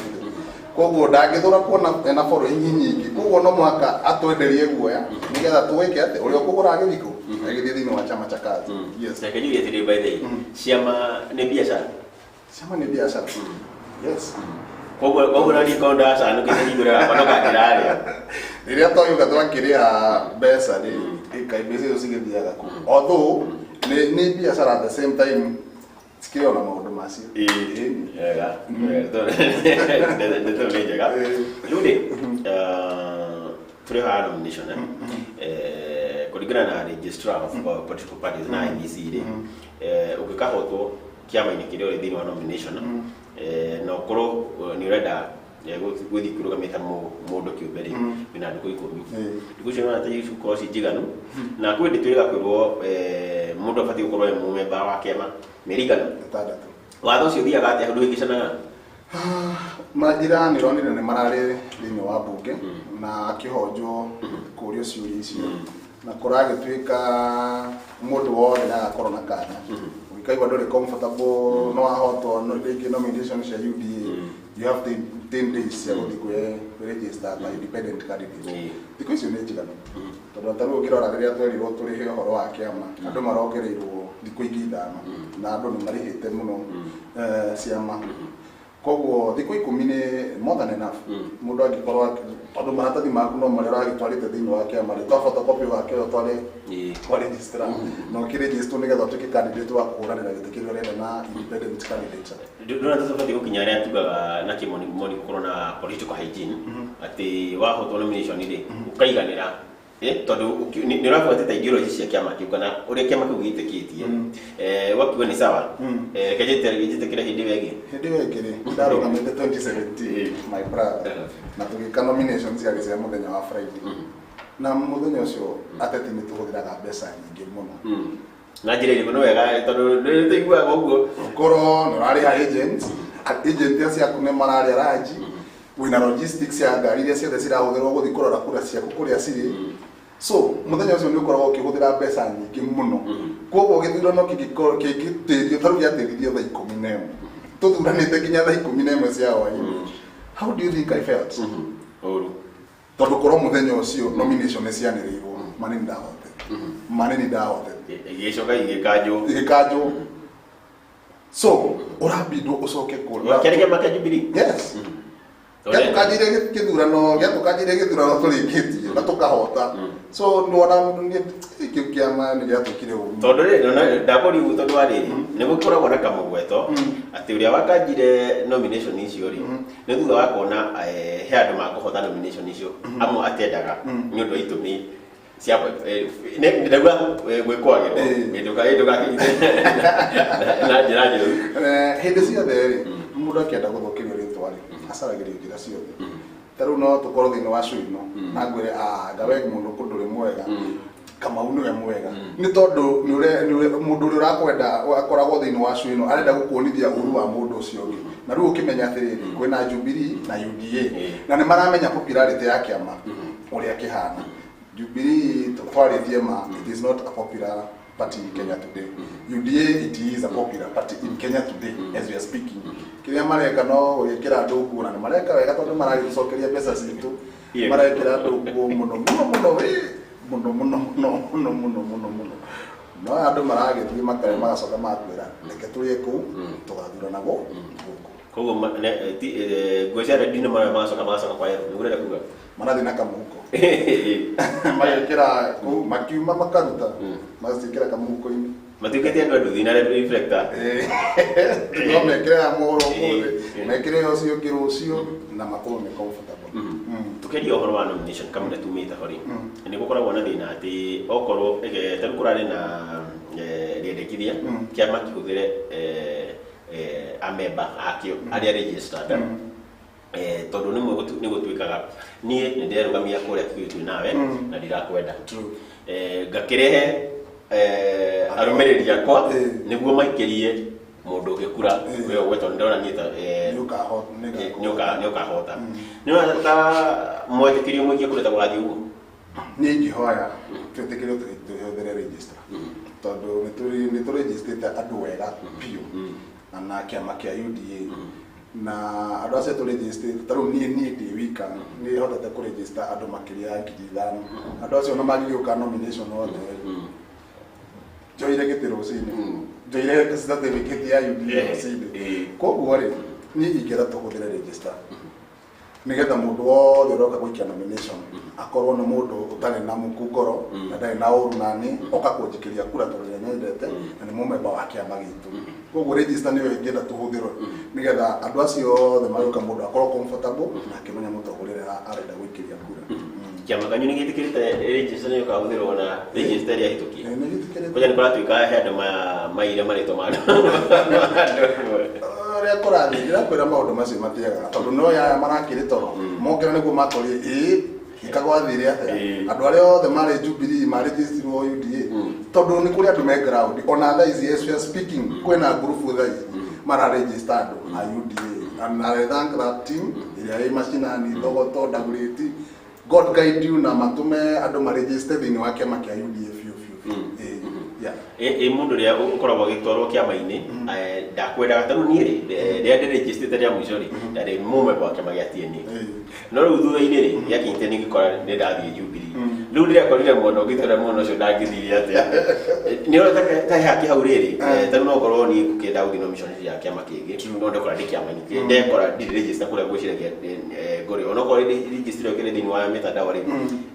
[SPEAKER 13] Koguo ndangĩthũra kuona ena following nyingĩ, koguo no mũhaka atwenderie guoya nĩgetha tũĩke atĩ ũrĩa ũkũgũra gĩthiko agĩthiĩ thĩinĩ wa chama cha kazi, yes.
[SPEAKER 14] Reke njuge atĩrĩrĩ, by the way, ciama nĩ biacara.
[SPEAKER 13] Ciama nĩ biacara, yes.
[SPEAKER 14] Koguo na niĩ korwo ndacanũkĩte hingũre yakwa no kanjĩrarĩa.
[SPEAKER 13] Rĩrĩa twagĩũka twakĩrĩha mbeca rĩ ĩka mbeca icio cigĩthiaga kũ although nĩ biacara at the same time cikĩrĩ ona maũndũ macio.
[SPEAKER 14] Wega, ndeto nĩ njega. Rĩu rĩ tũrĩ haha nomination kũringana na registrar of political parties na IEBC rĩ ũngĩkahotwo kĩama-inĩ kĩrĩa ũrĩ thĩinĩ wa nomination na ũkorwo nĩ ũrenda gũthiĩ kũrũgamia ta mũndũ kĩũmbe rĩ wĩna ndukũ 10. Ndukũ icio nĩwona ta ikorwo ci njiganu na kwĩ ndĩ twĩrĩga kwĩrwo mũndũ abatiĩ gũkorwo e mũmemba wa kĩama mĩeri igana?
[SPEAKER 13] 6.
[SPEAKER 14] Watho ũcio ũthiaga atĩa ndũhĩngĩcanaga?
[SPEAKER 13] Majira nĩ ronire nĩ mararĩ thĩinĩ wa mbunge na akĩhonjwo kũrio ciũria icio na kũragĩtuĩka mũndũ wothe nĩ agakorwo na kanya ũngĩkaigua ndũrĩ comfortable no wahotwo no rĩngĩ nomination cia UDA, you have 10 days cia gũthiĩ kwĩ register ta independent candidate. Thikũ icio nĩ njiganu tondũ ta rĩu ũngĩrora rĩrĩa twerirwo tũrĩhe ũhoro wa kĩama andũ marongereirwo thikũ ingĩ 5 na andũ nĩ marĩhĩte mũno ciama, koguo thikũ 10 nĩ more than enough mũndũ angĩkorwo tondũ maratathi maku no marĩa ũragĩtwarĩte thĩinĩ wa kĩama rĩ twa photocopy ũgakĩoya ũtware kwa registrar na ũkĩregister nĩgetha ũtuĩke candidate wa kũhũranĩra gĩtĩ kĩrĩa ũrenda na independent candidate.
[SPEAKER 14] Ndona tũbatiĩ gũkinya harĩa tugaga na kĩmonimoni gũkorwo na political hygiene atĩ wahotwo nomination rĩ ũkaiganĩra tondũ nĩ ũrabuatĩte ideology cia kĩama kĩu kana ũrĩa kĩama kĩu gĩtĩkĩtie ũgakiuga nĩ sawa reke njĩtĩkĩre hĩndĩ ĩyo ĩngĩ.
[SPEAKER 13] Hĩndĩ ĩyo ĩngĩ rĩ ndarũgamĩte 2017, my brother, na tũgĩka nomination ciarĩ cia mũthenya wa Friday na mũthenya ũcio ateti nĩ tũhũthĩraga mbeca nyingĩ mũno.
[SPEAKER 14] Na njĩra ĩrĩkũ? Nĩ wega tondũ nĩ tũiguaga ũguo.
[SPEAKER 13] Ũkorwo nĩ ũrarĩha agent, agent acio aku nĩ mararĩa ranji, wĩna logistics ya ngari iria ciothe cirahũthĩrwo gũthiĩ kũrora kura ciaku kũrĩa cirĩ. So mũthenya ũcio nĩ ũkoragwo ũkĩhũthĩra mbeca nyingĩ mũno. Koguo gĩthurano kĩngĩkorwo kĩngĩtĩrio, ta rĩu gĩatĩririo thaa 11, tũthuranĩte nginya thaa 11 cia hwaĩ-inĩ, how do you think I felt?
[SPEAKER 14] Ũru.
[SPEAKER 13] Tondũ korwo mũthenya ũcio nomination nĩ cianĩrĩirwo, mani nĩ ndahotete, mani nĩ ndahotete.
[SPEAKER 14] Igĩcoka igĩkanjwo.
[SPEAKER 13] Igĩkanjwo. So ũrambindwo ũcoke kũra.
[SPEAKER 14] Kĩarĩ kĩama kĩa Jubilee?
[SPEAKER 13] Yes. Gĩatũkanjire gĩthurano, gĩatũkanjire gĩthurano tũrĩkĩtie na tũkahota. So nĩwona kĩu kĩama nĩ gĩatũkire ũru.
[SPEAKER 14] Tondũ rĩ ndakũria ũguo tondũ wa rĩrĩ, nĩ gũkoragwo na kamũgweto atĩ ũrĩa wakanjire nomination icio rĩ, nĩ thutha wa kuona he andũ makũhota nomination icio amwe atendaga nĩ ũndũ wa itũmi cia ndauga gwĩkwagĩrwo ndũgakĩnyite na njĩra njũru.
[SPEAKER 13] Hĩndĩ ciothe rĩ, mũndũ akĩenda gũthũkĩrio rĩtwa rĩ, acaragĩrio njĩra ciothe. Ta rĩu no tũkorwo thĩinĩ wa show ĩno na ngwĩre anga we mũndũ kũndũ ũrĩ mwega, Kamau nĩwe mwega, nĩ tondũ mũndũ ũrĩa ũrakwenda akoragwo thĩinĩ wa show ĩno arenda gũkuonithia ũru wa mũndũ ũcio ũngĩ. Na rĩu ũkĩmenya atĩrĩrĩ, kwĩna Jubilee na UDA na nĩ maramenya popularity ya kĩama ũrĩa kĩhana. Jubilee, twarĩtie ma, it is not a popular party in Kenya today. UDA, it is a popular party in Kenya today as we are speaking. Kĩrĩa mareka no gwĩkĩra andũ nguo, na nĩ mareka wega tondũ maragĩtũcokeria mbeca citũ. Marekĩra andũ nguo mũno mũno mũno, mũno mũno mũno mũno mũno mũno mũno. No andũ maragĩthiĩ makarĩa, magacoka magakwĩra reke tũrĩe kũu tũgathurana gũkũ.
[SPEAKER 14] Koguo nguo cia rendi nĩ magacoka kwa yellow, nĩguo ũrenda kuga?
[SPEAKER 13] Marathiĩ na kamũhuko, magekĩra kũu, makiuma makaruta magaciĩkĩra kamũhuko-inĩ.
[SPEAKER 14] Matuĩkĩte andũ a nduthi na reflector.
[SPEAKER 13] No mekĩre ya mohoro ũmũthĩ, mekĩre ũcio ũngĩ rũciũ, na makorwo nĩ comfortable.
[SPEAKER 14] Tukeria ũhoro wa nomination kamũira tumĩte ho rĩ, nĩ gũkoragwo na thĩna atĩ okorwo ta rĩu kũrarĩ na rĩendekithia kĩama kĩhũthĩre amemba akĩo arĩa registered, tondũ nĩmwe nĩ gũtuĩkaga niĩ nĩ ndĩrerũgamia kũrĩa Kikuyu twĩ nawe na ndirakwenda, ngakĩrehe arũmĩrĩri akwa nĩguo maikĩrie mũndũ ũngĩ kura we ũgwe, tondũ ndĩrona niĩ ta nĩ ũkahota. Nĩ ũrona ta mwetĩkĩrio mũingĩ kũrĩa ta gũgathiĩ ũguo?
[SPEAKER 13] Niĩ ingĩhoya twĩtĩkĩrio tũhũthĩre register, tondũ nĩ tũregistĩte andũ wega biũ na kĩama kĩa UDA, na andũ acio tũregistĩte, ta rĩu niĩ ndĩ wika nĩ hotete kũregister andũ makĩria ya 5,000. Andũ acio ona mangĩgĩũka nomination othe, njoire gĩtĩ rũcinĩ, njoire certificate ya UDA rũcinĩ. Koguo rĩ, niĩ ingĩenda tũhũthĩre register nĩgetha mũndũ wothe ũroka gũikia nomination akorwo nĩ mũndũ ũtarĩ na muku ngoro na ndarĩ na ũru nani, oka kũnjikĩria kura tondũ nĩ nyendete na nĩ mũmemba wa kĩama gitũ. Koguo register nĩyo ingĩenda tũhũthĩrwo nĩgetha andũ acio othe magĩũka, mũndũ akorwo comfortable na akĩmenya mũtongoria ũrĩa arenda gũikĩria kura.
[SPEAKER 14] Kĩama kanyu nĩ gĩtĩkĩrĩte register nĩ ĩkahũthĩrwo na register ĩrĩa hĩtũkie?
[SPEAKER 13] Nĩ gĩtĩkĩrĩte.
[SPEAKER 14] Koja nĩ kũratuĩka he andũ maire marĩtwa ma andũ.
[SPEAKER 13] Ũrĩa kũrathiĩ, ndĩrakwĩra maũndũ macio matiagaga, tondũ no yaya marakĩrĩ toro mokĩra nĩguo makorie ĩĩ gĩkagwathire atĩa andũ arĩa othe marĩ Jubilee maregistirwo UDA, tondũ nĩ kũrĩ andũ me ground ona thaa ici as we are speaking. Kwĩna ngurubu thaa ici mararegister andũ a UDA, and I thank that team ĩrĩa ĩ macinani Thogoto Dagoretti. God guide you na matũme andũ maregister thĩinĩ wa kĩama kĩa UDA biũ biũ biũ. Ĩĩ, yeah.
[SPEAKER 14] Ĩ mũndũ ũrĩa ũkoragwo agĩtwarwo kĩama-inĩ ndakwendaga, ta rĩu niĩ rĩ, rĩrĩa ndĩrĩnjĩstĩte rĩa mũico rĩ, ndarĩ mũmemba wa kĩama gĩa TNA, no rĩu thutha-inĩ rĩ, gĩakinyĩte nĩ ngĩkora nĩ ndathiĩ Jubilee. Rĩu ndĩrakorire mwena ũngĩ, tondũ mwena ũcio ndangĩthire atĩa. Nĩ ũrona ta haki hau rĩrĩ, ta rĩu no ũkorwo niĩ ngũkĩenda gũthiĩ nomination ya kĩama kĩngĩ, no ndekora ndĩ kĩama-inĩ, ndekora ndirĩ register kũrĩa ngwĩciragia ngũrĩ, onokorwo register ĩyo ĩkĩrĩ thĩinĩ wa mĩtandao rĩ,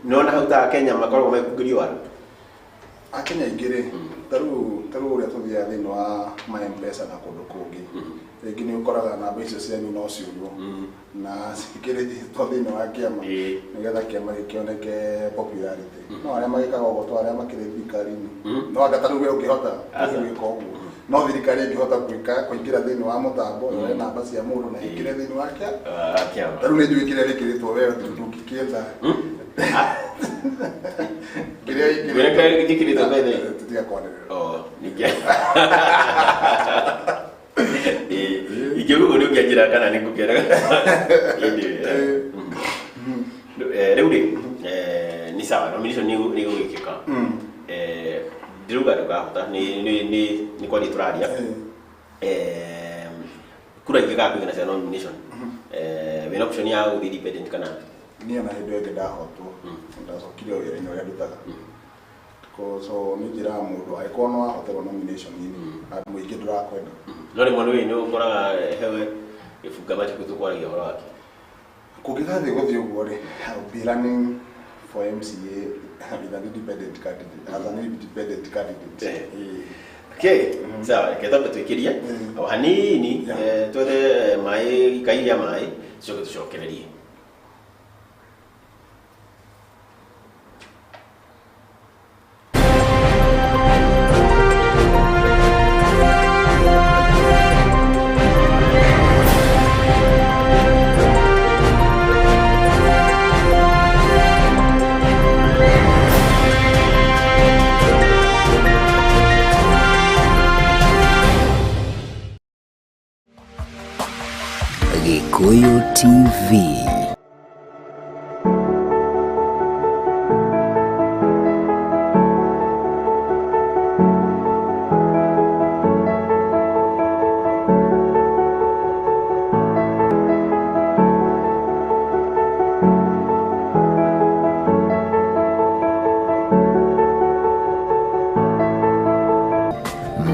[SPEAKER 14] nĩwona hau ta Kenya makoragwo magĩkungĩrio waru.
[SPEAKER 13] Akenya aingĩ rĩ, ta rĩu ũrĩa tũthiaga thĩinĩ wa ma M-Pesa na kũndũ kũngĩ, rĩngĩ nĩ ũkoraga namba icio cianyu no ciũywo na cikĩrĩgitwo thĩinĩ wa kĩama nĩgetha kĩama gĩkĩoneke popularity. No arĩa magĩkaga ũguo to arĩa makĩrĩ thirikari-inĩ. No anga ta rĩu we ũngĩhota gwĩka ũguo, no thirikari ĩngĩhota gwĩka kũingĩra thĩinĩ wa mũtambo, yoe namba cia mũndũ na ĩkĩre thĩinĩ wa kĩa
[SPEAKER 14] Kĩama.
[SPEAKER 13] Ta rĩu nĩ njũĩ kĩrĩa gĩkĩrĩtwo we ndũngĩkĩenda kĩrĩa.
[SPEAKER 14] Ngwĩra kĩrĩa gĩkĩrĩtwo mbere.
[SPEAKER 13] Tũtiga kwanĩrĩra.
[SPEAKER 14] Oh, ningĩ ingĩgugu nĩ ũngĩanjĩra kana nĩ ngũkĩra. Rĩu rĩ, nĩ Nĩ sawa, nomination nĩ ĩgũgĩkĩka. Ndĩrauga ndũkahota, nĩ kwaria tũraria. Kura ingĩkaga kũigana cia nomination, wĩna option ya gũthiĩ independent kana?
[SPEAKER 13] Niĩ ona hĩndĩ ĩyo ĩngĩ ndahotwo, ndacokire o wĩra-inĩ ũrĩa ndutaga. So nĩ njĩraga mũndũ, angĩkorwo nĩ wahoterwo nomination-inĩ na mũingĩ ndũrakwenda.
[SPEAKER 14] No rĩmwe nĩ ũkoraga hewe gĩbunga matukũ tũkwaragia ũhoro wake.
[SPEAKER 13] Kũngĩgathiĩ gũthiĩ ũguo rĩ, I will be running for MCA with an independent candidate, as an independent candidate. Ĩĩ.
[SPEAKER 14] Okay, sawa, reke twambe twĩkĩrie o hanini, twethe maĩ, ikai rĩa maĩ, tucoke tũcokererie.
[SPEAKER 1] Gikuyu TV.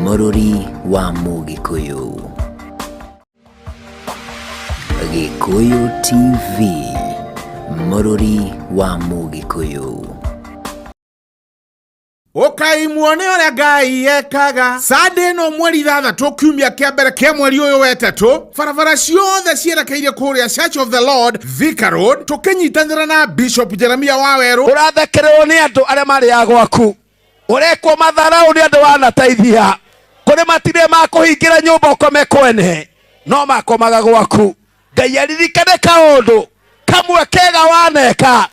[SPEAKER 1] Mũrũri wa Mũgĩkũyũ. Gĩkũyũ TV, mũrũri wa Mũgĩkũyũ.
[SPEAKER 4] Ũkai muone ũrĩa Ngai ekaga. Sande ĩno mweri 6, kiumia kĩa mbere kĩa mweri ũyũ wetatũ, barabara ciothe cierekeire kũrĩa Church of the Lord, Thika Road, tũkĩnyitanĩra na Bishop Jeremia Wawerũ.
[SPEAKER 5] Ũrathekererwo nĩ andũ arĩa marĩaga gwaku, ũrekwo matharau nĩ andũ wanateithia, kũrĩ matirĩ makũhingĩra nyũmba ũkome kwene, no makomaga gwaku. Ngai aririkane kaũndũ kamwe kega waneka,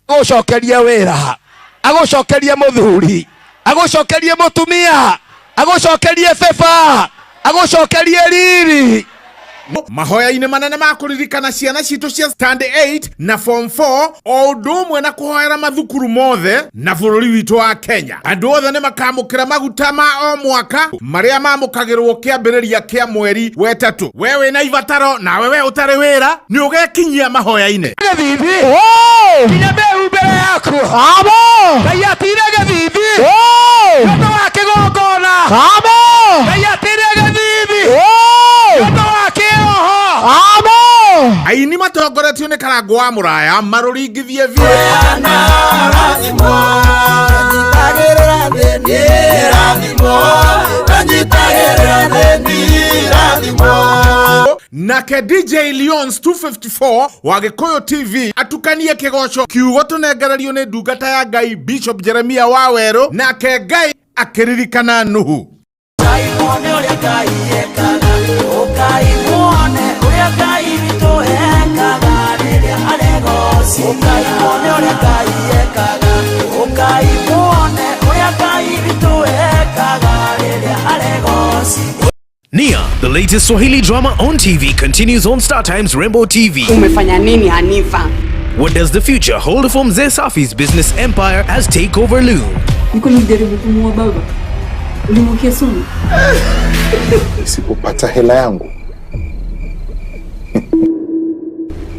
[SPEAKER 5] agũcokerie wĩra, agũcokerie mũthuri, agũcokerie mũtumia, agũcokerie beba, agũcokerie riri.
[SPEAKER 4] Mahoya-inĩ manene ma kũririkana ciana citũ cia stand 8 na form 4, o ũndũ ũmwe na kũhoera mathukuru mothe na bũrũri witũ wa Kenya. Andũ othe nĩ makamũkĩra maguta ma o mwaka marĩa mamũkagĩrwo kĩambĩrĩria kĩa mweri wetatũ. We wĩna ibataro, nawe we ũtarĩ wĩra, nĩ ũgekinyia mahoya-inĩ.
[SPEAKER 5] Gĩthithi nginya mĩhu mbere yaku. Ngai atire gĩthithi nĩ ũndũ wa kĩgongona. Ngai atire gĩthithi nĩ ũndũ wa kĩroho.
[SPEAKER 4] Aini matongoretio nĩ Karangũ wa Mũraya marũringithie biũ. Nake DJ Leons 254 wa Gĩkũyũ TV atukanie kĩgoco kiugo tũnengererio nĩ ndungata ya Ngai Bishop Jeremia Wawerũ, nake Ngai akĩririkana Nuhu.
[SPEAKER 8] Ũkai muone ũrĩa Ngai ekaga, ũkai muone ũrĩa Ngai witũ ekaga rĩrĩa aregocwo. Ũkai muone ũrĩa Ngai ekaga, ũkai muone ũrĩa Ngai witũ ekaga rĩrĩa aregocwo.
[SPEAKER 6] Nia, the latest Swahili drama on TV, continues on Star Times Rainbow TV.
[SPEAKER 15] Umefanya nini, Hanifa?
[SPEAKER 6] What does the future hold for Mzee Safi's business empire as takeover loom?
[SPEAKER 7] Niko nilijaribu kumuua baba, ulimwekea sumu.
[SPEAKER 9] Nisipopata hela yangu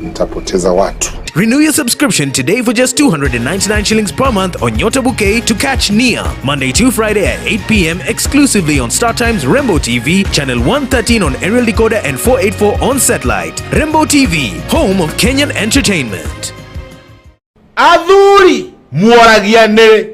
[SPEAKER 9] nitapoteza watu.
[SPEAKER 6] Renew your subscription today for just 299 shillings per month on Nyota Bouquet to catch Nia, Monday to Friday at 8 p.m. exclusively on Star Times Rainbow TV, channel 113 on aerial decoder and 484 on satellite. Rainbow TV, home of Kenyan entertainment.
[SPEAKER 4] Athuri muoragia nĩ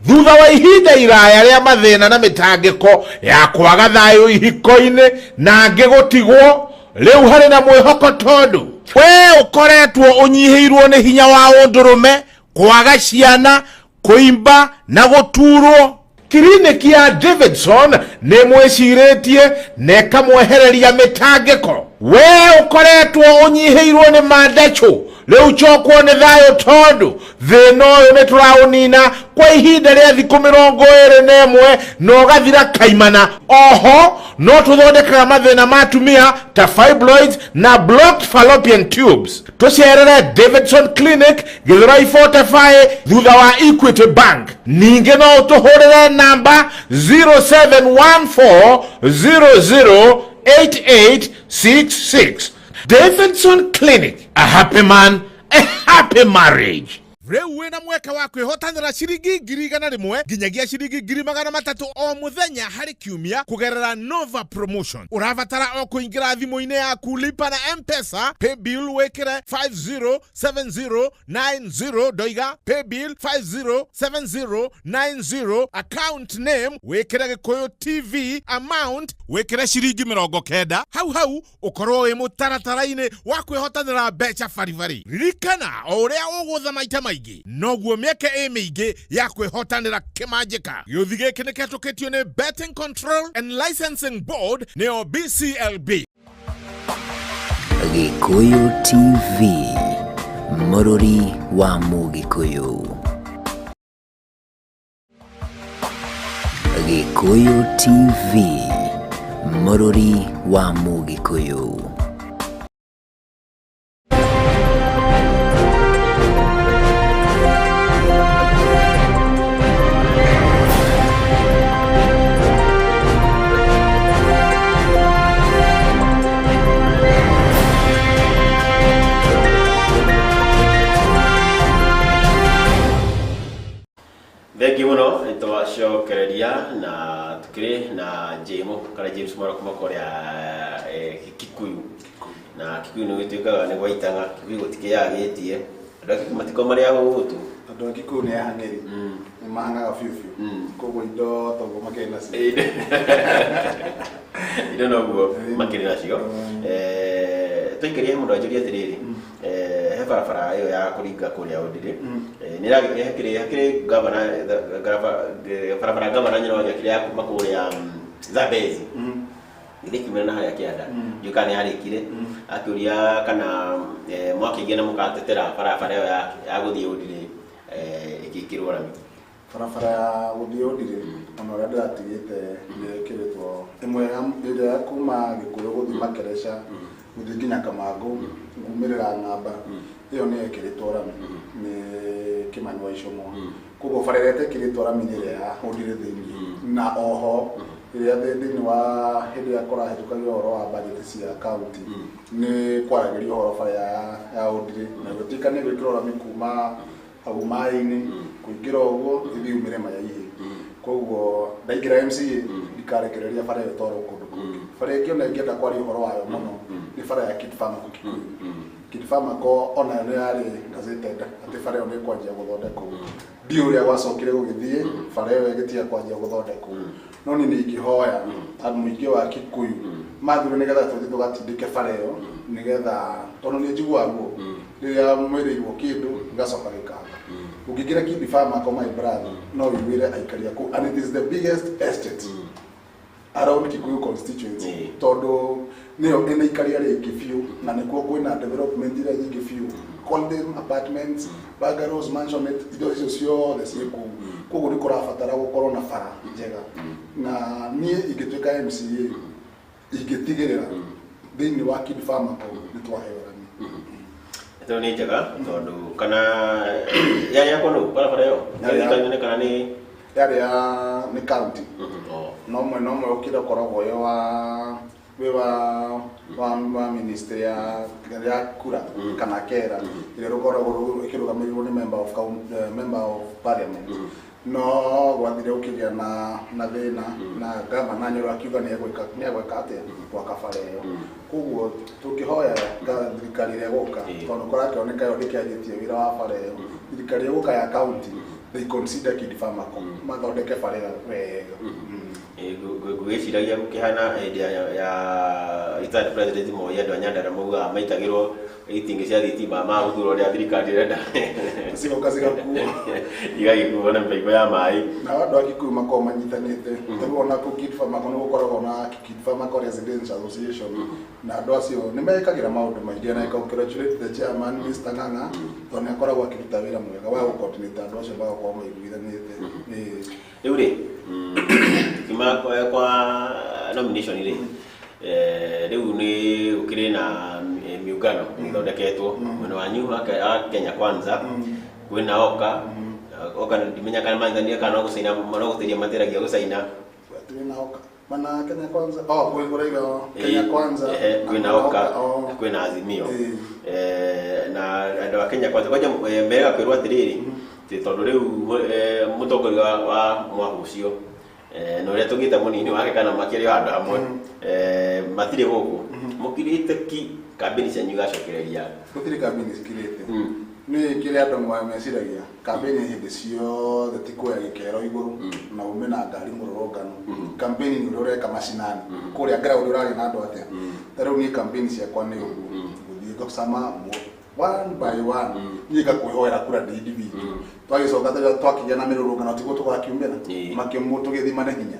[SPEAKER 4] thutha wa ihinda iraya rĩa mathĩna na mĩtangĩko ya kwaga thayũ ihiko-inĩ na angĩ gũtigwo, rĩu harĩ na mwĩhoko, tondũ we ũkoretwo ũnyihĩirwo nĩ hinya wa ũndũrũme, kwaga ciana, kũimba na gũturwo, kiriniki ya Davidson nĩ mwĩcirĩtie na ĩkamwehereria mĩtangĩko. We ũkoretwo ũnyihĩirwo nĩ mandacũ, rĩu cokwo nĩ thayũ, tondũ thĩna ũyũ nĩ tũraũnina kwa ihinda rĩa thikũ 21 na ũgathira kaimana. Oho no tũthondekaga mathĩna ma atumia ta fibroids na blocked fallopian tubes. Tũcerere Davidson Clinic, Githurai 45, thutha wa Equity Bank. Ningĩ no ũtũhũrĩre namba 0714008866. Davidson Clinic, a happy man, a happy marriage. Rĩu wĩna mweke wa kwĩhotanĩra ciringi 100,000 nginyagia ciringi 300,000 o mũthenya harĩ kiumia kũgerera Nova Promotion. Ũrabatara o kũingĩra thimũ-inĩ yaku lipa na M-Pesa, paybill wĩkĩre 507090, ndoiga paybill 507090, account name wĩkĩre Gĩkũyũ TV, amount wĩkĩre ciringi 90, hau hau ũkorwo wĩ mũtaratara-inĩ wa kwĩhotanĩra mbeca baribari. Ririkana, o ũrĩa ũgũtha maita maingĩ noguo mĩeke ĩ mĩingĩ ya kwĩhotanĩra kĩmanjĩka. Gĩũthi gĩkĩ nĩ kĩhetũkĩtio nĩ Betting Control and Licensing Board, nĩyo BCLB.
[SPEAKER 1] Gĩkũyũ TV, mũrũri wa Mũgĩkũyũ. Gĩkũyũ TV, mũrũri wa Mũgĩkũyũ.
[SPEAKER 14] Thengiũ mũno, nĩtwacokereria na tukĩrĩ na Jemo kana James Mwaro kuma kũrĩa Kikuyu. Na Kikuyu nĩ gĩtuĩkaga nĩ gwaitanga, Kikuyu gũtikĩyagĩtie, andũ a Kikuyu matikoragwo marĩ ahũtu.
[SPEAKER 13] Andũ a Kikuyu nĩ ahang'ĩri, nĩ mahang'aga biũ biũ, koguo indo toguo makĩrĩ nacio.
[SPEAKER 14] Indo noguo makĩrĩ nacio. Twaikaria mũndũ anjũria atĩrĩrĩ, he barabara ĩyo ya kũringa kũrĩa Ũndĩrĩ, nĩ hakĩrĩ gavana, barabara gavana Nyoro agĩakire ya kuma kũrĩa Zambezi githĩ kiumĩra na harĩa kĩanda, ndiũĩ kana nĩ yarĩkire. Akĩũria kana mwakĩingĩ na mũkatetera barabara ĩyo ya gũthiĩ Ũndĩrĩ ĩgĩkĩrwo rami.
[SPEAKER 13] Barabara ya gũthiĩ Ũndĩrĩ, ona ũrĩa ndĩratigĩte nĩ ĩkĩrĩtwo ĩmwe ĩrĩa ya kuma Gĩkũyũ gũthiĩ Makereca, gũthiĩ nginya Kamangũ, kumĩrĩra Ng'amba, ĩyo nĩ ĩkĩrĩtwo rami nĩ Kĩmani wa Icũng'wa. Koguo bara ĩrĩa ĩtekĩrĩtwo rami nĩ ĩrĩa ya Ũndĩrĩ thĩinĩ, na oho ĩrĩa thĩinĩ wa hĩndĩ ĩrĩa kũrahĩtũkagio ũhoro wa budget cia county nĩ kwaragĩrio ũhoro bara ya Ũndĩrĩ, na gũtuĩka nĩ gwĩkĩrwo rami kuma hau maĩ-inĩ kũingĩra ũguo ĩthiĩ umĩre Mayaihĩ. Koguo ndaingĩra MCA ndikarekereria bara ĩyo ĩtwarwo kũndũ kũngĩ. Bara ĩngĩ ona ingĩenda kwaria ũhoro wayo mũno nĩ bara ya Kid Farmer Kikuyu. Kid Farmer ko onayo nĩ yarĩ gazetted atĩ bara ĩyo nĩ ĩkwanjia gũthondekwo. Ndiũĩ ũrĩa gwacokire gũgĩthiĩ bara ĩyo ĩgĩtiga kwanjia gũthondekwo, no niĩ nĩ ingĩhoya mũingĩ wa Kikuyu mathure nĩgetha tũthiĩ tũgatindĩke bara ĩyo, nĩgetha tondũ nĩ njiguaga ruo rĩrĩa mwĩrĩirwo kĩndũ gĩgacoka gĩkaga. Ũngĩingĩra Kid Farmer ko, my brother, no ũiguĩre aikari a kũu, and it is the biggest estate around Kikuyu constituency, tondũ nĩyo ĩna aikari arĩa aingĩ biũ na nĩkuo kwĩna development iria nyingĩ biũ, Golden apartments, bungalows, mansion, indo icio ciothe ciĩ kũu. Koguo nĩ kũrabatara gũkorwo na bara njega, na niĩ ingĩtuĩka MCA ingĩtigĩrĩra thĩinĩ wa Kid Farmer kũu nĩ twaheo rami.
[SPEAKER 14] Ĩyo nĩ njega, tondũ kana yarĩ yakwa nũ barabara ĩyo? Yarĩ kana nĩ
[SPEAKER 13] Yarĩ ya nĩ county, no mwena ũmwe ũkĩra ũkoragwo wĩ wa wĩ wa wa wa ministry ya kura kana kera, ĩrĩa rũkoragwo ĩkĩrũgamĩrĩrwo nĩ member of parliament. No gwathire ũkĩgĩa na thĩna na gavana Nyoro akiuga nĩ egwĩka atĩa gwaka bara ĩyo. Koguo tũngĩhoya thirikari ĩrĩa ĩgũka, tondũ kũrakĩoneka ĩyo ndĩkĩanjĩtie wĩra wa bara ĩyo, thirikari ĩgũka ya county, they consider Kid Farmer mathondeke bara ĩyo wega.
[SPEAKER 14] Ngwĩciragia gũkĩhana hĩndĩ ya retired president Moi, andũ a Nyandarua maugaga maitagĩrwo itingĩ cia thitima magũthura ũrĩa thirikari ĩrenda.
[SPEAKER 13] Cigoka cigakuo.
[SPEAKER 14] Igagĩkuo na mĩbaibũ ya maĩ.
[SPEAKER 13] Na andũ a Kikuyu makoragwo manyitanĩte. Tarĩu ona kũu Kid Farmer nĩ gũkoragwo na Kid Farmer Residential Association, na andũ acio nĩ mekagĩra maũndũ maingĩ, na I congratulate the chairman, Mr. Ng'ang'a, tondũ nĩ akoragwo akĩruta wĩra mwega wa gũ-coordinate andũ acio magakorwo maiguithanĩte.
[SPEAKER 14] Rĩu rĩ, tukiuma kwa nomination rĩ, rĩu nĩ gũkĩrĩ na mĩũngano ĩthondeketwo mwena wanyu wa Kenya Kwanza, kwĩna Oka. Oka ndimenya kana manyithanire kana no gũcaina, no gũteithia materagia gũcaina.
[SPEAKER 13] Twĩna Oka mana Kenya Kwanza, oh, kwĩ kũraiga Kenya Kwanza.
[SPEAKER 14] Ehe, kwĩna Oka na kwĩna Azimio. Na andũ a Kenya Kwanza kwanja merega kwĩrwo atĩrĩrĩ, atĩ tondũ rĩu mũtongoria wa mwahu ũcio na ũrĩa tũngĩta mũnini wake kana makĩrĩ o handũ hamwe, matirĩ gũkũ, mũkirĩte ki kambĩni cianyu igacokereria?
[SPEAKER 13] Gũtirĩ kambĩni cikirĩte. Nĩ kĩrĩa andũ meciragia kambĩni hĩndĩ ciothe ti kuoya gĩkero igũrũ na ume na ngari mũrũrũngano. Kambĩni nĩ ũrĩa ũreka macinani kũrĩa ground, ũraria na andũ atĩa. Ta rĩu niĩ kambĩni ciakwa nĩ ũguo, gũthiĩ ngacama one by one, niĩ ngakwĩhoera kura ndĩ individual. Twagĩcoka twakĩgĩa na mĩrũrũngano, tiguo tũgakiumĩra makĩmũ tũgĩthimane hinya.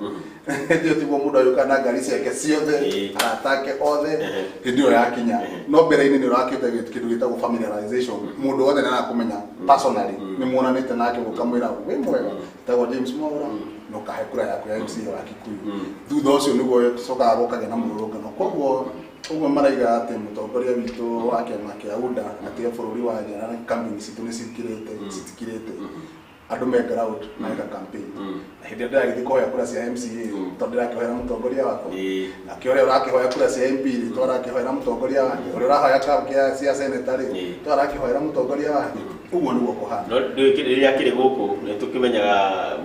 [SPEAKER 13] Hĩndĩ ĩyo tiguo mũndũ agĩũka na ngari ciake ciothe, arata ake othe, hĩndĩ ĩyo yakinya. No mbere-inĩ nĩ ũrakĩte kĩndũ gĩtagwo familiarization. Mũndũ wothe nĩ arakũmenya personally, nĩ muonanĩte nake, ũkamwĩra, "Wĩ mwega, tagwo James Mwaura, na ũkahe kura yaku ya MCA wa Kikuyu." Thutha ũcio nĩguo cokaga gũkagĩa na mũrũrũngano. Koguo ũguo maraiga atĩ mũtongoria witũ wa kĩama kĩa UDA atĩ bũrũri wa nja na kambĩni citũ nĩ cikirĩte, citikirĩte. Andũ me ground mareka campaign, na hĩndĩ ĩrĩa ndĩragĩthiĩ kũhoya kura cia MCA, tondũ ndĩrakĩhoera mũtongoria wakwa, nake ũrĩa ũrakĩhoya kura cia MP rĩ, to arakĩhoera mũtongoria wake, ũrĩa ũrahoya cia senator rĩ, to arakĩhoera mũtongoria wake. Ũguo nĩguo kũhana.
[SPEAKER 14] No rĩrĩa akĩrĩ gũkũ nĩ tũkĩmenyaga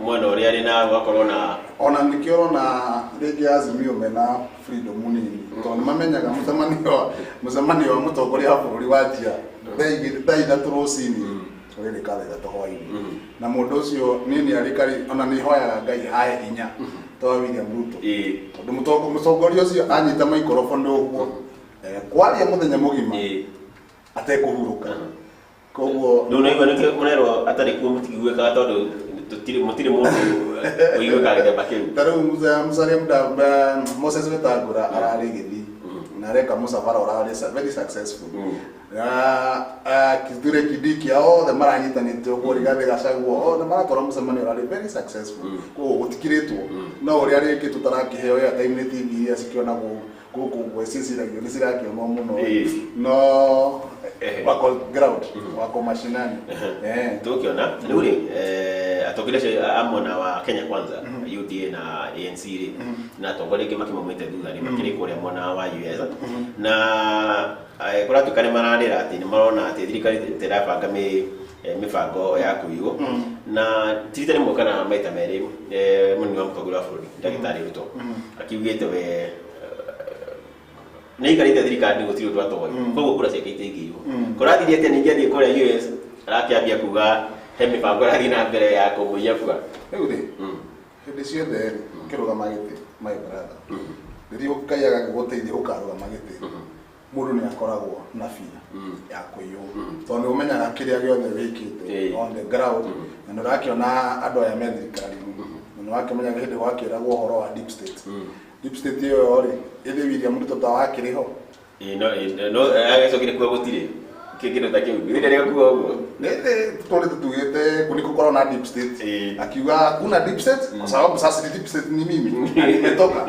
[SPEAKER 14] mwena ũrĩa arĩ na gũgakorwo na
[SPEAKER 13] Ona nĩkĩo ũrona rĩngĩ Azimio mena freedom nini, tondũ nĩ mamenyaga mũcemanio wa mũtongoria wa bũrũri wanjia thaa 2, thaa 3 rũcinĩ, ũrĩrĩka thaa 3 hwainĩ. Na mũndũ ũcio niĩ nĩ arĩ kari, ona nĩ hoyaga Ngai ahe hinya ta wa William Ruto, tondũ mũtongoria ũcio anyita microphone ũguo, kwaria mũthenya mũgima atekũhurũka. Koguo
[SPEAKER 14] Rĩu naigua nĩkĩo mũrerwo atarĩ kuo mũtikiguĩkaga, tondũ mũtirĩ mũndũ ũiguĩkaga gĩthemba kĩu.
[SPEAKER 13] Ta rĩu Musalia Moses Wetangula ararĩ Gĩthii na areka mũcabara ũrarĩ very successful, na Kithure Kindiki, othe maranyitanĩte ũguo, Rigathĩ Gachagua, othe maratwara mũcemanio ũrarĩ very successful. Koguo gũtikirĩtwo, no ũrĩa rĩngĩ tũtarakĩheo airtime nĩ TV iria cikĩonagwo gũkũ ũguo ciciragio nĩ cirakĩonwo mũno, no wako ground, wako mashinani.
[SPEAKER 14] Tũgũkĩona rĩu rĩ, atongoria acio a mwena wa Kenya Kwanza, UDA na ANC rĩ, na atongoria angĩ makĩmaumĩte thutha rĩ, makĩrĩ kũrĩa mwena wa US, na kũratuĩka nĩ mararĩra atĩ nĩ marona atĩ thirikari tĩrabanga mĩbango ya kũiywo. Na ti rita rĩmwe kana maita merĩ, mũnini wa mũtongoria wa bũrũri ndagĩtarĩ Ruto akiugĩte we nĩ aikarĩte thirikari gũtirĩ ũndũ atoĩ, koguo kura ciake itingĩiywo. Kũrathirie atĩa ningĩ athiĩ kũrĩa US arakĩambia kuga he mĩbango ĩrathiĩ na mbere ya kũmũiya kura?
[SPEAKER 13] Rĩu rĩ, hĩndĩ ciothe rĩ, ũkĩrũgama gĩtĩ, my brother, rĩrĩa Ngai agagĩgũteithia ũkarũgama gĩtĩ, mũndũ nĩ akoragwo na bia ya kũiywo, tondũ nĩ ũmenyaga kĩrĩa gĩothe wĩkĩte on the ground, na nĩ ũrakĩona andũ aya me thirikari-inĩ, na nĩ wakĩmenya hĩndĩ gwakĩragwo ũhoro wa deep state. Deep state ĩyo rĩ, ĩthĩ William Ruto ta wakĩrĩ ho.
[SPEAKER 14] Ĩĩ, no agĩcokire kuga gũtirĩ kĩndũ ta kĩu, githĩ ndarĩ kuga ũguo?
[SPEAKER 13] Nĩ tũrĩ tũtugĩte kuni gũkorwo na deep state, akiuga kuna deep state kwa sababu sasa ni deep state ni mimi na nimetoka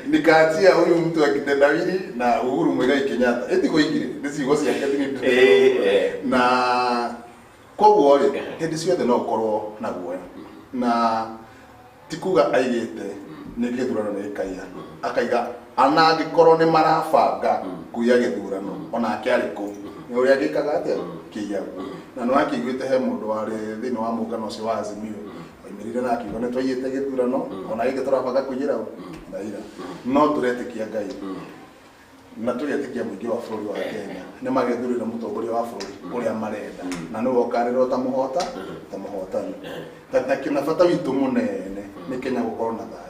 [SPEAKER 13] nikaachia huyu mtu akitendawili na Uhuru Muigai Kenyatta ĩtigo igire nĩ ciugo ciake. Na koguo rĩ, hĩndĩ ciothe no ũkorwo na guoya, na ti kuga aigĩte nĩ gĩthurano nĩ gĩkaiya, akaiga ana angĩkorwo nĩ marabanga kuiya gĩthurano, onake arĩ kũu nĩ ũrĩa agĩkaga atĩa kĩiyagwo. Na nĩ wakĩiguĩte he mũndũ warĩ thĩinĩ wa mũngano ũcio wa Azimio waimĩrire na akiuga nĩ twaiyĩte gĩthurano, ona gĩkĩ tũrabanga kũiyĩra Raila. No tũretĩkia Ngai na tũgetĩkia mũingĩ wa bũrũri wa Kenya nĩ magethurĩra mũtongoria wa bũrũri ũrĩa marenda, na nĩwe ũkarĩrwo ta mũhota, ta mũhotani. Na bata witũ mũnene nĩ Kenya gũkorwo na thayũ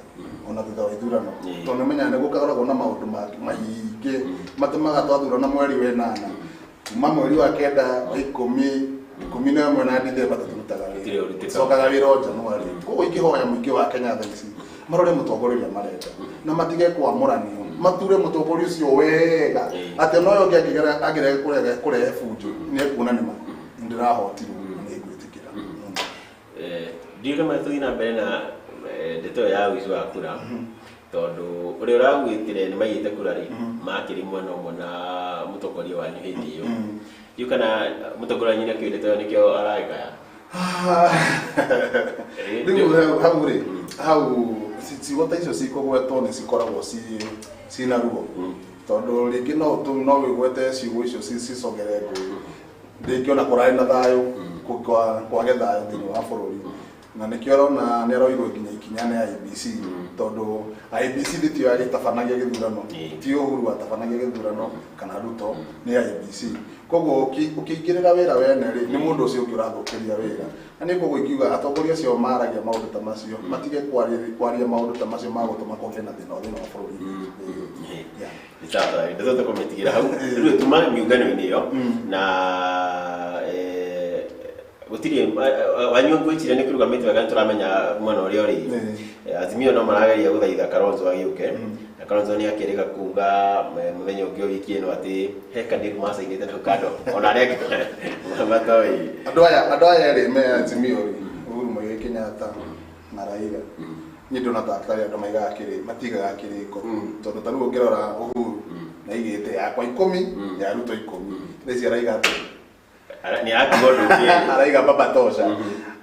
[SPEAKER 13] ona thutha wa ithurano, tondũ nĩmenyaga nĩ gũkoragwo na maũndũ maingĩ matũmaga twathurana mweri wa ĩnana, kuma mweri wa 9, wa 10, 11 na Dithemba tũtirutaga
[SPEAKER 14] Gũtirĩ
[SPEAKER 13] wĩra,
[SPEAKER 14] ũrutĩkaga.
[SPEAKER 13] Tũcokaga wĩra o Januari. Koguo ingĩhoya mũingĩ wa Kenya thaa ici marore mũtongoria ũrĩa marenda na matige kwamũranio, mature mũtongoria ũcio wega, atĩ ona ũyũ ũngĩ angĩrega kũrehe bunjo, nĩ ekuona nĩma nĩndĩrahotirwo na nĩ ngwĩtĩkĩra.
[SPEAKER 14] Ndiũĩ kama tũthiĩ na mbere na ndeto ĩyo ya ũici wa kura. Tondu uria uragwitire ni maigite kura ri makiri mwena umwe na mutongoria wanyu hindi iyo. Ndiũ kana mutongoria wanyu nĩakĩũĩ ndeto ĩyo nĩkĩo aragaya.
[SPEAKER 13] Rĩu hau rĩ, hau ciugo ta icio cikũgwetwo nĩ cikoragwo ciĩna ruo, tondũ rĩngĩ no wĩgwete ciugo icio cicongere ngũĩ, rĩngĩ ona kũrarĩ na thayũ, kwage thayũ thĩinĩ wa bũrũri. Na nĩkĩo ũrona nĩ aroirwo nginya ikinya nĩ IEBC, tondũ IEBC nĩtio yagĩtabanagia gĩthurano, ti Uhuru watabanagia gĩthurano kana Ruto, nĩ IEBC. Koguo ũkĩingĩrĩra wĩra wene rĩ, nĩ mũndũ ũcio ũngĩ ũrathũkĩria wĩra. Na nĩ koguo ingiuga atongoria acio maragia maũndũ ta macio matige kwaria maũndũ ta macio ma gũtũma kũgĩe na thĩna thĩinĩ wa bũrũri.
[SPEAKER 14] Nĩ sawa, ndeto tũkũmĩtigĩra hau. Rĩu tuma mĩũngano-inĩ ĩyo na gũtirĩ wanyu ngwĩciria nĩ kĩrũgamĩte wega, nĩ tũramenya mwena ũrĩa ũrĩ. Azimio no marageria gũthaitha Kalonzo agĩũke, na Kalonzo nĩ akĩrĩga kuga mũthenya ũngĩ o wiki ĩno atĩ he kadiri macainĩte hau kando ona arĩa angĩ matoĩ.
[SPEAKER 13] Andũ aya erĩ me Azimio rĩ, Uhuru Muigai Kenyatta na Raila, niĩ ndona ta tarĩ andũ maigaga matigaga kĩrĩko, tondũ ta rĩu ũngĩrora Uhuru nĩaigĩte yakwa 10 ya Ruto 10, thaa ici araiga atĩa?
[SPEAKER 14] Nĩ arakiuga ũndũ ũngĩ.
[SPEAKER 13] Araiga baba tosha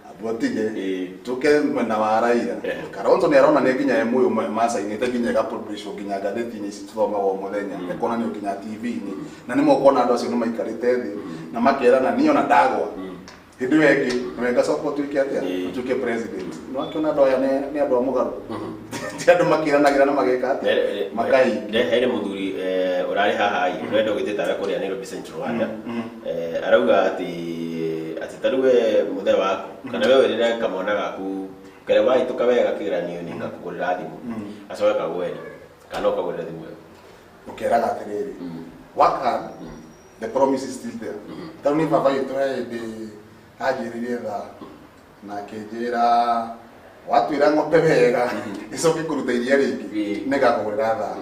[SPEAKER 13] abotige tuke mwena wa Raila. Kalonzo nĩ aronania nginya ye mũyũ macainĩte nginya ĩgapublishwo nginya ngathĩti-inĩ ici tũthomaga o mũthenya, ĩkonanio nginya TV-inĩ, na nĩ mũkuona andũ acio nĩ maikarĩte thĩ na makerana niĩ ona ndagwa hĩndĩ ĩyo ĩngĩ nĩwe ngacoka ũtuĩke atĩa, ũtuĩke president. Nĩ wakĩona andũ aya nĩ andũ a mũgarũ, ti andũ makĩranagĩra na mageka atĩa, makahingia.
[SPEAKER 14] He mũthuri ũrarĩ haha ĩ, ũrenda ũgĩtĩte tawe kũrĩa Nairobi Central Ward, arauga atĩ ta rĩu we mũthee waku kana we wĩrĩre kamwana gaku karĩa wahĩtũka wega kĩgeranio nĩ ngakũgũrĩra thimũ, acoke kagwe rĩ, kana ũkagũrĩra thimũ ĩyo.
[SPEAKER 13] Ũkeraga atĩrĩrĩ, work hard, the promise is still there. Ta rĩu niĩ baba witũ he hĩndĩ anjĩrire thaa na akĩnjĩra watuĩra ng'ombe wega ĩcoke kũruta iria rĩngĩ nĩngakũgũrĩra thaa,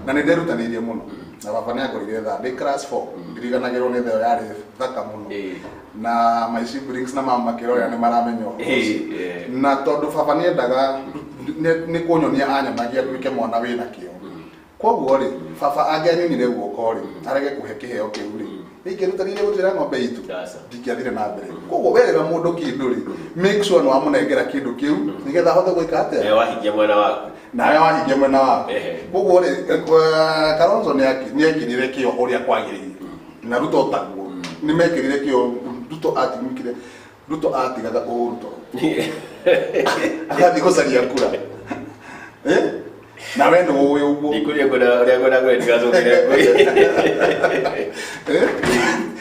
[SPEAKER 13] na nĩ nderutanĩirie mũno na baba nĩ angũrĩire thaa ndĩ class 4, ndiriganagĩrwo nĩ thaa ĩyo yarĩ thaka mũno, na my siblings na mama makĩrora nĩ maramenya ũhoro ũcio. Na tondũ baba nĩendaga nĩ kũnyonia anyonagia nduĩke mwana wĩna kĩo, koguo rĩ baba angĩanyonire guoko rĩ arege kũhe kĩheo kĩu rĩ, ingĩrutanĩirie gũtuĩra ng'ombe itũ ndingĩathire na mbere. Koguo werĩra mũndũ kĩndũ rĩ, make sure nĩ wamũnengera kĩndũ kĩu nĩgetha ahote gwĩka atĩa,
[SPEAKER 14] nawe wahingia mwena waku,
[SPEAKER 13] nawe wahingia mwena waku. Koguo rĩ Kalonzo nĩekĩrire kĩo ũrĩa kwagĩrĩire, na Ruto taguo nĩmekĩrire kĩo. Ruto atigire, Ruto atigaga Uhuru toro agathiĩ gũcaria kura, nawe nĩ ũĩ ũguo.
[SPEAKER 14] Ndikũria ngwenda ũrĩa ngwenda ngwenda ndigacokere ngũĩ.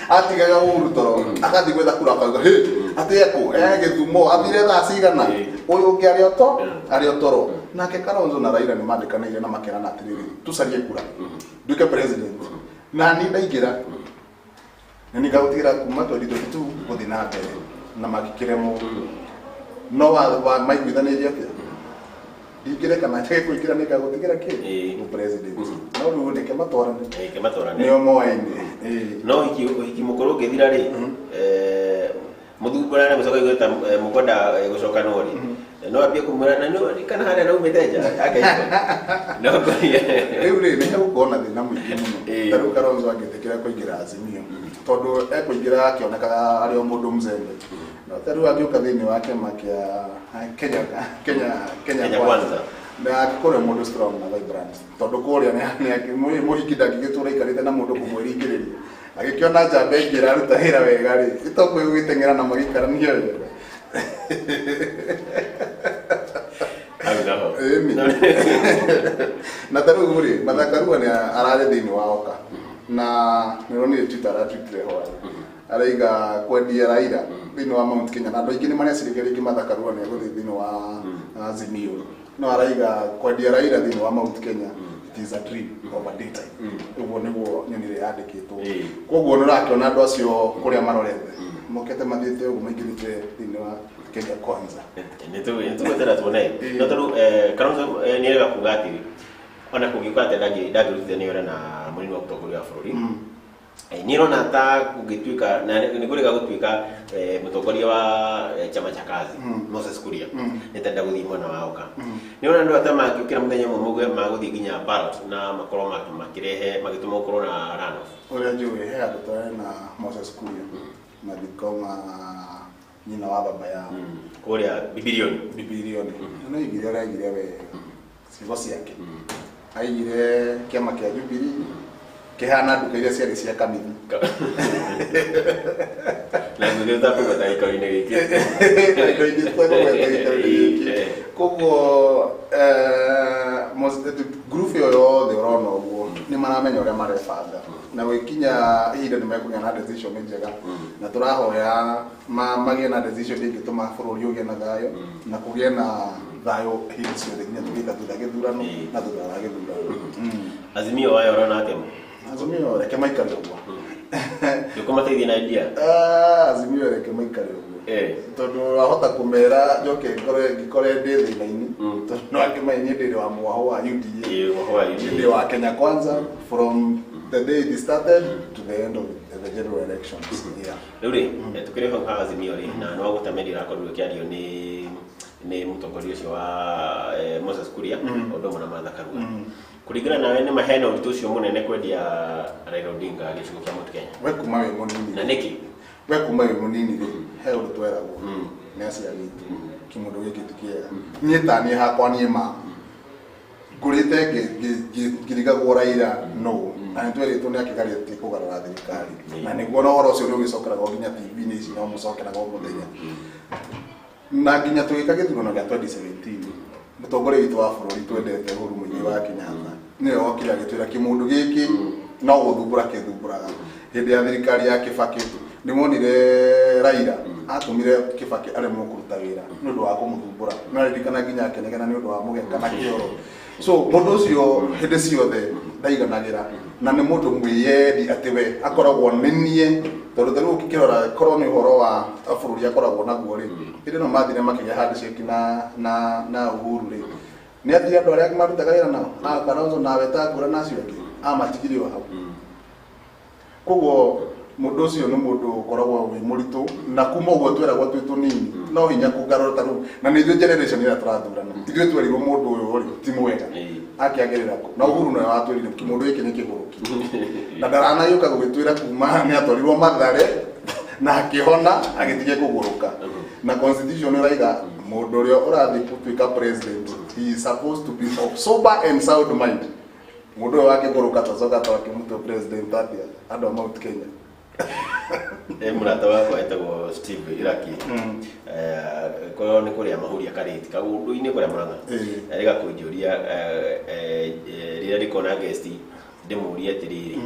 [SPEAKER 13] Atigaga Uhuru toro agathiĩ gwetha kura, akauga hĩ atĩ ekũ Gĩthumo athire thaa cigana, ũyũ ũngĩ arĩ o toro. Nake Kalonzo na Raila nĩ mandĩkanĩire na makerana atĩrĩrĩ, tũcarie kura nduĩke president, na niĩ ndaingĩra na nĩ ngagũtigĩra kuma 2022 gũthiĩ na mbere, na magĩkĩremwo. No maiguithanĩirie atĩa, ndingĩre kana njage kũingĩra nĩ ngagũtigĩra kĩ president, no rĩu reke matwarane,
[SPEAKER 14] Reke matwarane,
[SPEAKER 13] nĩo moaine.
[SPEAKER 14] No ũhiki mũkũrũ ũngĩthira rĩ, mũthuri mũcoka igue ta mũkwenda gũcokanwo rĩ, no ambie kũmwĩra na nĩ kana harĩa naumĩte nja akaigua no ngũria.
[SPEAKER 13] Rĩu rĩ nĩ hegũkorwo na thĩna mũingĩ mũno. Ta rĩu Kalonzo angĩtĩkĩra kũingĩra Azimio, tondũ ekũingĩra akĩonekaga arĩ o mũndũ mzembe, no ta rĩu angĩũka thĩinĩ wa kĩama kĩa Kenya Kenya Kenya
[SPEAKER 14] Kenya
[SPEAKER 13] Kwanza
[SPEAKER 14] Kwanza,
[SPEAKER 13] na angĩkorwo mũndũ strong na vibrant, tondũ kũrĩa mũhiki ndangĩgĩtũra aikarĩte na mũndũ kũmwĩringĩrĩria, agĩkĩona njamba ĩngĩ ĩraruta wĩra wega rĩ, ĩtokũĩ gũgĩteng'era na magĩikarania wega.
[SPEAKER 14] Hau naho.
[SPEAKER 13] Ĩni. Na ta rĩu rĩ, Martha Karua nĩ ararĩ thĩinĩ wa Oka, na nĩronire Twitter aratwitire hwaĩ araiga kwendia Raila thĩinĩ wa Mount Kenya, na andũ aingĩ nĩ mareciragia rĩngĩ Martha Karua nĩ egũthiĩ thĩinĩ wa Azimio, no araiga kwendia Raila thĩinĩ wa Mount Kenya, it is a dream of a daytime. Ũguo nĩguo nyonire yandĩkĩtwo. Koguo nĩ ũrakĩona andũ acio kũrĩa marorete mokĩte mathiĩte ũguo maingĩrĩte thĩinĩ wa Kenya Kwanza.
[SPEAKER 14] Nĩ tũgwetera tuone, no tondũ Kalonzo nĩ arega kuga atĩ ona kũngĩũka atĩa ndangĩrutithania wĩra na mũnini wa mũtongoria wa bũrũri. Niĩ ndĩrona ta kũngĩtuĩka na nĩ kũrĩga gũtuĩka mũtongoria wa chama cha kazi Moses Kuria nĩtenda gũthiĩ mwena wa Oka. Nĩ ũrona andũ ata mangĩũkĩra mũthenya ũmwe mauge magũthiĩ nginya ballot na makorwo makĩrehe magĩtũma gũkorwo na runoff.
[SPEAKER 13] Ũrĩa njũĩ he handũ twarĩ na Moses Kuria mathiko ma nyina wa baba yao
[SPEAKER 14] kũrĩa Bibilioni.
[SPEAKER 13] Bibilioni no aigire ũrĩa aigire wega ciugo ciake, aigire kĩama kĩa Jubilee kĩhana nduka iria ciarĩ cia Kamithi.
[SPEAKER 14] Na ngũgĩ ũtakũgweta gĩikaro-inĩ gĩkĩ.
[SPEAKER 13] Indo ingĩ tũtekũgweta gĩikaro-inĩ gĩkĩ. Koguo group ĩyo yothe ũrona ũguo nĩ maramenya ũrĩa marebanga na gwĩkinya ihinda nĩ mekũgĩa na decision njega, na tũrahoya magĩe na decision ĩngĩtũma bũrũri ũgĩe na thayũ na kũgĩe na thayũ hĩndĩ ciothe nginya tũgĩka thutha gĩthurano na thutha wa gĩthurano.
[SPEAKER 14] Azimio wayo ũrona atĩa?
[SPEAKER 13] Azimio reke maikare ũguo.
[SPEAKER 14] Ndũkũmateithia na idea?
[SPEAKER 13] Azimio reke maikare ũguo tondũ wahota kũmera njoke ngore ngikore ndĩ thĩna-inĩ, tondũ no angĩmenya niĩ ndĩ wa mwaho wa UDA.
[SPEAKER 14] Ĩĩ, mwaho wa UDA.
[SPEAKER 13] Ndĩ wa Kenya Kwanza from the day it started to the end of the general elections. Yeah.
[SPEAKER 14] Rĩu rĩ, tũkĩrĩ hau ha Azimio rĩ, na nĩ wagũta media ĩrakorirwo ĩkĩario nĩ mũtongoria ũcio wa Moses Kuria ũndũ ũmwe na Martha Karua. Kũringana nawe nĩ mahena ũritũ ũcio mũnene kwendia Raila Odinga gĩcigo kĩa Mount Kenya?
[SPEAKER 13] We kuma wĩ mũnini.
[SPEAKER 14] Na nĩkĩ?
[SPEAKER 13] We kuma wĩ mũnini rĩ, he ũndũ tweragwo nĩ aciari aitũ, kĩmũndũ gĩkĩ ti kĩega. Niĩ ta niĩ hakwa niĩ ma ngũrĩte ngĩrigagwo Raila nũ, na nĩ twerĩtwo nĩ akĩgarĩtie kũgarũra thirikari, na nĩguo na ũhoro ũcio nĩ ũgĩcokeraga nginya TV-inĩ ici no mũcokeraga o mũthenya. Na nginya tũgĩka gĩthurano gĩa 2017, mũtongoria witũ wa bũrũri twendete Uhuru Muigai wa Kenyatta nĩwe wokire agĩtwĩra kĩmũndũ gĩkĩ no gũthumbũra kĩthumbũraga. Hĩndĩ ya thirikari ya Kibaki nĩ monire Raila atũmire Kibaki aremwo kũruta wĩra nĩ ũndũ wa kũmũthumbũra, no aririkana nginya akĩnegena nĩ ũndũ wa mũgeka na kĩoro. So mũndũ ũcio hĩndĩ ciothe ndaiganagĩra na nĩ mũndũ mwĩyendi atĩ we akoragwo nĩ niĩ, tondũ ta rĩu ũngĩkĩrora korwo nĩ ũhoro wa bũrũri akoragwo naguo rĩ, hĩndĩ ĩno mathire makĩgĩa handshake na Uhuru rĩ, nĩ athire andũ arĩa marutaga wĩra nao a Kalonzo na Wetangula na acio angĩ amatigire o hau. Koguo mũndũ ũcio nĩ mũndũ ũkoragwo wĩ mũritũ, na kuma ũguo tweragwo twĩ tũnini no hinya kũgarũra ta rĩu, na nĩ ithuĩ generation ĩrĩa tũrathurana, ithuĩ twerirwo mũndũ ũyũ rĩ ti mwega akĩagĩrĩra kũ, na Uhuru nĩwe watwĩrire kĩmũndũ gĩkĩ nĩ kĩgũrũki, na ndaranagĩũka gũgĩtwĩra kuma nĩ atwarirwo Mathare na akĩhona agĩtige kũgũrũka. Na constitution ĩraiga mũndũ ũrĩa ũrathiĩ gũtuĩka president, he is supposed to be of sober and sound mind. Mũndũ ũyũ wakĩgũrũka twacoka twakĩmũtua president atĩa andũ a Mount Kenya?
[SPEAKER 14] Mũrata wakwa etagwo Steve Iraki, korwo nĩ kũrĩa mahuria karĩti kaũndũ-inĩ kũrĩa Murang'a, rĩga kũnjũria rĩrĩa ndĩkona guest ndĩmũrie atĩrĩrĩ,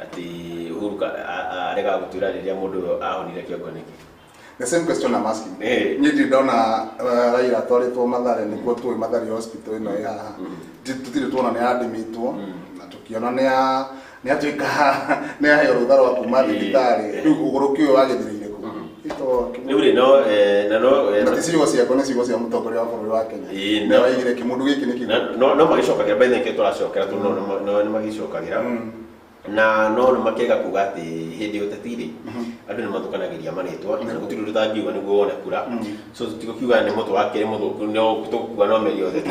[SPEAKER 14] atĩ Uhuru arega gũtwĩra rĩrĩa mũndũ ũyũ ahonire kĩongo nĩkĩ.
[SPEAKER 13] The same question I'm asking. Niĩ ndirĩ ndona Raila atwarĩtwo Mathare, nĩkuo tũĩ Mathare hospital ĩno ĩ haha. Tũtirĩ tuona nĩ admitwo, na tũkĩona nĩ atuĩka nĩ aheo rũtha rwa kuma thibitarĩ. Rĩu ũgũrũki ũyũ wagĩthirĩire kũ?
[SPEAKER 14] Rĩu rĩ, no na no
[SPEAKER 13] Na ti ciugo ciakwa, nĩ ciugo cia mũtongoria wa bũrũri wa Kenya. Nĩwe waigire kĩmũndũ gĩkĩ nĩ kĩgũrũki.
[SPEAKER 14] No magĩcokagĩra, by the way, tũracokera tu, no nĩ magĩcokagĩra na no nĩ makĩrega kuga atĩ hĩndĩ ya ũteti rĩ, andũ nĩ mathũkanagĩria marĩtwa na gũtirĩ ũndũ ũtangiuga nĩguo wone kura. So tũtigũkiuga nĩ mũtwe wake nĩ mũthũku, no tũkuga no mĩario ya ũteti.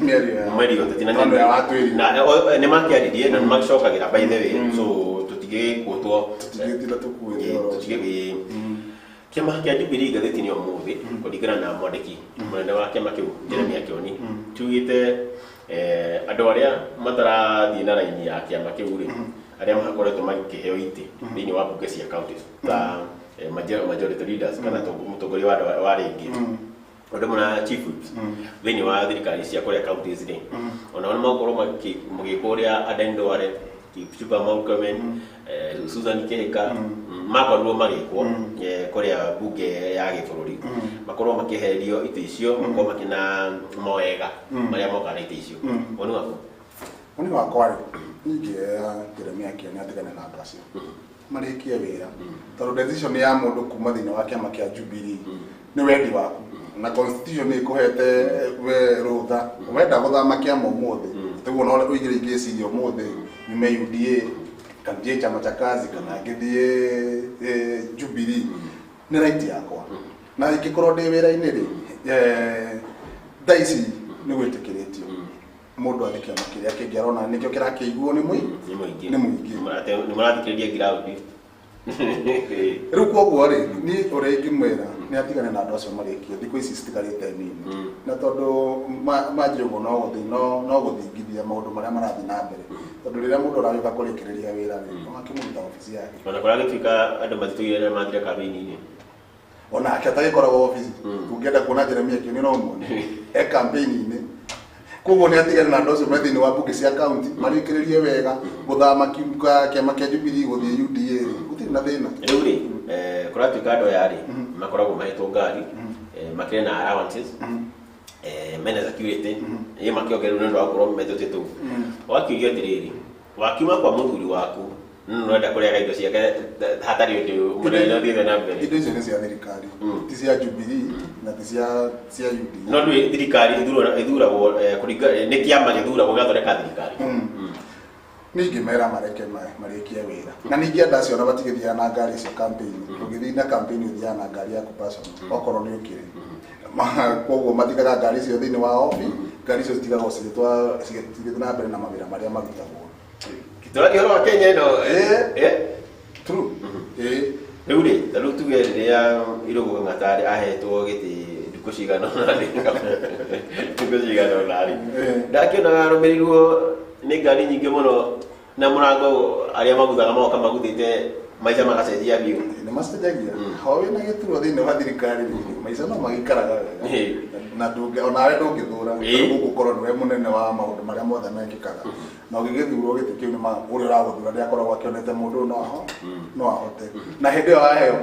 [SPEAKER 13] Mĩario ya
[SPEAKER 14] mĩario ya ũteti na
[SPEAKER 13] No nĩwe watwĩrire.
[SPEAKER 14] Na nĩ makĩaririe na nĩ magĩcokagĩra, by the way, so tũtigĩkũtwo
[SPEAKER 13] tũtigĩtinda tũkuĩte ũhoro ũcio.
[SPEAKER 14] Tũtigĩ kĩama kĩa Jubilee ngathĩti-inĩ ũmũthĩ kũringana na mwandĩki mũnene wa kĩama kĩu Jeremiah Kioni tugĩte andũ arĩa matarathiĩ na raini ya kĩama kĩu rĩ, arĩa makoretwo makĩheo itĩ thĩinĩ wa mbunge cia counties ta majority leaders kana mũtongoria wa andũ wa rĩngĩ ũndũ ũmwe na chief whips thĩinĩ wa thirikari cia kũrĩa counties rĩ, onao nĩ magũkorwo magĩkwo ũrĩa Aden Duale, Kipchumba Murkomen, Susan Kihika makorirwo magĩkwo kũrĩa bunge ya gĩbũrũri, makorwo makĩherio itĩ icio, makorwo makĩna mawega marĩa mokaga na itĩ icio. Woni waku?
[SPEAKER 13] Woni wakwa rĩ, ningĩoya Jeremiah Kioni atigane na andũ acio marĩkie wĩra, tondũ decision ya mũndũ kuma thĩinĩ wa kĩama kĩa Jubilee nĩ wendi waku, na constitution nĩ ĩkũhete we rũtha wenda gũthama kĩama ũmũthĩ. Tiguo no ũigire ingĩciria ũmũthĩ nyume UDA Kana thiĩ Chama cha Kazi, kana ngĩthiĩ Jubilee, nĩ right yakwa. Na ingĩkorwo ndĩ wĩra-inĩ rĩ, thaa ici nĩ gwĩtĩkĩrĩtio mũndũ athiĩ kĩama kĩrĩa kĩngĩ arona nĩkĩo kĩrakĩiguo nĩ
[SPEAKER 14] Nĩ mũingĩ.
[SPEAKER 13] Nĩ mũingĩ.
[SPEAKER 14] Nĩ mũrathikĩrĩria ground.
[SPEAKER 13] Rĩu koguo rĩ, niĩ ũrĩa ingĩmwĩra nĩ atigane na andũ acio marĩkie. Thikũ ici citigarĩte nini, na tondũ manjia ũguo no gũthiĩ no gũthingithia maũndũ marĩa marathiĩ na mbere, tondũ rĩrĩa mũndũ aragĩũka kũrĩkĩrĩria wĩra rĩ, ũgakĩmũruta obici yake.
[SPEAKER 14] Ona kũragĩtuĩka andũ matitũire rĩrĩa mathire kambĩini-inĩ.
[SPEAKER 13] Onake atagĩkoragwo obici, ũngĩenda kuona Jeremia Kioni no muone e campaign-inĩ. Koguo nĩ atigane na andũ acio me thĩinĩ wa mbunge cia county, marĩkĩrĩrie wega. Gũthama kĩama kĩa Jubilee gũthiĩ UDA rĩ, gũtirĩ na thĩna.
[SPEAKER 14] Rĩu rĩ, kũratuĩka andũ aya rĩ, makoragwo mahetwo ngari, makĩrĩ na allowances, mena security ĩ makĩongererwo nĩ ũndũ wa gũkorwo metũtĩtwo. Wakiuria atĩrĩrĩ, wakiuma kwa mũthuri waku no ũrenda kũrĩaga indo ciake hatarĩ ũndũ mũnene ũthiĩte na mbere.
[SPEAKER 13] Indo icio nĩ cia thirikari, ti cia Jubilee na ti cia UDA.
[SPEAKER 14] No ndũĩ thirikari ĩthuragwo kũringa nĩ kĩama gĩthuragwo gĩgathondeka thirikari.
[SPEAKER 13] Niĩ ingĩmera mareke marĩkie wĩra, na ningĩ andũ acio ona matigĩthiaga na ngari icio campaign. Ũngĩthiĩ na campaign, ũthiaga na ngari yaku personal, okorwo nĩ ũkĩrĩ. Koguo matigaga ngari icio thĩinĩ wa obi, ngari icio citigagwo cigĩthiĩ na mbere na mawĩra marĩa marutagwo.
[SPEAKER 14] Tũrathiĩ ũhoro wa Kenya ĩno.
[SPEAKER 13] True.
[SPEAKER 14] Rĩu rĩ, ta rĩu tuge rĩrĩa Irũngũ Kang'ata ahetwo gĩtĩ ndukũ cigana ũna rĩ, ndukũ cigana ũna rĩ, ndakĩonaga arũmĩrĩirwo nĩ ngari nyingĩ mũno na mũrango, arĩa maguthaga magoka maguthĩte, maica magacenjia biũ.
[SPEAKER 13] Nĩ macenjagia. Ho wĩna gĩturwa thĩinĩ wa thirikari rĩ, maica no magĩikaraga wega na ndũngĩ onawe ndũngĩthũra gũkorwo nĩwe mũnene wa maũndũ marĩa mothe mekĩkaga. Na ũgĩgĩthurwo gĩtĩ kĩu, nĩ ũrĩa ũragũthura nĩ akoragwo akĩonete mũndũ ũyũ no ahote, na hĩndĩ ĩyo waheo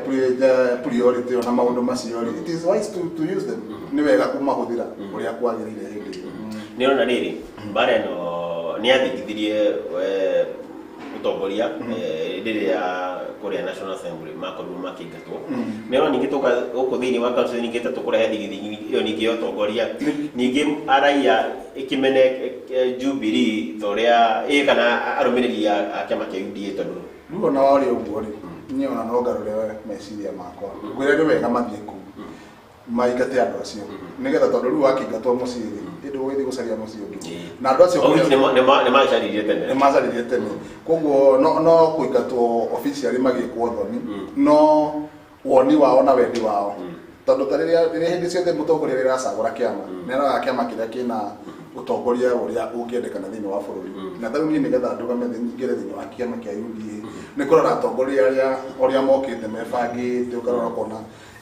[SPEAKER 13] priority ĩyo na maũndũ macio rĩ, it is wise to use them. Nĩ wega kũmahũthĩra ũrĩa kwagĩrĩire hĩndĩ ĩyo.
[SPEAKER 14] Nĩ ũrona rĩrĩ, mbara ĩno nĩ yathingithirie ũtongoria rĩrĩa kũrĩa National Assembly makorirwo makĩingatwo. Nĩ ũrona ningĩ tũka gũkũ thĩinĩ wa council, ningĩ ta tũkũrehe thigithigi ĩyo ningĩ ya ũtongoria, ningĩ araia ĩkĩmene Jubilee ta ũrĩa ĩ kana arũmĩrĩri a kĩama kĩa UDA tondũ
[SPEAKER 13] Rĩu ona warĩ ũguo rĩ, niĩ ona no ngarũre meciria makwa, ngwĩre nĩ wega mathiĩ kũu maingate andũ acio, nĩgetha tondũ rĩu wakĩingatwo mũciĩ rĩ, ĩndĩ ũgĩthiĩ gũcaria mũciĩ ũngĩ na andũ acio.
[SPEAKER 14] O wiki nĩ macaririe tene.
[SPEAKER 13] Nĩ macaririe tene. Koguo no kũingatwo officially magĩkwo thoni, no woni wao na wendi wao, tondũ ta rĩrĩa hĩndĩ ciothe mũtongoria rĩrĩa aracagũra kĩama, nĩ aroraga kĩama kĩrĩa kĩna ũtongoria ũrĩa ũngĩendekana thĩinĩ wa bũrũri. Na tarĩu niĩ nĩgetha ndũgame nyingĩre thĩinĩ wa kĩama kĩa UDA, nĩ kũrora atongoria arĩa ũrĩa mokĩte mebangĩte, ũkarora ũkona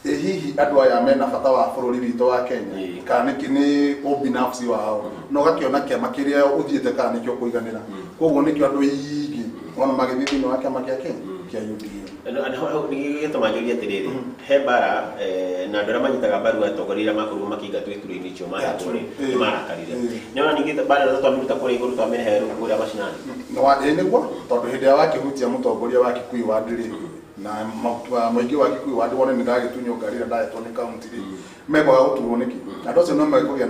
[SPEAKER 13] ĩ hihi andũ aya mena bata wa bũrũri witũ wa Kenya kana nĩ ũbinafsi wao, na ũgakĩona kĩama kĩrĩa ũthiĩte kana nĩkĩo kũiganĩra. Koguo nĩkĩo andũ aingĩ ona magĩthiĩ thĩinĩ wa kĩama kĩa Kenya kĩa UDA.
[SPEAKER 14] Gĩtũma njũrie atĩrĩrĩ, he mbara na andũ arĩa manyitaga mbaru atongoria arĩa makorirwo makĩingatwo iturwa-inĩ icio mahetwo rĩ, nĩ marakarire. Nĩ ũrona ningĩ mbara ĩno twamĩruta kũrĩa igũrũ twamĩrehe rĩu kũrĩa macinani.
[SPEAKER 13] Ĩĩ nĩguo, tondũ hĩndĩ ĩrĩa wakĩhutia mũtongoria wa Kikuyu ward rĩ, na mũingĩ wa Kikuyu ward wone nĩ ndagĩtunywo ngari ĩrĩa ndahetwo nĩ county rĩ, mekwaga gũturwo nĩkĩ? Andũ acio no mekũgĩa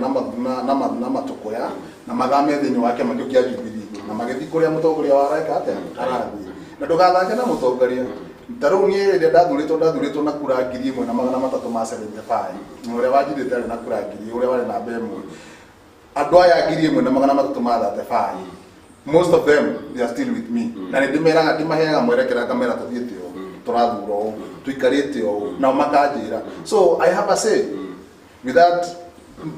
[SPEAKER 13] na matũkũya na mathame thĩinĩ wa kĩama kĩu kĩa Jubilee na magĩthiĩ kũrĩa mũtongoria wao areka atĩa arathiĩ. Na ndũgathake na mũtongoria. Ta rĩu niĩ rĩrĩa ndathurĩtwo na kura 1375, na ũrĩa wanjirĩte arĩ na kura ngiri, ũrĩa warĩ namba 1, andũ aya 1335, most of them, they are still with me, na nĩ ndĩmeraga, ndĩmaheaga mwerekera, ngamera tũthiĩte ũũ, tũrathura ũũ, tũikarĩte ũũ, nao makanjĩra. So I have a say with that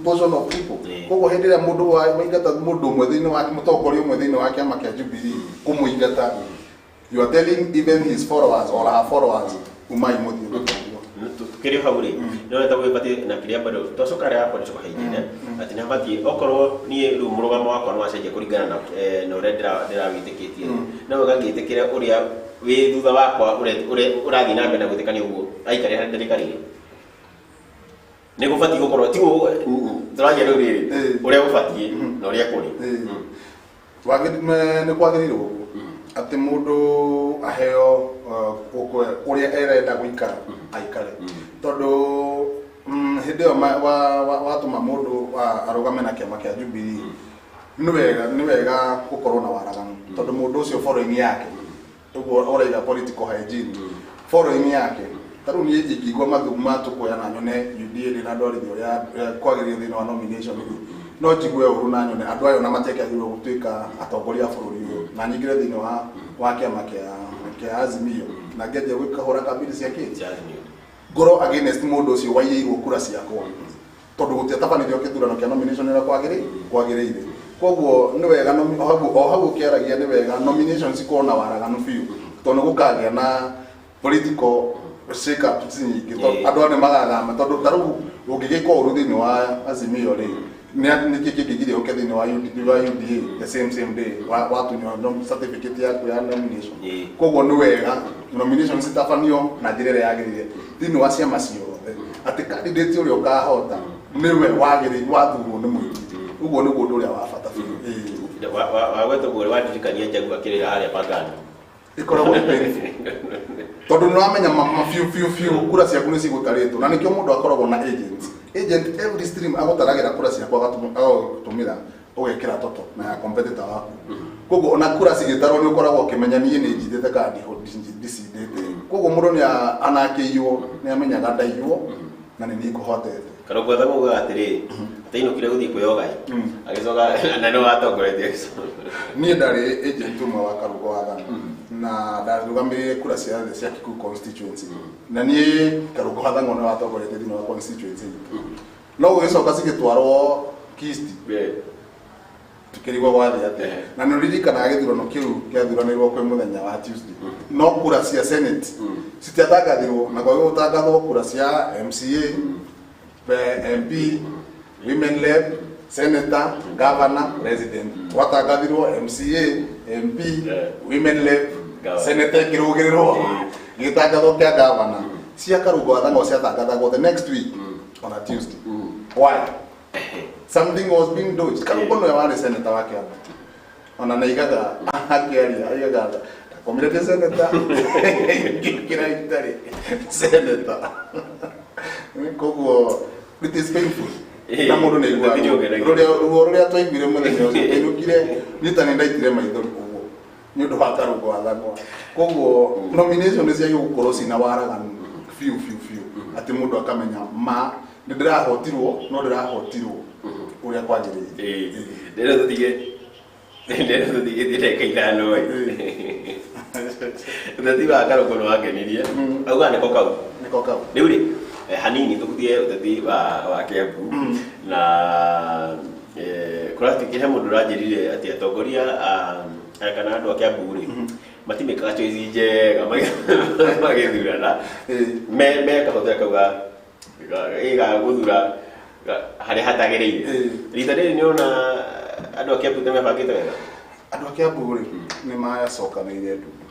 [SPEAKER 13] portion of people. Koguo hĩndĩ ĩrĩa mũndũ waingata mũndũ ũmwe thĩinĩ wa mũtongoria ũmwe thĩinĩ wa kĩama kĩa Jubilee, kũmũingata, you are telling even his followers or her followers, umai mũthiĩ mũtongoria.
[SPEAKER 14] Tukĩrĩ hau rĩ, nĩ ũrenda gwĩbatiĩ na kĩrĩa bado twacoka harĩa hakwa nĩcoka haingine atĩ nĩ habatiĩ okorwo niĩ rĩu mũrũgamo wakwa nĩ wacenjia kũringana na ũrĩa ndĩrawĩtĩkĩtie rĩ, no wega ngĩtĩkĩre ũrĩa wĩ thutha wakwa ũrĩa ũrathiĩ na mbere na gwĩtĩkania ũguo aikare harĩa ndĩrĩkarĩire. Nĩ gũbatiĩ gũkorwo ti tũragia rĩu rĩrĩ ũrĩa gũbatiĩ na ũrĩa kũrĩ.
[SPEAKER 13] Nĩ kwagĩrĩirwo ũguo atĩ mũndũ aheo ũrĩa arenda gũikara aikare, tondũ hĩndĩ ĩyo watũma mũndũ arũgame na kĩama kĩa Jubilee, nĩ wega gũkorwo na waraganu, tondũ mũndũ ũcio following yake Ũguo ũraiga political hygiene, following yake. Ta rĩu niĩ ingĩigua mathuguma tũkuoya na nyone UDA rĩ na ndwarithia ũrĩa kwagĩrĩire thĩinĩ wa nomination rĩ, no njigue ũru na nyone andũ aya ona matiakĩagĩrĩirwo gũtuĩka atongoria a bũrũri ũyũ, na nyingĩre thĩinĩ wa kĩama kĩa Azimio na ngĩanjia gwĩkahũra kambĩni cia kĩ
[SPEAKER 14] Cia Azimio.
[SPEAKER 13] Ngorwo against mũndũ ũcio waiyĩirwo kura ciakwa, tondũ gũtiatabanirio kĩthurano kĩa nomination ũrĩa kwagĩrĩire. Koguo nĩ wega o hau ũkĩaragia, nĩ wega nomination cikorwo na waraganu biũ, tondũ nĩ gũkagĩa na political shake up nyingĩ, tondũ andũ aya nĩ magathama, tondũ ta rĩu ũngĩgĩka ũru thĩinĩ wa Azimio rĩ, nĩ kĩ kĩngĩgiria ũke thĩinĩ wa UDA the same same day watunywo certificate yaku ya nomination? Koguo nĩ wega nomination citabanio na njĩra ĩrĩa yagĩrĩire thĩinĩ wa ciama ciothe, atĩ candidate ũrĩa ũkahota nĩwe wagĩrĩire wathurwo nĩ mũingĩ. Ũguo nĩguo ũndũ ũrĩa wa bata biũ. Ĩĩ.
[SPEAKER 14] Wagweta ũguo wandirikania Jaguar akĩrĩra harĩa Pangani.
[SPEAKER 13] Ĩkoragwo ĩ painful, tondũ nĩ wamenya ma biũ biũ biũ kura ciaku nĩ cigũtarĩtwo, na nĩkĩo mũndũ akoragwo na agent. Agent every stream agũtaragĩra kura ciaku, agagũtũmĩra, ũgekĩra toto na ya competitor waku. Koguo ona kura cigĩtarwo nĩ ũkoragwo ũkĩmenya niĩ nĩ njindĩte kana ndicindĩte. Koguo mũndũ nĩ anakĩiywo nĩ amenyaga ndaiywo na nĩ niĩ ngũhotete.
[SPEAKER 14] Karũngũ augaga atĩrĩ, atainũkire gũthiĩ kwĩyoga agĩcoka na nĩ watongoretie.
[SPEAKER 13] Niĩ ndarĩ agent ũmwe wa Karũngũ wa Thang'wa na ndarũgamĩrĩire kura ciothe cia Kikuyu constituency, na niĩ Karũngũ wa Thang'wa nĩ watongoretie thĩinĩ wa constituency itũ, no gũgĩcoka cigĩtwarwo Kisti, tukĩrigwo gwathiĩ atĩa. Na nĩ ũririkanaga gĩthurano kĩu gĩathuranĩrwo kwĩ mũthenya wa Tuesday, no kura cia Senate citiatangathirwo, na kwagĩ gũtangathwo kura cia MCA, MP, women rep, senator, governor, president. Gwatangathirwo MCA, MP, women rep,
[SPEAKER 14] Governor.
[SPEAKER 13] Senator ĩkĩrũgĩrĩrwo, gĩgĩtangathwo kĩa governor. Cia Karũngũ wa Thang'wa ciatangathagwo the next week on a Tuesday. Why? Something was being dodged. Karũngũ nĩwe warĩ senator wa Kiambu, ona naigaga akĩaria aigaga ndakomire ndĩ senator, ngĩkĩra itarĩ senator. Koguo it is painful na mũndũ nĩ aiguaga
[SPEAKER 14] Ũteti nĩũngenagia.
[SPEAKER 13] Ruo rũrĩa twaiguire mũthenya ũcio twainũkire, niĩ ta nĩ ndaitire maithori ũguo nĩ ũndũ wa Karũngũ wa Thang'wa. Koguo nomination nĩ ciagĩrĩirwo gũkorwo cina waraganu biũ biũ biũ, atĩ mũndũ akamenya ma nĩ ndĩrahotirwo, no ndĩrahotirwo ũrĩa kwagĩrĩire.
[SPEAKER 14] Ndĩrenda tũtige ndagĩka 5 ĩ. Ũteti wa Karũngũ nĩ wangenirie, auga nĩko kau.
[SPEAKER 13] Nĩko kau.
[SPEAKER 14] Rĩu rĩ, hanini tũkutie ũteti wa Kiambu na kũratuĩkire he mũndũ ũranjĩrire atĩ atongoria a kana andũ a Kiambu rĩ, matimĩkaga choice njega magĩthurana, me kahũthĩra kau ga gũthura harĩa hatagĩrĩire. Rita rĩrĩ nĩona andũ a Kiambu nĩ mebangĩte wega?
[SPEAKER 13] Andũ a Kiambu rĩ, nĩ macokanĩire ndundu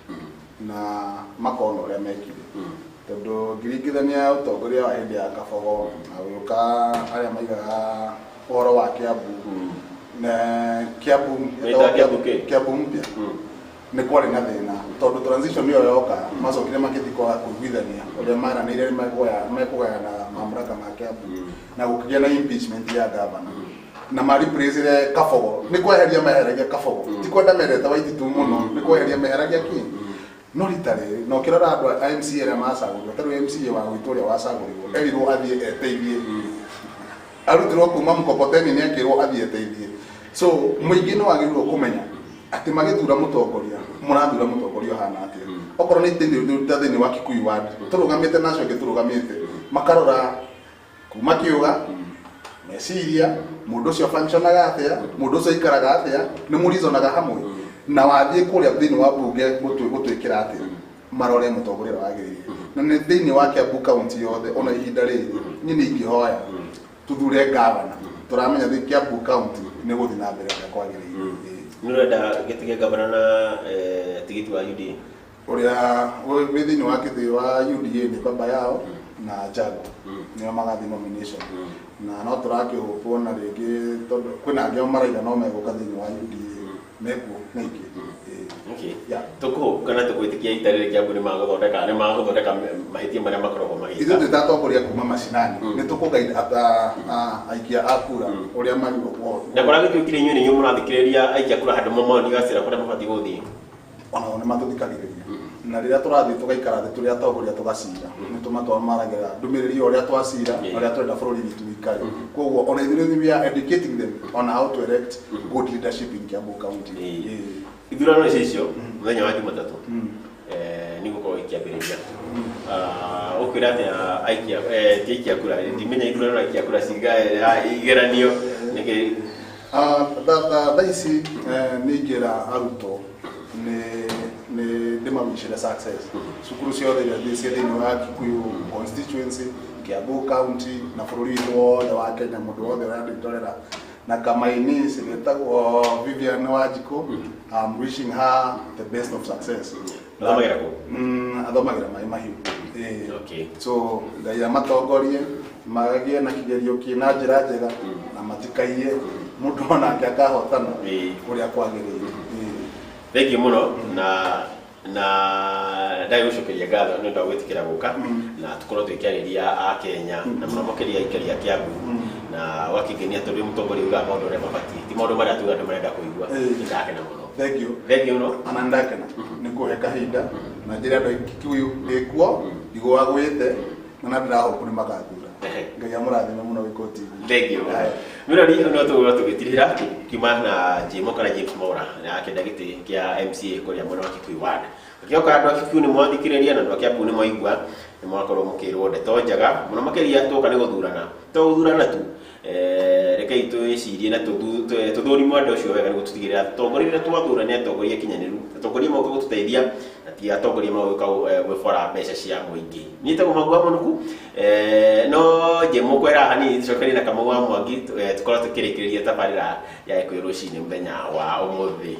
[SPEAKER 13] na makona ũrĩa mekire, tondũ ngĩringithania ũtongoria wa hĩndĩ ya Kabogo na gũgĩũka arĩa maigaga ũhoro wa Kiambu na Kiambu
[SPEAKER 14] Metaga Kiambu kĩ?
[SPEAKER 13] Kiambu mpya, nĩ kwarĩ na thĩna, tondũ transition ĩyo yoka macokire makĩthiĩ kwaga kũiguithania ũrĩa maranĩire mekũgayana mamlaka ma Kiambu, na gũkĩgĩa na impeachment ya governor na mareplaceire Kabogo. Nĩ kweheria meheragia Kabogo, ti kwenda mendete Waititu mũno, nĩ kweheria meheragia kĩ. No rita rĩrĩ na ũkĩrora andũ a MCA arĩa macagũrirwo, ta rĩu MCA wa gwitũ ũrĩa wacagũrirwo erirwo athiĩ eteithie, arutirwo kuma mkokoteni, nĩ akĩrwo athiĩ eteithie. So mũingĩ nĩ wagĩrĩirwo kũmenya atĩ magĩthura mũtongoria, mũrathura mũtongoria ũhana atĩa. Okorwo nĩ ta thĩinĩ wa Kikuyu ward tũrũgamĩte na acio angĩ tũrũgamĩte, makarora kuma kĩũga meciria mũndũ ũcio functionaga atĩa, mũndũ ũcio aikaraga atĩa, nĩ mũrizonaga hamwe na wathiĩ kũrĩa thĩinĩ wa bunge gũtwĩkĩra atĩa, marore mũtongoria ũrĩa wagĩrĩire. Na nĩ thĩinĩ wa Kiambu county yothe, ona ihinda rĩrĩ niĩ nĩ ingĩhoya tuthure gavana tũramenya thĩ Kiambu county nĩ gũthiĩ na mbere ũrĩa kwagĩrĩire.
[SPEAKER 14] Nĩ ũrenda gĩtĩ kĩa gavana na tigiti wa UDA?
[SPEAKER 13] Ũrĩa wĩ thĩinĩ wa kĩtĩ wa UDA nĩ baba yao na Jago, nĩo magathiĩ nomination, na no tũrakĩhũpwo na rĩngĩ, tondũ kwĩna angĩ maraiga no megũka thĩinĩ wa UDA mekuo maingĩ.
[SPEAKER 14] Okay. Tũkũ kana tũkwĩtĩkia ita rĩrĩ Kiambu nĩ magũthondeka mahĩtia marĩa makoragwo magĩka?
[SPEAKER 13] Ithuĩ twĩ ta atongoria kuma macinani nĩ tũkũguide aikia a kura ũrĩa magĩrĩirwo.
[SPEAKER 14] Na kũrĩa gĩtuĩkire inyuĩ nĩ inyuĩ mũrathikĩrĩria aikia kura handũ mamoni gacĩra kũrĩa mabatiĩ gũthiĩ?
[SPEAKER 13] Onao nĩ matũthikagĩrĩria. Na rĩrĩa tũrathiĩ tũgaikara thĩ tũrĩ atongoria tũgacira, nĩ tũmatwaragĩra ndũmĩrĩri ya ũrĩa twacira na ũrĩa tũrenda bũrũri witũ wĩikare. Koguo ona ithuĩ we are educating them on how to elect good leadership in Kiambu County.
[SPEAKER 14] Ithurano ici icio mũthenya wa Jumatatũ nĩ gũkorwo ikĩambĩrĩria. Ũkwĩra atĩa aikia ti aikia kura, ndimenya ithurano na aikia kura igeranio nĩkĩ?
[SPEAKER 13] Thaa ici nĩ ingĩra arutwo nĩ ndĩmawicĩre success cukuru ciothe iria ciĩ thĩinĩ wa Kikuyu constituency, Kiambu County na bũrũri witũ wothe wa Kenya. Mũndũ wothe ũrandĩtorera na kamaini cigĩtagwo Vivian Wanjikũ, I'm wishing her the best of success.
[SPEAKER 14] Athomagĩra kũ?
[SPEAKER 13] Athomagĩra Maĩ Mahiũ. So Ngai amatongorie magĩe na kĩgerio kĩna njĩra njega na matikaiye, mũndũ onake akahotana ũrĩa kwagĩrĩire.
[SPEAKER 14] Thank you mũno na ndagũcokeria ngatho nĩ ũndũ wa gwĩtĩkĩra gũka na tũkorwo tũkĩarĩria a Kenya na mũno makĩria aikari a Kiambu, na ũgakĩngenia tondũ wĩ mũtongoria ugaga maũndũ ũrĩa mabatiĩ, ti maũndũ marĩa tuga andũ marenda kũigua. Nĩndakena mũno.
[SPEAKER 13] Thank you.
[SPEAKER 14] Thank you mũno.
[SPEAKER 13] Ona ndakena nĩ kũhe kahinda na njĩra andũ a Kikuyu ndĩkuo ndigũagwĩte na ndĩrahopu nĩ magathura. Ngai amũrathime mũno Gĩkũyũ TV.
[SPEAKER 14] Thank you. Mwĩrori, no tũgũkorwo tũgĩtirĩra kiuma na Jimo kana James Mwaura na akĩenda gĩtĩ kĩa MCA kũrĩa mwena wa Kikuyu Ward. Gĩoka andũ a Kikuyu nĩ mwathikĩrĩria na andũ a Kiambu nĩ mwaigua, nĩ mwakorwo mũkĩrwo ndeto njega mũno makĩria twoka nĩ gũthurana, to gũthurana tu, rekei twĩcirie na tũthũrime andũ acio wega nĩguo tũtigĩrĩre atongoria rĩrĩa twathura nĩ atongoria akinyanĩru, atongoria moka gũtũteithia na ti atongoria magũka gwĩbora mbeca cia mũingĩ. Niĩ njĩtagwo Mwangi wa Mũnũku, no Jemo kwĩra hanini tũcokanie na Kamau wa Mwangi, tũkorwo tũkĩrĩkĩrĩria tabarĩra ya Gĩkũyũ rũcinĩ mũthenya wa ũmũthĩ.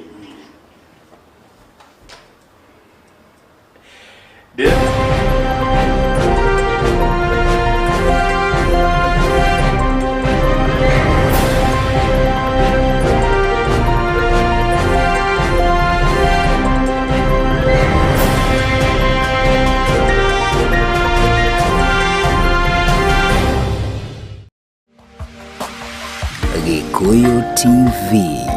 [SPEAKER 1] Gĩkũyũ TV.